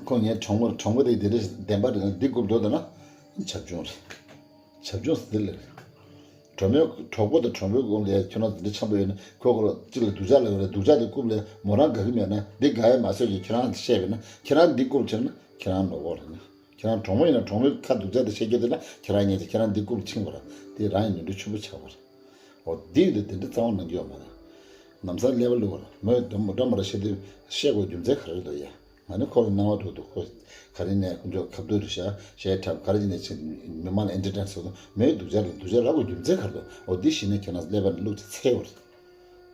ཁོ་ངའི་གྲོགས་མོ་གྲོགས་མོ་དེ་འདི་འདྲ་བདེན་པ་རེད་ན་འདི་རྐུབ་འགྲོ་འདུག་ན་བྱབ་ཆུང་རེད། བྱབ་ཆུང་འདི་ལ་རེད། གྲོགས་མོའི་གྲོགས་པོ་དང་གྲོགས་མོའི་སྒོ་ལས་ཁྱོད་རང་འདི་འདྲ་འཆམ་པོ་ཡོད་ན་ཁོ་ཁོ་ལ་གཅིག་ལ་སྡུག་ཅག་ལ་ཡོད་རེད། སྡུག་ཅག་དེ་རྐུབ་ལས་མོ་རང་དགའ་གི་མེད་ན་འདི་དགའ་ཡ་མ་བཟོས་ཀྱི་ཁྱེད་རང་བཤད་པས་ན་ཁྱེད་རང་འདི་རྐུབ་བྱས་ན་ཁྱེད་རང་ནོར་གོ་རེད་ན། ཁྱེད་རང་གྲོགས་མོ་ཡིན་ན་གྲོགས་མོའི་ཁ་སྡུག་ཅག་དེ་བཤད་རྒྱུ་དེ་ལ་ཁྱེད་རང་ཉན་ཅིག་ཁྱེད་རང་འདི་རྐུབ་ཕྱིན་པ་རེད། དེ་རང་ཡི་ནོར་འཁྲུལ་ཆེན་པོ་ཆགས་པ་རེད། འོ་འདི་ཡིན་དུས་དེ་འདྲ་རྩ་བ་ནང་རྒྱུ་ཡོད་མ་རེད། ལམ་སང་ཀླད་པ་བླུག་པ་རེད། མོས་དོན་མོ་འདྲ་མ་རེད་བཤད་དུས་བཤད་དགོས་རྒྱུ་མཚན་ག་རེ་འདུག་ཡ། ང་ནི་ཁོ་ལ་སྣང་བ་འགྲོ་འདུག་ཁོ་ག་རེ་ནས་ཁོ་ཚོ་ཁ་བསྡུར་རེ་བྱ་བྱས་འཁྲབ་ག་རེ་ནས་ཕྱིན་མི་མང་ལ་ཨེན་ཊར་ཊེན་བཟོ་འདུག་མོའི་སྡུག་ཅག་ལ་སྡུག་ཅག་ལབ་དགོས་རྒྱུ་མཚན་ག་རེ་འདུག་འོ་འདི་གཞི་ནས་ཁྱེད་རང་ཀླད་པ་ནས་བླུགས་ཏེ་འཚོལ་བ་རེད།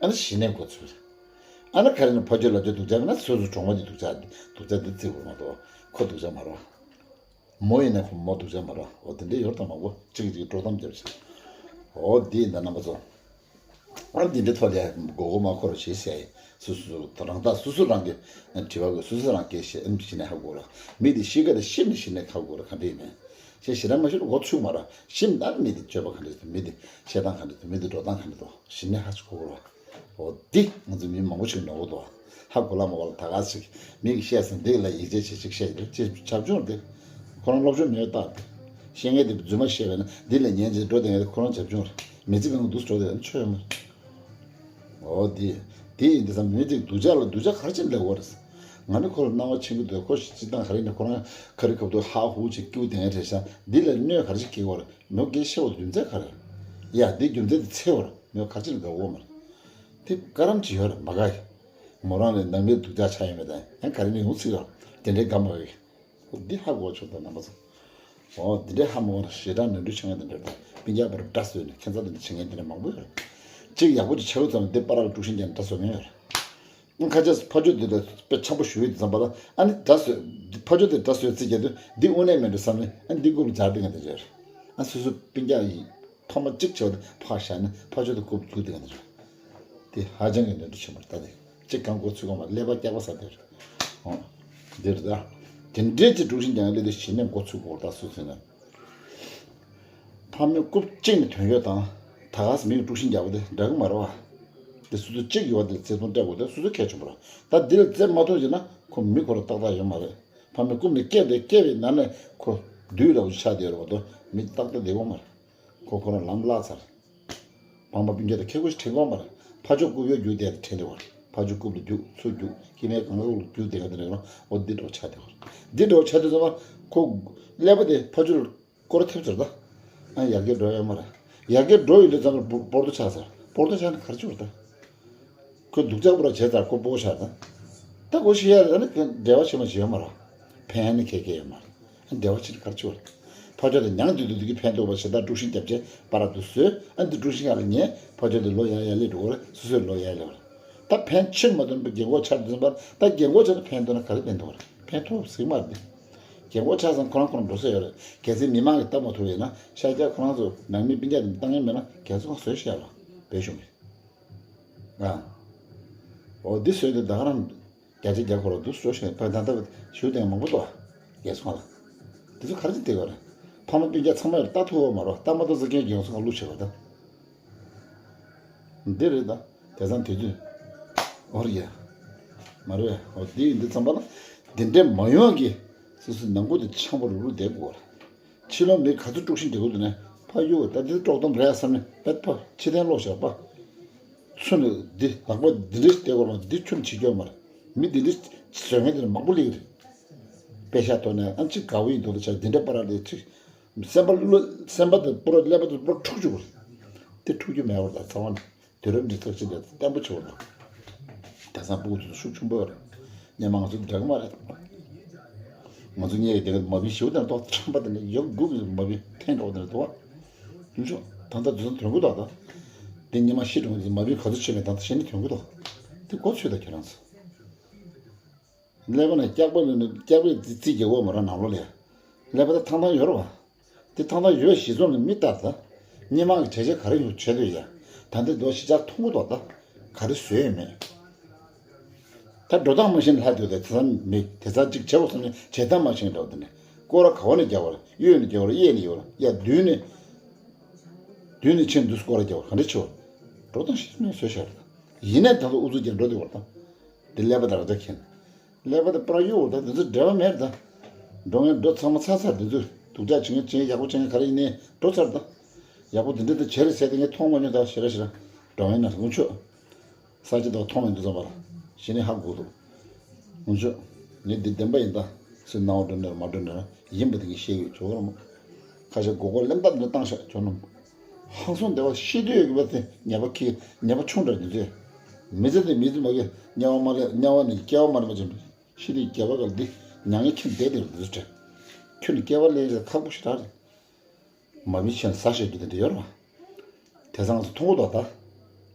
ཨ་ནི་གཞི་ནས་འགོ་ཚུགས་རེད། ཨ་ནི་ག་རེ་ནས་ཕ་ཆོས་ལབ་རྒྱུ་སྡུག་ཅག་མིན་ན་སོ་སོ་གྲོགས་མོ་དེ་སྡུག་ཅག་སྡུག་ཅག་འདི་བརྩི་དགོས་མ་གཏོགས་ཁོ་སྡུག་ཅག་མ་རེད། མོ་ཡིན་ན་ཁོ་མོ་སྡུག་ཅག་མ་རེད། འོ་དེ་འདྲའི་ཡོད་དང་མང་པོ་གཅིག་གིས་གཅིག་དཀྲོག་གཏམ་རྒྱབ་ཤིག་འོ་འདི་ཡིན་ད་རྣམ་པ་ཚོ། ཨ་འདི་འདྲའི་ཐོག་ལ་མགོ་སྐོར་མ་འཁོར་རོགས་བྱེད་ཟེར། སོ་སོ་རང་ཐག་སོ་སོ་རང་གི་དྲི་བ་གི་སོ་སོ་རང་སྐད་བཤད་ཨེམ་ཞི་ནས་ཧ་གོ་ར། མི་དེ་ཤི་ཁ་དེ་ཤི་མི་ཤི་ནས་ཧ་གོ་ར་ག་འདྲ་ཡིན་མིན། ཞེས་ཞི་ར་མ་ཤི་ར་འགོ་ཚུགས་མ་ར་ཤི་མི་ད་མི་དེ་སྤྱོད་པ་ག་འདྲ་ཡིན་མི་དེ་བཤད་སྟངས་ག་འདྲ་ཡིན་མི་དེ་འགྲོ་སྟངས་ག་འདྲ་འདུག་ཞི་ནས་ཧ་ཅིག་གོ་ར། འོ་འདི་ང་ཚོ་མི་མང་པོ་ཞིག་ནོར་གོ་འདུག་ཧ་གོ་ལ་མ་གོ་ལ་ད་ག་ཞིག་མི་གི་བཤད་ཟིན་འདི་ལ་ཡིད་ཆེས་བྱེད་ཅིག་བཤད་ཡོད་ཅེས་བྱབ་ཆུང་འདི། ཁོ་རང་སློབ་སྦྱོང་མེད་རྟགས་འདི། བཤད་མཁན་འདི་རྫུན་མ་བཤད་པས་ན་འདི་ལས་ཉན་ཅིག་འགྲོ་བསྡད་མཁན་འདི་ཁོ་རང་བྱབ་ཆུང་རེད། མི་ཚེ་གང་གི་འདུག་འགྲོ་བསྡད་ན་ཆོས་ཡོད་མ་རེད། འོ་འདི། འདི་ཡིན་འདི་ཙམ་མི་ཚེ་སྡུག་ཅག་ལ་སྡུག་ཅག་ག་རེ་བྱེད་འདྲ་བོ་རེད། ང་ནི་ཁོ་ལ་སྣང་བ་ཆེན་པོ་འདུག་ཁོ་ཞིག་སྤྱི་བཏང་ག་རེ་ནས་ཁོ་རང་ག་རེ་སྐབས་དུ་ཧ་ཧུ་ཅིག་སྐྱུག་བསྡད་མཁན་རེད་ཤག་འདི་ལས་གནོད་ག་རེ་ཞིག་སྐྱེལ་བ་རེད། མོ་སྐད་ཆ་བཤད་པ་རྒྱུ་མཚན་ག་རེ་རེད། ཡ་འདི་རྒྱུ་མཚན་འདི་འཚོལ་བ་རེད། མོ་ག་རེ་བྱེད་ལ་དགའ་བོ་མ་རེད། དེ་བཀའ་རམ་ཅིག་ཡོད་རེད་མ་དགའ་གི་མོ་རང་ལས་ནང་མིར་སྡུག་ཅག་ཆགས་ཡོད་མེད་དང་ཡང་ག་རེ་ནས་ཡོང་ཚིག་ར་དེ་འདྲའི་དགའ་མ་བའི། འོ་འདི་ཧ་གོ་ཆོག་དང་རྣམ་པ་ཚོ། འོ་འདི་འདྲའི་ཧ་མ་གོ་ན་ཞེ་དྲག་ནོར་འཁྲུལ་ཆགས་མཁན་དེ་འདྲ་དང་སྤུན་ཀྱག་བར་དགྲ་བཟོས་ནས་ཁྱད་མཚར་དེ་འདྲ་བྱེད་མཁན་དེ་འདྲ་མང་པོ་ཡོད་རེད། གཅིག་ཡག་པོ་ཅིག་ཆགས་ཡོད་ཙང་འདི་པ་ར་ལ་དཀྲུག་ཤིང་རྒྱག་ནས་དགྲ་བཟོ་མཁན་ཡོད་རེད། ཁ་ཆེ་ཕ་ཆོས་འདི་འདྲ་དཔེ་འཆམ་པོ་ཞུ་ཡོད་དུས་ཙམ་པ་ལ་ཨ་ནི་དགྲ་བཟོས་ཕ་ཆོས་དེ་དགྲ་བཟོས་རྩིས་རྒྱག་དུས་འདི་དངོས་གནས་མེད་འགྲོ་བསམ་ནས་ཨ་ནི་འདི་དགོས་པ་སྦྱར་བསྡད་མཁན་དེ་འདྲ་ཡོད་རེད། ཨ་སོ་སོ་སྤུན་ཀྱག་ཡིན། ཕ་མ་གཅིག་བྱས་པ་དེ་ཕར་བཞག་ནས་ཕ་ཆོས་དེ་རྐུབ་བླུགས་དེ་ག་ནས་རེད། དེ་ཧ་ཅང་གི་ནོར་འཁྲུལ་ཆེན་པོ་རེད་ད་དེ། གཅིག་གང་འགོ་ཚུགས་གོ་མ་ཀླད་པ་སྐྱག་པ་ཟ་དེ་རེད། ཨོ། འདི་རེད་ད། དེ་འདྲའི་ཅིག་དཀྲུག་ཤིང་རྒྱག་ཡ་སླེབས་དུས་གཞི་ནས་འགོ་ཚུགས་དགོས་རེད་ད་སུ་ཟེར་ན། ཕ་མའི་རྐུབ་གཅིག་ནས་ཐོན་ཡོད་དང་། ད་ག་སེ་མིའི་དཀྲུག་ཤིང་རྒྱག་པ་དེ་འདྲ་གི་མ་རེད་བ། དེ་སུ་ཚོད་གཅིག་ཡོད་པ་དེ་བརྩེ་དུང་སྤྲད་དགོས་དེ་སུ་ཚོད་གལ་ཆེན་པོ་རེད། ད་འདི་ལ་བརྩེ་མ་ཐུབ་ཅེ་ན་ཁོ་མི་ཁོ་རང་ཏག་ཏག་ཡོད་མ་རེད། ཕ་མའི་རྐུབ་ནས་སྐྱེས་ཏེ་སྐྱེས་པའི་ནང་ནས་ཁོ་བདུད་ལྟ་བུ་ཆགས་བསྡད་ཡོད་རེད་བ་དོ། མི་ཏག་ཏག་བསྡད་ཡོད་མ་རེད། ཁོ་ཁོ་རང་ལམ་བརླག་ཚར། བང་མ་སྤུན་ཀྱག་དང་ཁེ་ཁོ་ཞིག་དྲན་གོ་མ་རེད། ཕ་ཆོས་རྐུབ་གཡོག་རྒྱུག་བསྡད་དེ་དྲན་དེ་བ་རེད། ཕ་ཆོས་རྐུབ་ལ་རྒྱུག་ཚུར་རྒྱུག་སྐྱེ་དམན་གང་ག་རྐུབ་ལ་རྒྱུག་བསྡད་ག་དེ་རེད་རོ། འོ་འདི་འདྲ་བོ་ཆགས་དེ་བ་རེད། འདི་འདྲ་བོ་ཆགས་དུས་ཙམ་པ་ཁོ་ཀླད་པ་དེ་ཕ་ཆོས་ལ་སྐོར་ཐེབས་ཚར་ད། ཨ་ཡར་རྒྱས་འགྲོ་ཡོད་མ་རེད། ཡར་རྒྱས་འགྲོ་ཡོད་དུས་ཙམ་པ་སྦོ་སྦོར་དོ་ཆགས་ཚར། སྦོར་དོ་ཆགས་ནས་ག་རེ་བྱེད་བ་རེད་ད། ཁོས་སྡུག་ཅག་པོ་ར་བྱས་ཚར་ཁོ་སྤོ་བོ་ཆགས་ད། ད་ཁོ་ཤི་ཡ་རེད་ད་ནི་ཁོས་འབྲེལ་བ་བྱེད་མ་བྱེད་ཡོད་མ་རེད། ཕན་ནི་ཁེ་ཁེ་ཡོད་མ་རེད། འབྲེལ་བ་བྱེད་ནི་ག་རེ་བྱེད་པ་རེད། ཕ་ཆོས་དེ་མྱང་དུས་དུས་དུས་ཀྱི་ཕན་ཐོགས་པ་ཞེ་དྲག་དཀྲུག་ཤིང་རྒྱབ་བྱས་པ་ར་དུ་བཟོས་ཨ་འདི་དཀྲུག་ཤིང་ཡར་ལ་ཉན་ཕ་ཆོས་དེ་ལོ་ཡར་ཡར་སླེབས་འགྲོ་གི་རེད་སོ་སོའི་ལོ་ཡར་སླེབས་པ་རེད། ད་ཕན་ཆེར་མ་ཐོན་པའི་རྒན་གོག་ཆགས་དུས་ཙམ་པར་ད་རྒན་གོག་ཆགས་ན་ཕན་ཐོགས་ན་ག་རེ་ཕན་ཐོགས་པ་རེད་ཕན་ཐོགས་ཟིག་མ་རེད། རྒན་གོག་ཆགས་སང་ཁོ་རང་ཁོ་རང་འགྲོ་ས་ཡོད་རེད། གལ་སྲིད་མི་མང་གིས་བལྟ་མ་ཐུབ་ཡོད་ན་ཤར་རྒྱག་ཁོ་རང་ཚོ་ནང་མི་སྤུན་ཀྱག་དེ་བཏང་ཡོད་མེད་ན་རྒན་ཚོ་ཁོང་བཟོས་ཤག་ལ་བེད་ཤོག་གི་ཨ། འོ་འདི་བཟོས་ཏེ་ད་ག་རང་རྒྱ་ཆེ་རྒྱ་ཁོ་ར་འདུག་སོ་ཞེས་ད་ད་ལྟ་ཞུ་དེ་མང་པོ་འདུག་རྒན་ཚོ་ལ། འདི་ཚོ་ག་རེ་བྱེད་དེ་ག་རེ། ཕ་མ་སྤུན་ཀྱག་ཚང་མ་ཡོད་ལྟ་ཐུབ་བ་མ་རོ་ལྟ་མ་ཐུབ་ཟེར་མཁན་རྒན་ཚོ་ང་བླུག་བྱེད་པ་ད། འདི་རེད་ད། དེ་ཙང་དེ་དུས། འོ་རེད་ཡ། མ་རེད་འོ་འདི་འདི་ཙམ་པ་ལ། འདི་འདྲའི་མ་ཡོང་གི་སོ་སོའི་ནང་ཁུལ་དུ་འཆམ་པོ་རུ་རུ་བསྡད་དགོས་རེད། ཕྱི་ལོགས་མི་ག་ཚོད་དཀྲུག་ཤིང་རྒྱག་གི་འདུག་ནས་ཕ་གཡུག་ད་འདི་དཀྲོག་གཏམ་རེད་བསམ་ནས་པད་ཕ་ཕྱི་ཐེན་ལོག་བཞག་པ། ཚུར་ནས་འདི་ལག་པ་འདི་འདྲ་ཞིག་བསྡད་དགོས་མ་རེད་འདི་ཁྱོད་ནས་བྱེད་རྒྱུ་མ་རེད། མི་འདི་འདྲ་བཟོ་མཁན་དེ་ནས་མང་པོ་སླེབས་ཀྱི་རེད། པད་ཤག་ཐོག་ནས་ཨ་ཅིག་དགའ་བོ་ཡིན་མདོག་ལ་ཆགས་འདི་འདྲ་པ་ར་ལས་ཅིག་སེམས་པ་བློ་སེམས་པ་དང་པུ་ར་ཀླད་པ་དང་པུ་ར་འཁྲུག་བཅུག་གི་རེད། དེ་འཁྲུག་རྒྱུ་མེད་པར་ད་ཚང་མ་ནས། དུས་རབས་འདི་ཚོ་ཅི་འདྲ་བརྟན་པོ་ཆེ་བ་དང་། དེང་སང་སྤུ་གུ་དེ་ཚོ་ཤུགས་ཆུང་པོ་རེད། སྔོན་མ་ང་ཚོ་འདྲ་གི་མ་རེད། ང་ཚོ་གཉིས་ཀྱི་དེ་ག་མ་བི་ཞིག་དེ་ལྟོགས་ཁྲམ་པ་དེ་ནས་ཡོད་དགུ་གི་མ་བི་འཐེན་འགྲོ་དེ་ལྟོགས། ཡིན་ཆོག་ད་ལྟ་དུས་ཚོད་ཐོན་གི་འདུག་ད། དེ་ཉི་མ་ཤི་འགྲོ་གི་མ་བི་ག་ཚོད་ཆེ་མེད་ད་ལྟ་ཤི་ནི་ཐོན་གི་འདུག་དེ་གོ་ཚོད་ད་ཁྱེད་རང་ཚོ། ཀླད་པ་ནས་སྐྱག་པ་ལ་ནི་སྐྱག་པའི་རྩིས་རྒྱག་གོ་མ་ར་ནང་ལོགས་ལ་ཡ། ཀླད་པ་ད་ཐང་ཐང་ཡོད་རེད་བ། དེ་ཐང་ཐང་ཡོད་ཞེས་ཚོགས་ནས་མི་ལྟར་ད། སྔོན་མ་གི་བྱས་རྗེས་ག་རེ་ཡོད་བྱས་འདུག་ཡ། ད་ལྟ་འདུག་ཤི་ཆགས་ཐུང་གུ་ཐོག་ད། ག་རེ་བཟོས་ཡོད་མེད། ད་འགྲོ་སྟངས་མ་ཤེས་ན་ལྷ་འདུག་ད་དེ་ཚང་མི་དེ་ཚང་གཅིག་བྱེད་དགོས་བསམ་ནས་བྱེད་སྟངས་མ་ཤེས་འདྲ་བ་དེ་ནས་སྐོར་ར་ག་བ་ནས་རྒྱག་བར་གཡོན་ནས་རྒྱག་བར་གཡས་ནས་རྒྱག་བར་ཡ་མདུན་ནས་མདུན་ནས་ཕྱིན་འདུག་སྐོར་ར་རྒྱག་བར་ག་འདྲ་བྱེད་བར་འགྲོ་སྟངས་ཤེས་མེད་བཟོས་ཤག་རེད། ཡིན་ནའི་ད་དུང་ཨུ་ཚུགས་ཀྱིས་འགྲོ་བསྡད་པ་རེད་ད། འདི་ཀླད་པ་དང་ར་ཅག་མཁན། ཀླད་པ་དེ་པར་གཡུག་འོ་ད་འདི་ཚོ་འབྲེལ་བ་མེད་རེད་ད། འགྲོ་མཁན་འགྲོ་ཚང་མ་ཚར་ཚར་འདི་ཚོས་སྡུག་ཅག་བྱེད་མཁན་བྱེད་མཁན་ཡག་པོ་བྱེད་མཁན་ག་རེ་ཡིན་ནའི་འགྲོ་ཚར་ད། ཡག་པོ་འདི་འདྲ་དེ་བྱེད་རེད་ཟེར་དེ་ངས་མཐོང་མ་མྱོང་ད་ཞེ་ར་ཞེ་ར། འགྲོ་མཁན་ན་དཀོན་མཆོག་ས་ཆ་དང་མཐོང་མེད་འདུག་བསམ་པ་ལ། གཞི་ནས་ཧ་གོ་འདུག་དཀོན་མཆོག་ངས་འདི་བདེན་པ་ཡིན་ད། སུས་སྣང་བ་འགྲོ་ནས་མ་འགྲོ་ནས་ཡིན་པ་དེ་ངས་ཤེས་ཡོད་ཇོ་བོ་ར་མོ། ཁ་ཤས་མགོ་སྐོར་གླེན་པ་འདི་བཏང་ཤག་ཇོ་ནམ། ཧང་སང་བདེ་བ་ཤེས་འདོད་ཡོད་པ་དེ་ཉེས་པ་ཁྱི་ཉེས་པ་ཆུང་དྲགས་འདི་ཚོས། མི་ཚེ་འདི་མི་ཚེ་མ་གི་དམྱལ་བ་མ་ལས་དམྱལ་བ་ནས་སྐྱེ་བ་མ་རེད་མ་བྱུང་། ཤི་དུས་སྐྱེ་བ་ག་ལ་འདི་མྱ་ངན་ཁྱིམ་བསྡད་དེ་རུ་འདི་ཚོ་དྲན། ཁྱོད་ནི་སྐྱེ་བ་ལེན་ཡས་ཁག་པོ་ཞིག་རག་རེད། མ་བི་ཆེན་ཟ་བཤད་རྒྱུ་དེ་འདྲ་ཡོད་རེད་བ། དེང་སང་ང་ཚོ་མཐོང་གི་འདུག་ད།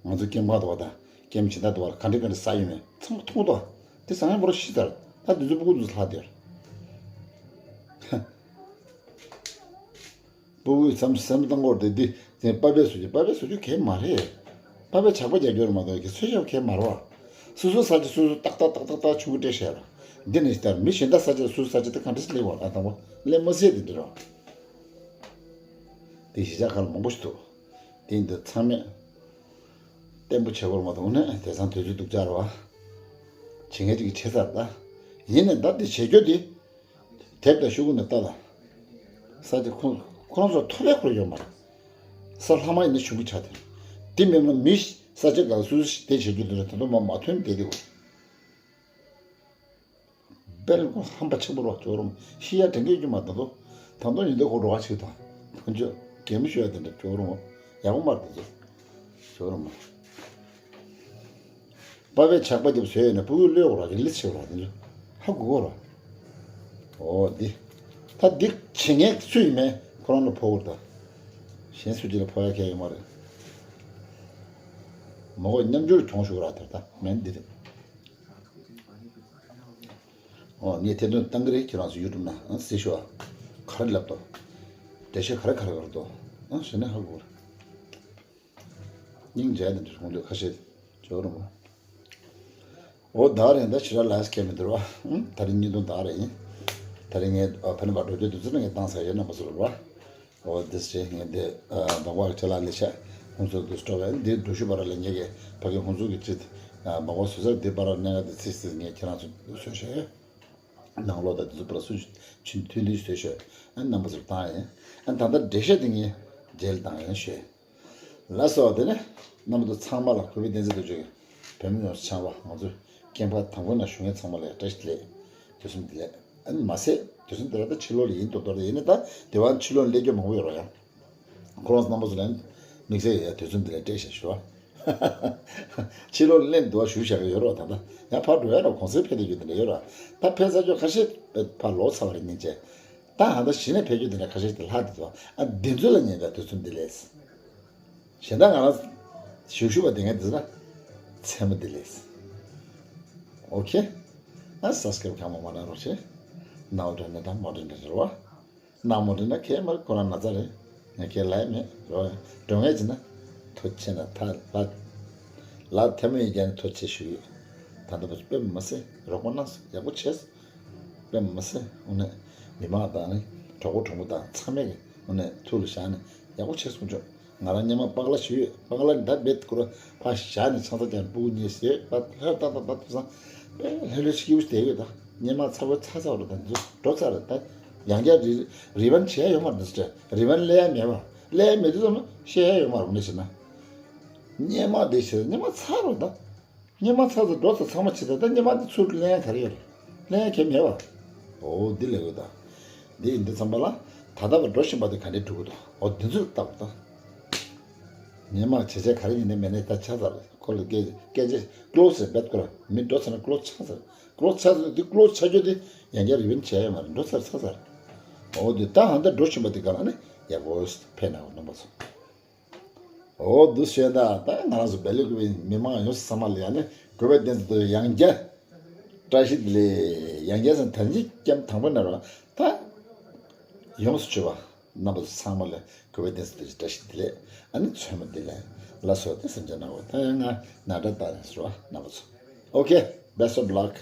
ང་ཚོ་སྐྱེམས་ཁང་དུ་བ་དང་སྐྱེམས་སྦྱིན་བདག་དུ་བ་ལ་ག་འདྲ་ག་འདྲ་ཟ་ཡོད་མེད་ཚང་མ་མཐོང་གི་འདུག་དེ་ཟ་མཁན་པོ་ར་ཤི་ཚར་ད་འདི་ཚོ་སྤུ་གུ་འདི་ཚོ་ལྷག་བསྡད་ཡོད་རེད། སྤུ་གུའི་མཚམས་སེམས་བཏང་སྐོར་དེ་འདི་དེ་པ་ཕས་བཟོ་རྒྱུ་པ་ཕས་བཟོ་རྒྱུ་གལ་མ་རེད། པ་ཕས་ཇག་པ་རྒྱག་རྒྱུ་རེད་མ་གཏོགས་ཀྱི་ཚོད་ཤེས་གལ་མ་རེད་བ། སོ་སོའི་ས་ཆ་སོ་སོས་ཏག་ཏག་ཏག་ཏག་ཏག་ཆུང་གི་སྤྲད་བཞག་ར། འདི་ནས་ལྟར་མི་གཞན་དག་ས་ཆ་སོ་སོའི་ས་ཆ་དེ་གང་འདྲ་ཞིག་ལེགས་བ་ཨ་དང་པོ་ལེན་མ་སྲིད་དེ་འདྲ་ར། དེ་གཞིས་ཆགས་ཁག་ལ་མང་པོ་ཞིག་འདུག་དེ་འདི་ཚང་མས་བརྟན་པོ་བྱེད་དགོས་མ་གཏོགས་ནས་དེང་སང་དུས་ཚོད་སྡུག་ཅག་རེད་བ། བྱེད་མཁན་ཅིག་གིས་བྱེད་ཚར་ད། ཡིན་ནའི་ད་དེ་བྱེད་རྒྱུ་དེ། དེབ་དང་ཤོག་གུ་ནས་ལྟ་དང་། ས་ཆ་ཁོ་ཁོ་རང་ཚོར་ཐོབ་པའི་ཁོར་ཡོད་མ་རེད། ས་ལྷག་མ་ཡིན་ན་ཆུང་གི་ཆགས་དེ། དེ་མིན་ན་མི་ས་ཆ་གང་སུ་སུ་དེ་བྱེད་རྒྱུ་དེ་ལ་ད་དུང་མ་མ་ཐོན་བསྡད་དེ། དཔེ་ལ་ཁོ་ཧམ་པ་ཆེན་པོ་རོགས་ཇོ་རུམ་ཤི་ཡ་དྲན་གི་རྒྱུ་མ་ད་དུང་ད་དུང་ཡིན་དེ་ཁོ་འགྲོ་བ་ཞིག་དང་ཁོ་ཚོ་གད་མོ་ཤོར་ཡ་དེ་འདྲ་ཇོ་རུམ་ཡག་པོ་མ་རེད་དེ་ཚོ་ཇོ་རུམ། པ་ཕས་ཇག་པ་རྒྱབ་བཟོས་ཡོད་ན་སྤུ་གུས་གློད་དགོས་ར་རིག་ལེ་ཆེ་བ་ར་དེ་ཚོ་ཧ་གོ་གོ་ར། འོ་འདི། ད་འདི་བྱེད་མཁན་སུ་ཡིན་མིན་ཁོ་རང་ལ་ཕོག་གོ་ར་ད། གཞན་སུ་གཅིག་ལ་ཕོག་ཡ་གང་ཡོད་མ་རེད། མ་གོ་མཉམ་སྦྱོར་གྱོང་ཞུ་གོ་ར་ད་ད་མིན་འདི་རེད། འོ་ངས་ཐེར་འདོན་བཏང་གི་རེད་ཁྱེད་རང་ཚོ་ཡུ་ཊུབ་ནང་ཨ་གཟིགས་ཤོག་ཨ། ག་རེ་ལབ་དོ། འགྲེལ་བཤད་ག་རེ་ག་རེ་ག་རེ་འདུག་ཨ་ཞེ་ན་ཧ་གོ་ར། སྙིང་རྗེ་ནི་འདིར་ཧུང་ལོས་ཁ་ཤས་ཇོ་རུ་མོ། འོ་ད་རེད་ད་ཕྱི་ར་ལ་སྐད་མི་འདུར་བ། ད་རིང་ཉིན་དུང་ད་རེད་ཡིན། ད་རིང་ངས་ཕ་ནི་བ་འགྲོ་དུས་དུས་ཚོད་ངས་བཏང་ས་ཡོད་ན་མ་སུ་རུ་བ། འོ་འདི་སྲས་ངས་འདི་འདང་བ་ཁྲེ་ལ་ལི་ཤ་ཧུང་སུ་དུ་སྤྲོ་བས་འདི་འགྲོ་ཤུ་བ་ར་ལ་ངས་ཀྱི་ཕ་གི་ཧུང་སུ་གི་ཁྲིད། འདང་བ་སུ་ཟར་འདི་བ་ར་གནས་ང་འདི་ཚིག་སྲིད་ངས་ཁྱེད་རང་ཚོ་སོས་ཤ་ཡོད། ནང་ལོགས་དང་དེ་ཚོ་པར་སུ་ཆུན་མཐུན་ལུས་བཟོས་ཤོད། ཨ་རྣམ་པ་ཚོར་བཏང་ཡིན། ཨ་ད་ལྟ་འགྲེལ་བཤད་དེ་ངས་རྗེས་ལ་བཏང་ཡིན་ཤོད། ལགས་སོ་དེ་ནས་རྣམ་པ་ཚོ་ཚང་མ་ལ་གུས་པའི་བསྟན་འཛིན་རྡོ་རྗེ་གི་བོད་མི་ཡོངས་སུ་ཚང་བ་ང་ཚོའི་སྐྱེས་པ་དང་པོ་ན་བཞུགས་མཁན་ཚང་མ་ལ་བཀྲ་ཤིས་བདེ་ལེགས། དུས་གསུམ་བདེ་ལེགས། ཨ་ནི་མ་ཟད་དུས་གསུམ་བདེ་ལེགས་ད་ཕྱི་ལོགས་ལ་ཡིན་མདོག་མདོག་རེད་ཡིན་ནི་ད་དེ་བ་ཕྱི་ལོགས་ལ་སླེབས་རྒྱུ་མང་པོ་ཡོད་རོགས་ཡང་། ཁོ་རང་ཚོ་རྣམ་པ་ཚོ་ལ་དམིགས་བསལ་ཡ་དུས་གསུམ་འདི་ལ་སྤྲད་ཤག་ཞུ་བ། ཕྱི་ལོགས་ལ་གླེང་འདུག་བ་ཞུ་བཞག་གི་ཡོད་རོགས་ད་ལྟ་ཡང་ཕར་འགྲོ་ཡ་རོགས་གོང་སེ་ཕེབས་དེ་ཡོད་དེ་འདྲ་ཡོད་རོགས་ད་ཕེབས་ཚར་ཆོག་ཁ་ཤས་ཕར་ལོག་ཚར་བ་རེད་སྙིང་རྗེ། ད་ཧ་ད་གཞི་ནས་ཕེབས་རྒྱུ་དེ་འདྲ་ཁ་ཤས་དེ་ལྷག་དེ་ཚོ་ཨ་འདི་ཚོ་ལ་ཉན་ད་དུས་གསུམ་བདེ་ལེགས། གཞན་དག་ང་རང་ཞུ་ཞུ་བ་དེ་ངས་དེ་ཚོ་ལ་མཚན་མོ་བདེ་ལེགས། ཨོ་ཁེ། ཨ་སབ་སི་ཀེ་རབ་གང་མང་མང་གནང་རོགས་བྱེད། ནའོ་དྲན་ན་དང་མོ་དྲན་ན་རེད་བ། ནང་མོ་དེ་ན་ཁྱེད་མར་ཁོ་རང་ན་ཚ་རེད། ང་ཁྱེད་ལ་ཡ་མེད་རོ། འགྲོ་ངེས་ཀྱི་ན། ཐོ་ཆེ་ན་ཐ་ལ། ལ་ཐེ་མོ་ཡི་རྒྱ་ནི་ཐོ་ཆེ་ཞུ་ཡོད། ད་ལྟ་བར་དཔེ་མི་སྲིད་རོགས་པ་གནང་སོང་ཡག་པོ་བྱས་སོང་། དཔེ་མི་སྲིད་དངོས་གནས། མི་མང་དང་ནི་གྲོགས་པོ་གྲོགས་མོ་དང་ཚང་མས་ཀྱི་དངོས་གནས་ཐུགས་ལ་བཞག་ནས་ཡག་པོ་བྱས་སོང་ཆོག་ང་རང་སྔོན་མ་པག་ལ་ཞུ་ཡོད། པག་ལ་ནི་ད་རྦད་ཁོ་ར་ཕར་བཞག་ནས་ཆང་ས་ཀྱང་སྤུ་གུ་གཉིས་བཟས་པ་ལྷོད་ཏག་ཏག་ད་ཐུབ་སང་དཔེ་ལྷོད་ལྷོད་སྐྱིད་པོ་བསྡད་ཡོད་ད། སྔོན་མ་ཚ་བོ་ཚ་ཚ་བ་རེད་ད་འདི་ཚོ་འགྲོ་ཚར་རེད་ད། ཡང་བསྐྱར་རི་རི་ཝན་བྱས་ཡོད་མ་རེད་འདི་ཚོ་རི་ཝན་ལས་ཡ་མེད་པ་ལས་ཡ་མེད་དུས་ཙམ་ན་བཤད་ཡ་ཡོད་མ་རེད་ངས་བྱས་ན། སྔོན་མ་འདི་བྱས་སྔོན་མ་ཚར་རོ་ད། སྔོན་མ་ཚར་ཚར་འགྲོ་ཚར་ཚང་མ་བྱས་ད་ད་སྔོན་མ་འདི་ཚུར་ལེན་ཡ་ག་རེ་ཡོད་རེད། ལེན་ཡ་གལ་མེད་པ། འོ་འདི་ལས་འོས་ད། འདི་ཡིན་འདི་ཚང་པ་ལ་ད་ལྟ་བ་འགྲོ་བཞིན་པ་འདི་ག་འདྲས་འགྲོ་གི་འདུག་འོ་འདི་ཚོས་ལྟ་བ་ད། སྔོན་མ་བྱས་བྱས་ག་རེ་ཡིན་ནའི་མེད་ནའི་ད་ཆ་ཚར་ཁོ་ལ་སྐད་སྐད་ཆ་ཀློ་ཟེར་བེད་ཁོ་ལ་མི་འགྲོ་ཚར་ན་ཀློ་ཆགས་ཚར། ཀློ་ཆགས་ཚར་འདི་ཀློ་ཆགས་རྒྱུ་འདི་ཡང་བསྐྱར་རི་ཝན་བྱས་ཡོད་མ་རེད་འགྲོ་ཚར་ཚར་ཚར། འོ་འདི་ད་ཧ་ད་འགྲོ་བཞིན་པ་འདི་ག་ལ་ནི་ཡག་པོ་ཕན་ན་འོ་རྣམ་པ་ཚོ། འོ་འདུག་ཤོད་ད་ད་ང་རང་ཚོ་སྦེལ་ཀོབ་མི་མང་ཡོངས་སུ་ཚང་མ་ལ་ཡང་ནི་གུས་པ་བསྟན་འཛིན་དུ་ཡང་བསྐྱར་བཀྲ་ཤིས་བདེ་ལེགས་ཡང་བསྐྱར་ཟེར་ད་ཅི་ཀྱང་དང་པོ་ནས་རོ་ད་ཡོངས་སུ་གྱུར་པ་རྣམ་པ་ཚོ་ཚང་མ་ལ་གུས་པ་བསྟན་འཛིན་དུ་བཀྲ་ཤིས་བདེ་ལེགས། ཨ་ནི་མཚན་མོ་བདེ་ལེགས་ལ་སོགས་ཏེ་སེམས་ཅན་སྣང་བ་ད་ཡང་ང་ན་འདྲ་ལྟ་རན་ཟེར་བ་རྣམ་པ་ཚོ། Okay, best of luck.